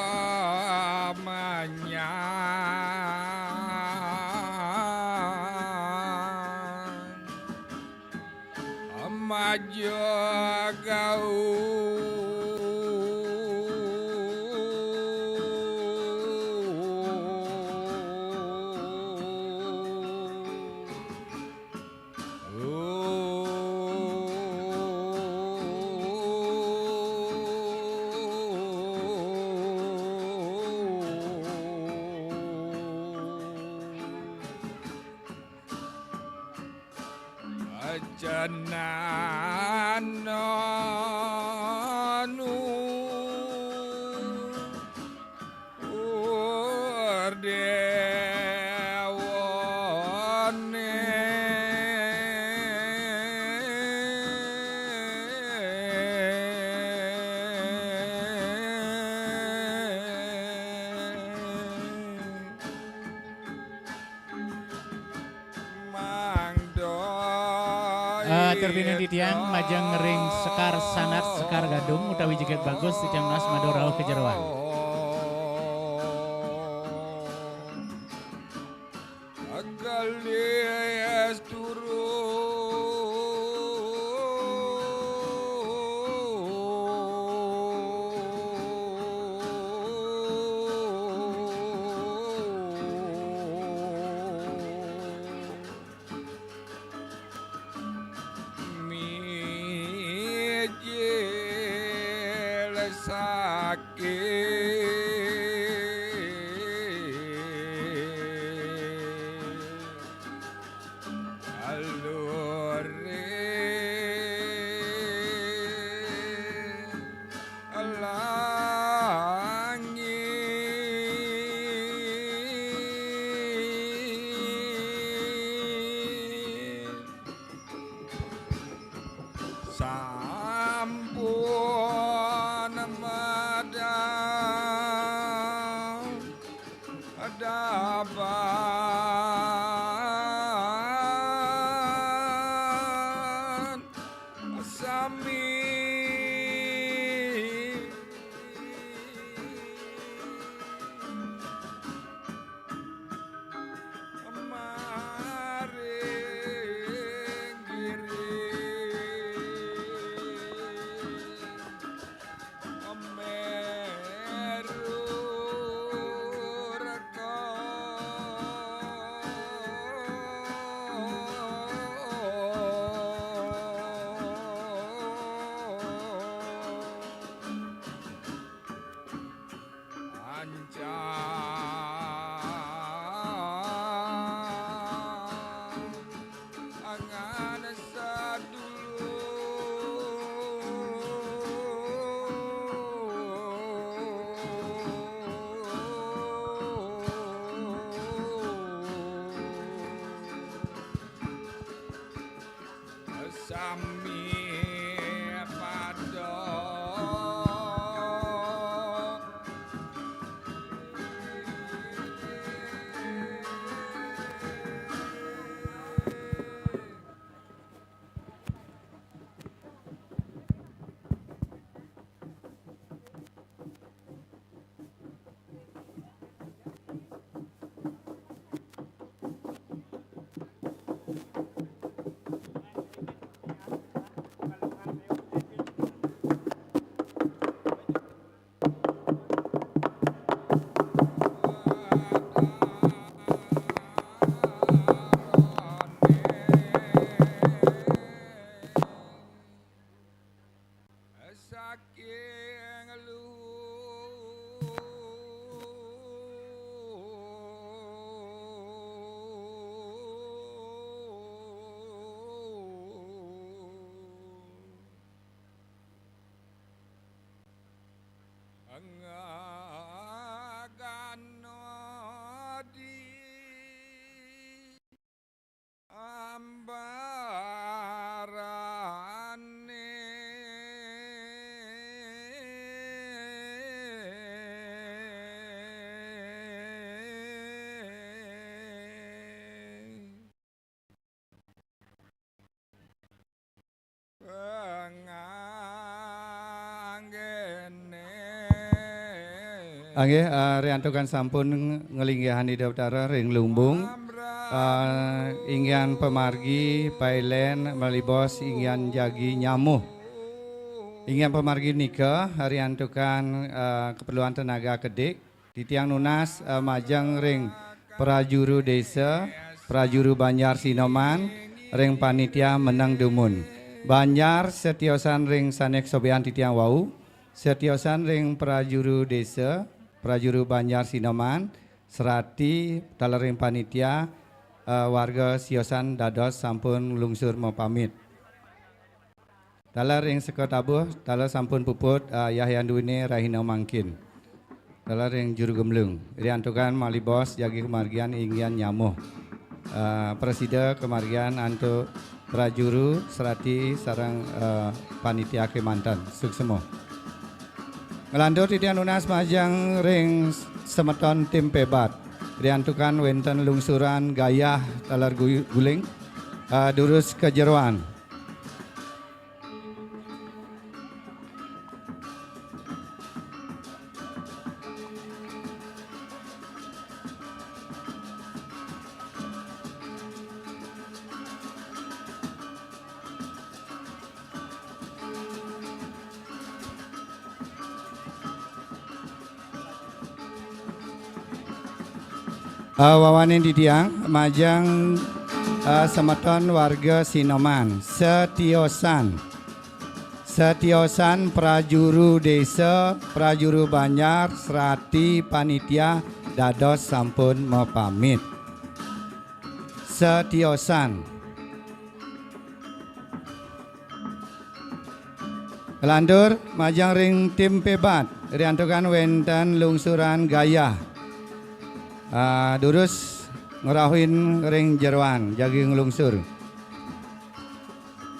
Atur pinih titiang majeng ring Sekar Sanat, Sekar Gadung utawi Jegég Bagus, titiang nunas madu rauh kajeroan. Sampun madang daban sami. Maring giri Meru reka. Ancang angan sadulur. Sami pada. Inggih, eh, riantukan sampun nglinggihang Ida Betara ring lumbung, eh, inggihan pamargi pailen malibos inggihan jagi nyamuh. Inggihan pamargi nika riantukan, eh, keperluan tenaga kedik, titiang nunas, eh, majeng ring prajuru desa, prajuru banjar Sinoman, ring panitia meneng dumun. Banjar setiosan ring sane kasobian titiang wau, setiosan ring prajuru desa, prajuru banjar Sinoman, serati taler ring panitia, eh, warga siosan dados sampun lungsur mapamit. Taler ring sekatabuh, taler sampun puput, eh, Yahyan Duwine rahina mangkin. Taler ring juru gemblung. Riantukan malibos jagi kamargian inggihan nyamuh. Eh, prasida kamargian antuk prajuru, serati sareng, eh, panitia kemanten. Suksma. Nglantur titiang nunas majeng ring semeton tim Pebat. Riantukan wenten lungsuran gayah taler gu-, guling, eh, durus ka jeroan. Eh, wawanin titiang majeng, eh, semeton warga Sinoman, setiosan. Setiosan prajuru desa, prajuru banjar, serati panitia dados sampun mapamit. Setiosan. Lantur, majeng ring tim Pebat, riantukan wenten lungsuran gayah. Ah, durus ngrauhin ring jeroan, jagi nglungsur.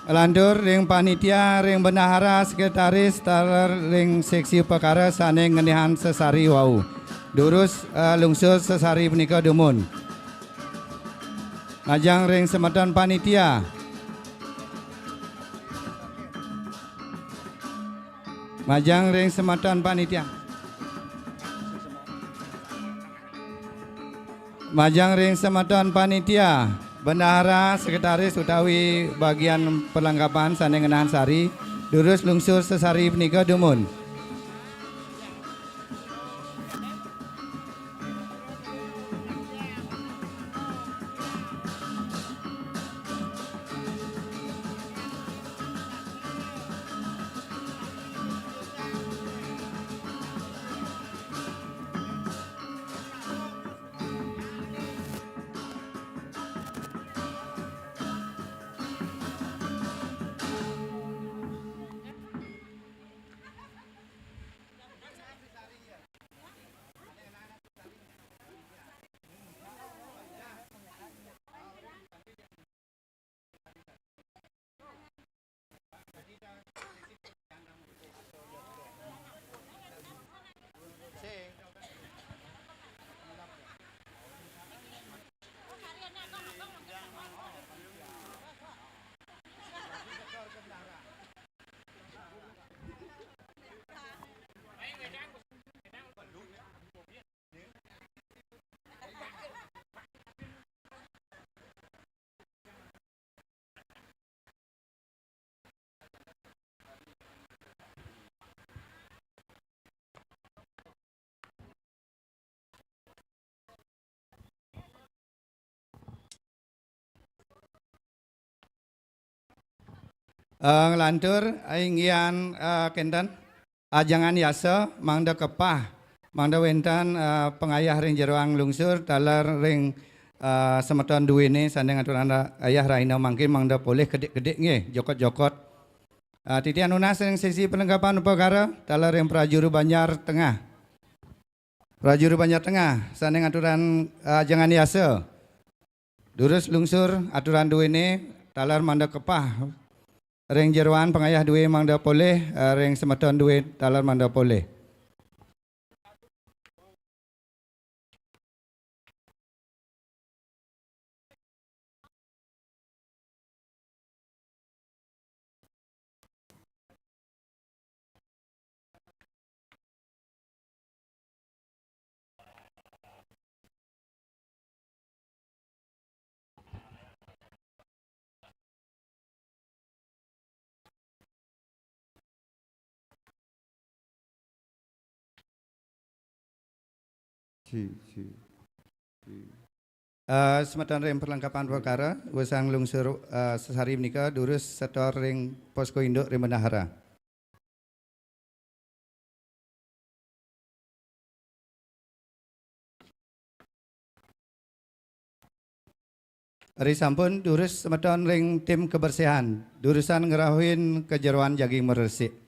Lantur ring panitia, ring bendahara, sekretaris, taler ring seksi upakara sane ngenihang sesari wau. Durus, eh, lungsur sesari punika dumun. Majeng ring semeton panitia. Majeng ring semeton panitia. Majeng ring semeton panitia, bendahara, sekretaris utawi bagian perlengkapan sane ngenang sari, durus lungsur sesari punika dumun. Eh, nglantur, inggihan, eh, kenten ajengan yasa mangda kepah, mangda wenten, eh, pangayah ring jeroan lungsur, taler ring, eh, semeton duene sane ngaturang ra-, ayah rahina mangkin mangda polih kedik-kedik nggih, jokot-jokot. Eh, titiang nunas ring sesi perlengkapan upakara, taler ring prajuru Banjar Tengah. Prajuru Banjar Tengah sane ngaturang, eh, ajengan yasa. Durus lungsur aturang duene, taler mangda kepah ring jeroan, pangayah due mangda polih, eh, ring semeton due taler mangda polih. Si, si, si. Eh, semeton ring perlengkapan perkara, usan nglungsur, eh, sesari menika durus setor ring posko induk ring bendahara. Ri sampun durus semeton ring tim kebersihan, durusan ngrauhin kejeroan jagi mresik.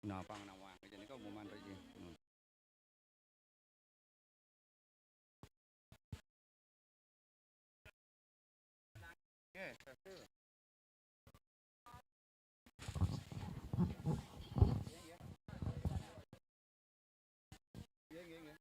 Napa nawang? Jane ka umuman riki. Hmm. Nggih, satu. Nggih, nggih, nggih.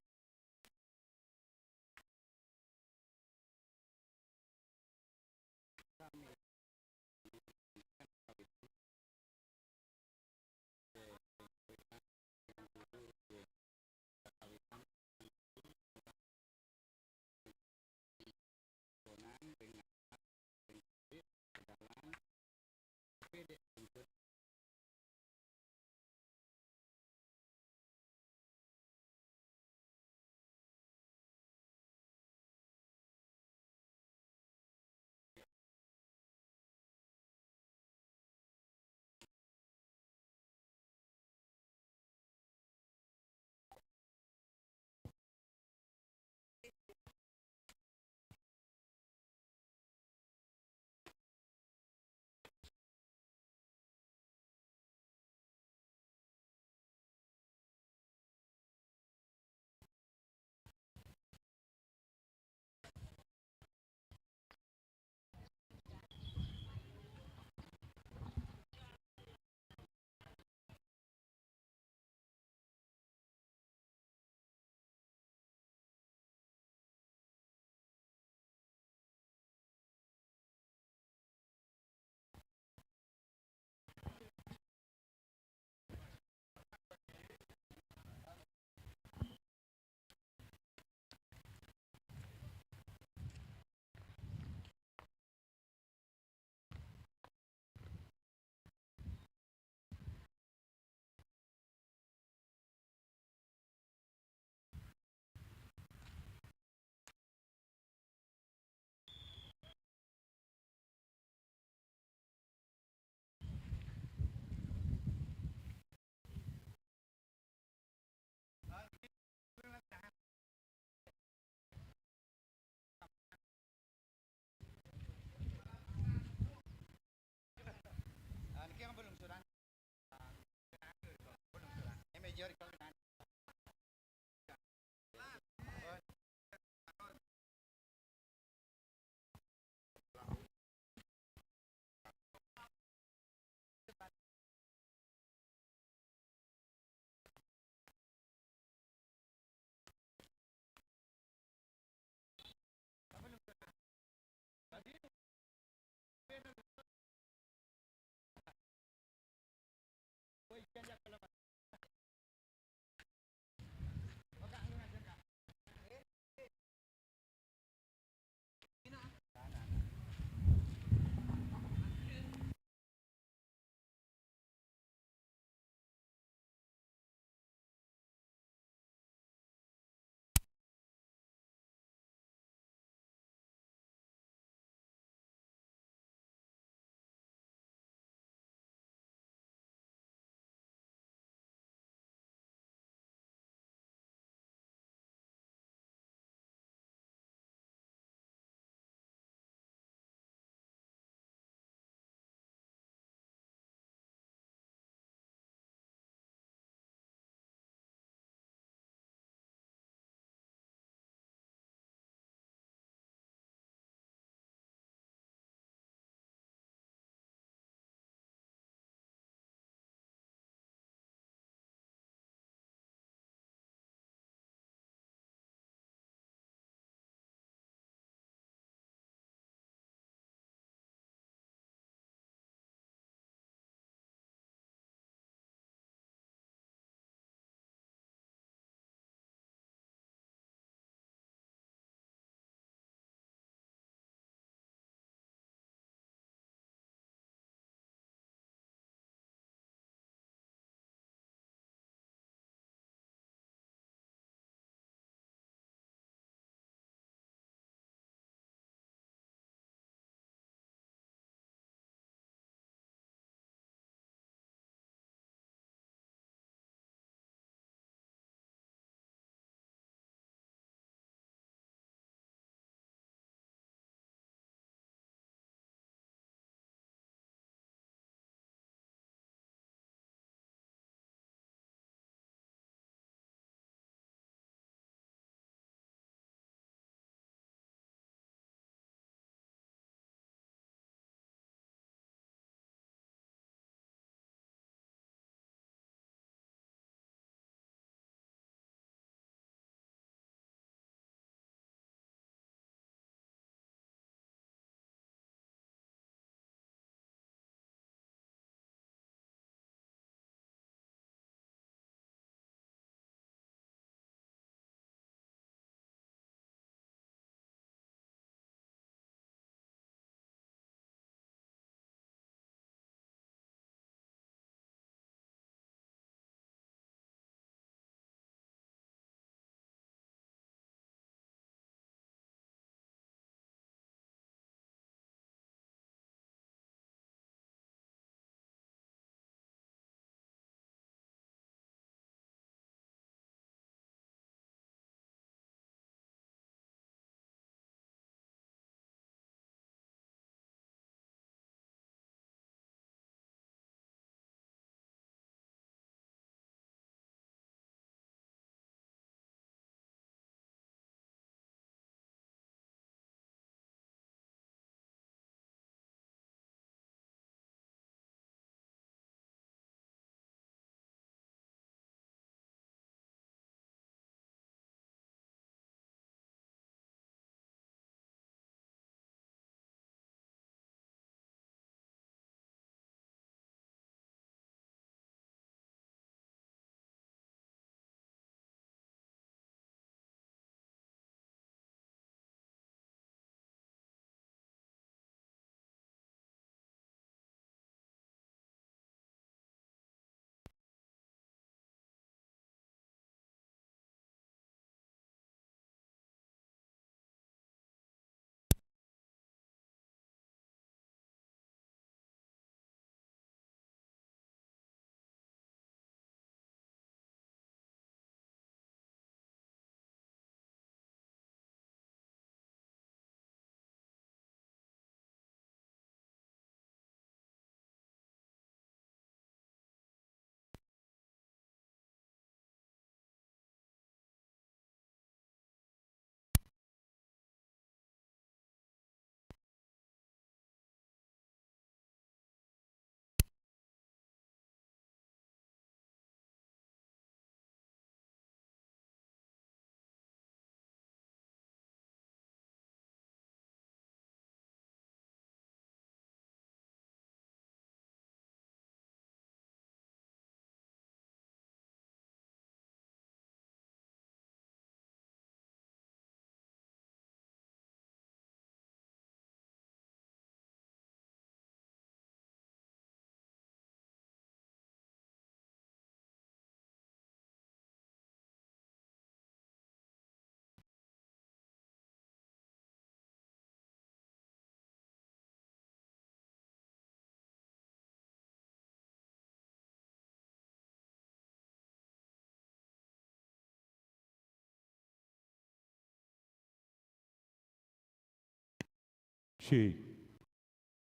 Cik.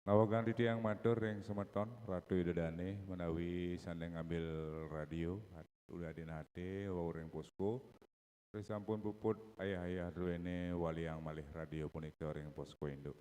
Nawegang titiang matur ring semeton Ratu Ida Dane menawi sane ngambil radio, udah dina ate, wau ring posko. Sampun puput ayah-ayah druene waliang malih radio punika ring posko induk.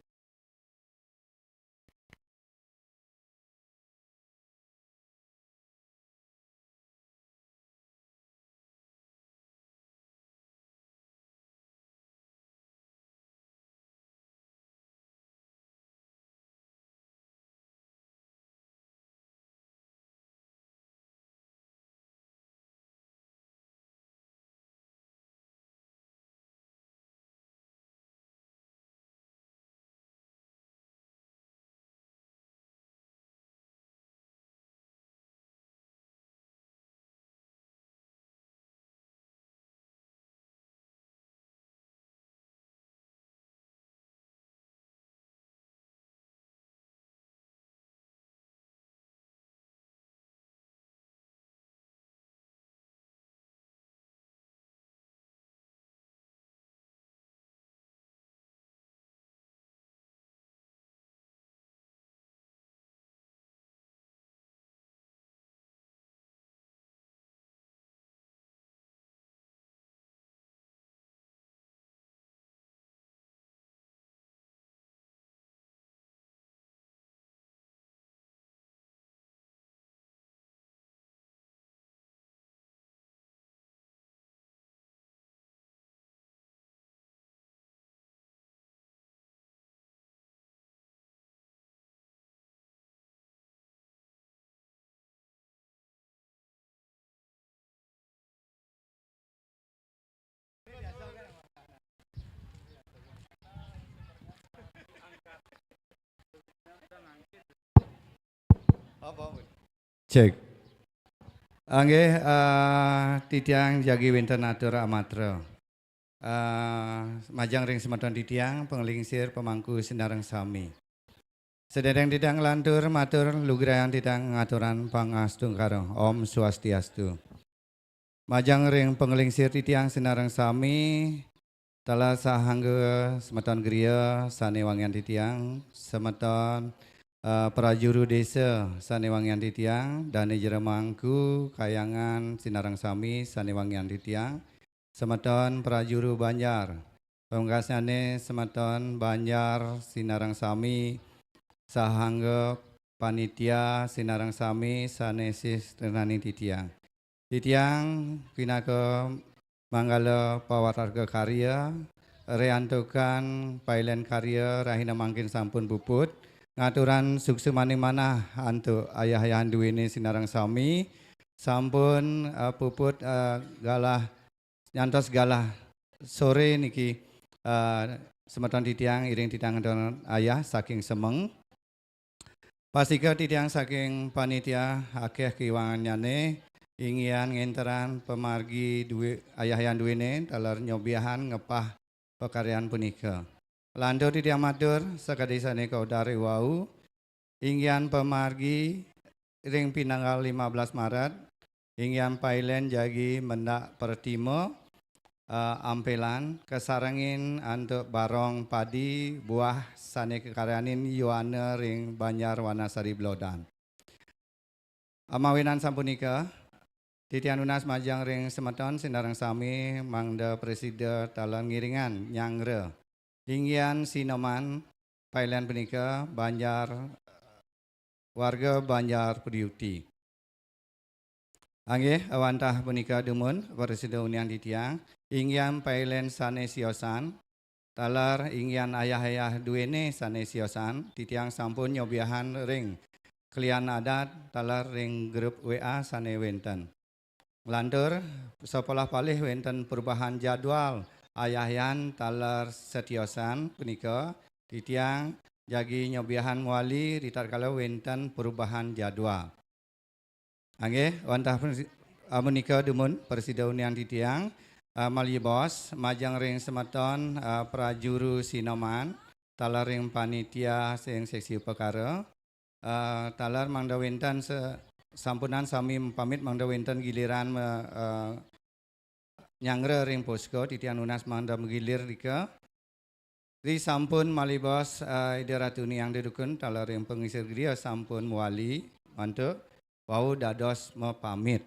Cek. Inggih, eh, titiang jagi wenten atur amatra. Eh, majeng ring semeton titiang, panglingsir pamangku sinareng sami. Sedereng titiang nglantur matur, lugrayang titiang ngaturang pangastungkara. Om Swastiastu. Majeng ring panglingsir titiang sinareng sami, taler sahangga semeton griya sane wangiang titiang, semeton, eh, prajuru desa sane wangiang titiang, dane jero mangku, kayangan sinareng sami sane wangiang titiang, semeton prajuru banjar. Pungkasnyane semeton banjar sinareng sami, sahangga panitia sinareng sami sane sih tresnani titiang. Titiang pinaka manggala pawarga karya, riantukan pailen karya rahina mangkin sampun puput, ngaturang suksmaning manah antuk ayah-ayahan duene sinareng sami, sampun, eh, puput, eh, galah, nyantos galah sore niki, eh, semeton titiang iring titiang ayah saking Semeng. Pastika titiang saking panitia akeh kiwangannyane, inggihan ngenterang pamargi due-, ayah-ayahan duene taler nyobiahang ngepah pakaryan punika. Lantur titiang matur sakadi sane kaudar iwau, inggihan pamargi ring pinanggal lima belas Maret, inggihan pailen jagi mendak pertima, eh, ampelan, kasarengin antuk barong padi buah sane kakaryanin yuana ring Banjar Wanasari Blodan. Amawinan sampunika, titiang nunas majeng ring semeton sinareng sami mangda prasida taler ngiringang nyanggra. Inggihan sinoman pailen punika Banjar, warga Banjar Puriuti. Inggih, wantah punika dumun prasida uniang titiang, inggihan pailen sane siosan, taler inggihan ayah-ayah duene sane siosan, titiang sampun nyobiahang ring klian adat, taler ring grup W A sane wenten. Nglantur, sapolah palih wenten perubahan jadwal ayah-ayahan taler setiosan punika, titiang jagi nyobiahang mawali ritatkala wenten perubahan jadwal. Inggih, wantah pun-, amunika dumun prasida uniang titiang, eh, malih bos, majeng ring semeton, eh, prajuru sinoman, taler ring panitia sing seksi upakara, eh, taler mangda wenten se-, sampunang sami pamit mangda wenten giliran me-, eh, nyanggra ring posko, titiang nunas mangda magilir rika. Ri sampun malih baos, eh, Ida Ratu Niang Dedukun, taler ring pangingsir griya sampun mawali mantuk wau dados mapamit.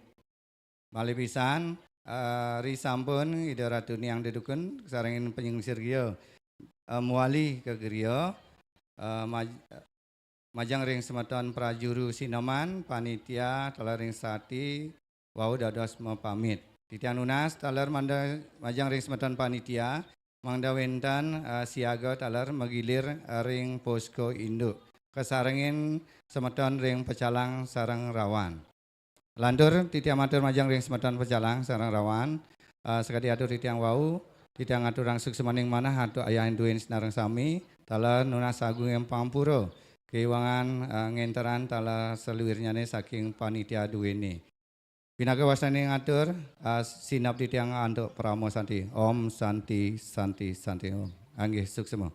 Malih pisan, eh, ri sampun Ida Ratu Niang Dedukun, sarengin pangingsir griya, eh, mawali ka griya, eh, maj-, majeng ring semeton prajuru sineman, panitia, taler ring sati, wau dados mapamit. Titiang nunas taler mangda majeng ring semeton panitia, mangda wenten, eh, siaga taler magilir, eh, ring posko induk. Kasarengin semeton ring pecalang sareng rawan. Lantur titiang matur majeng ring semeton pecalang sareng rawan, eh, sakadi atur titiang wau, titiang ngaturang suksmaning manah antuk ayah duin sinareng sami, taler nunas agunging pangapura, kawilangan, eh, ngenteran taler saluirnyane saking panitia duene. Pinaka wasane ngatur, eh, sineb titiang antuk parama santi. Om Santi, Santi, Santi Om. Inggih, suksma.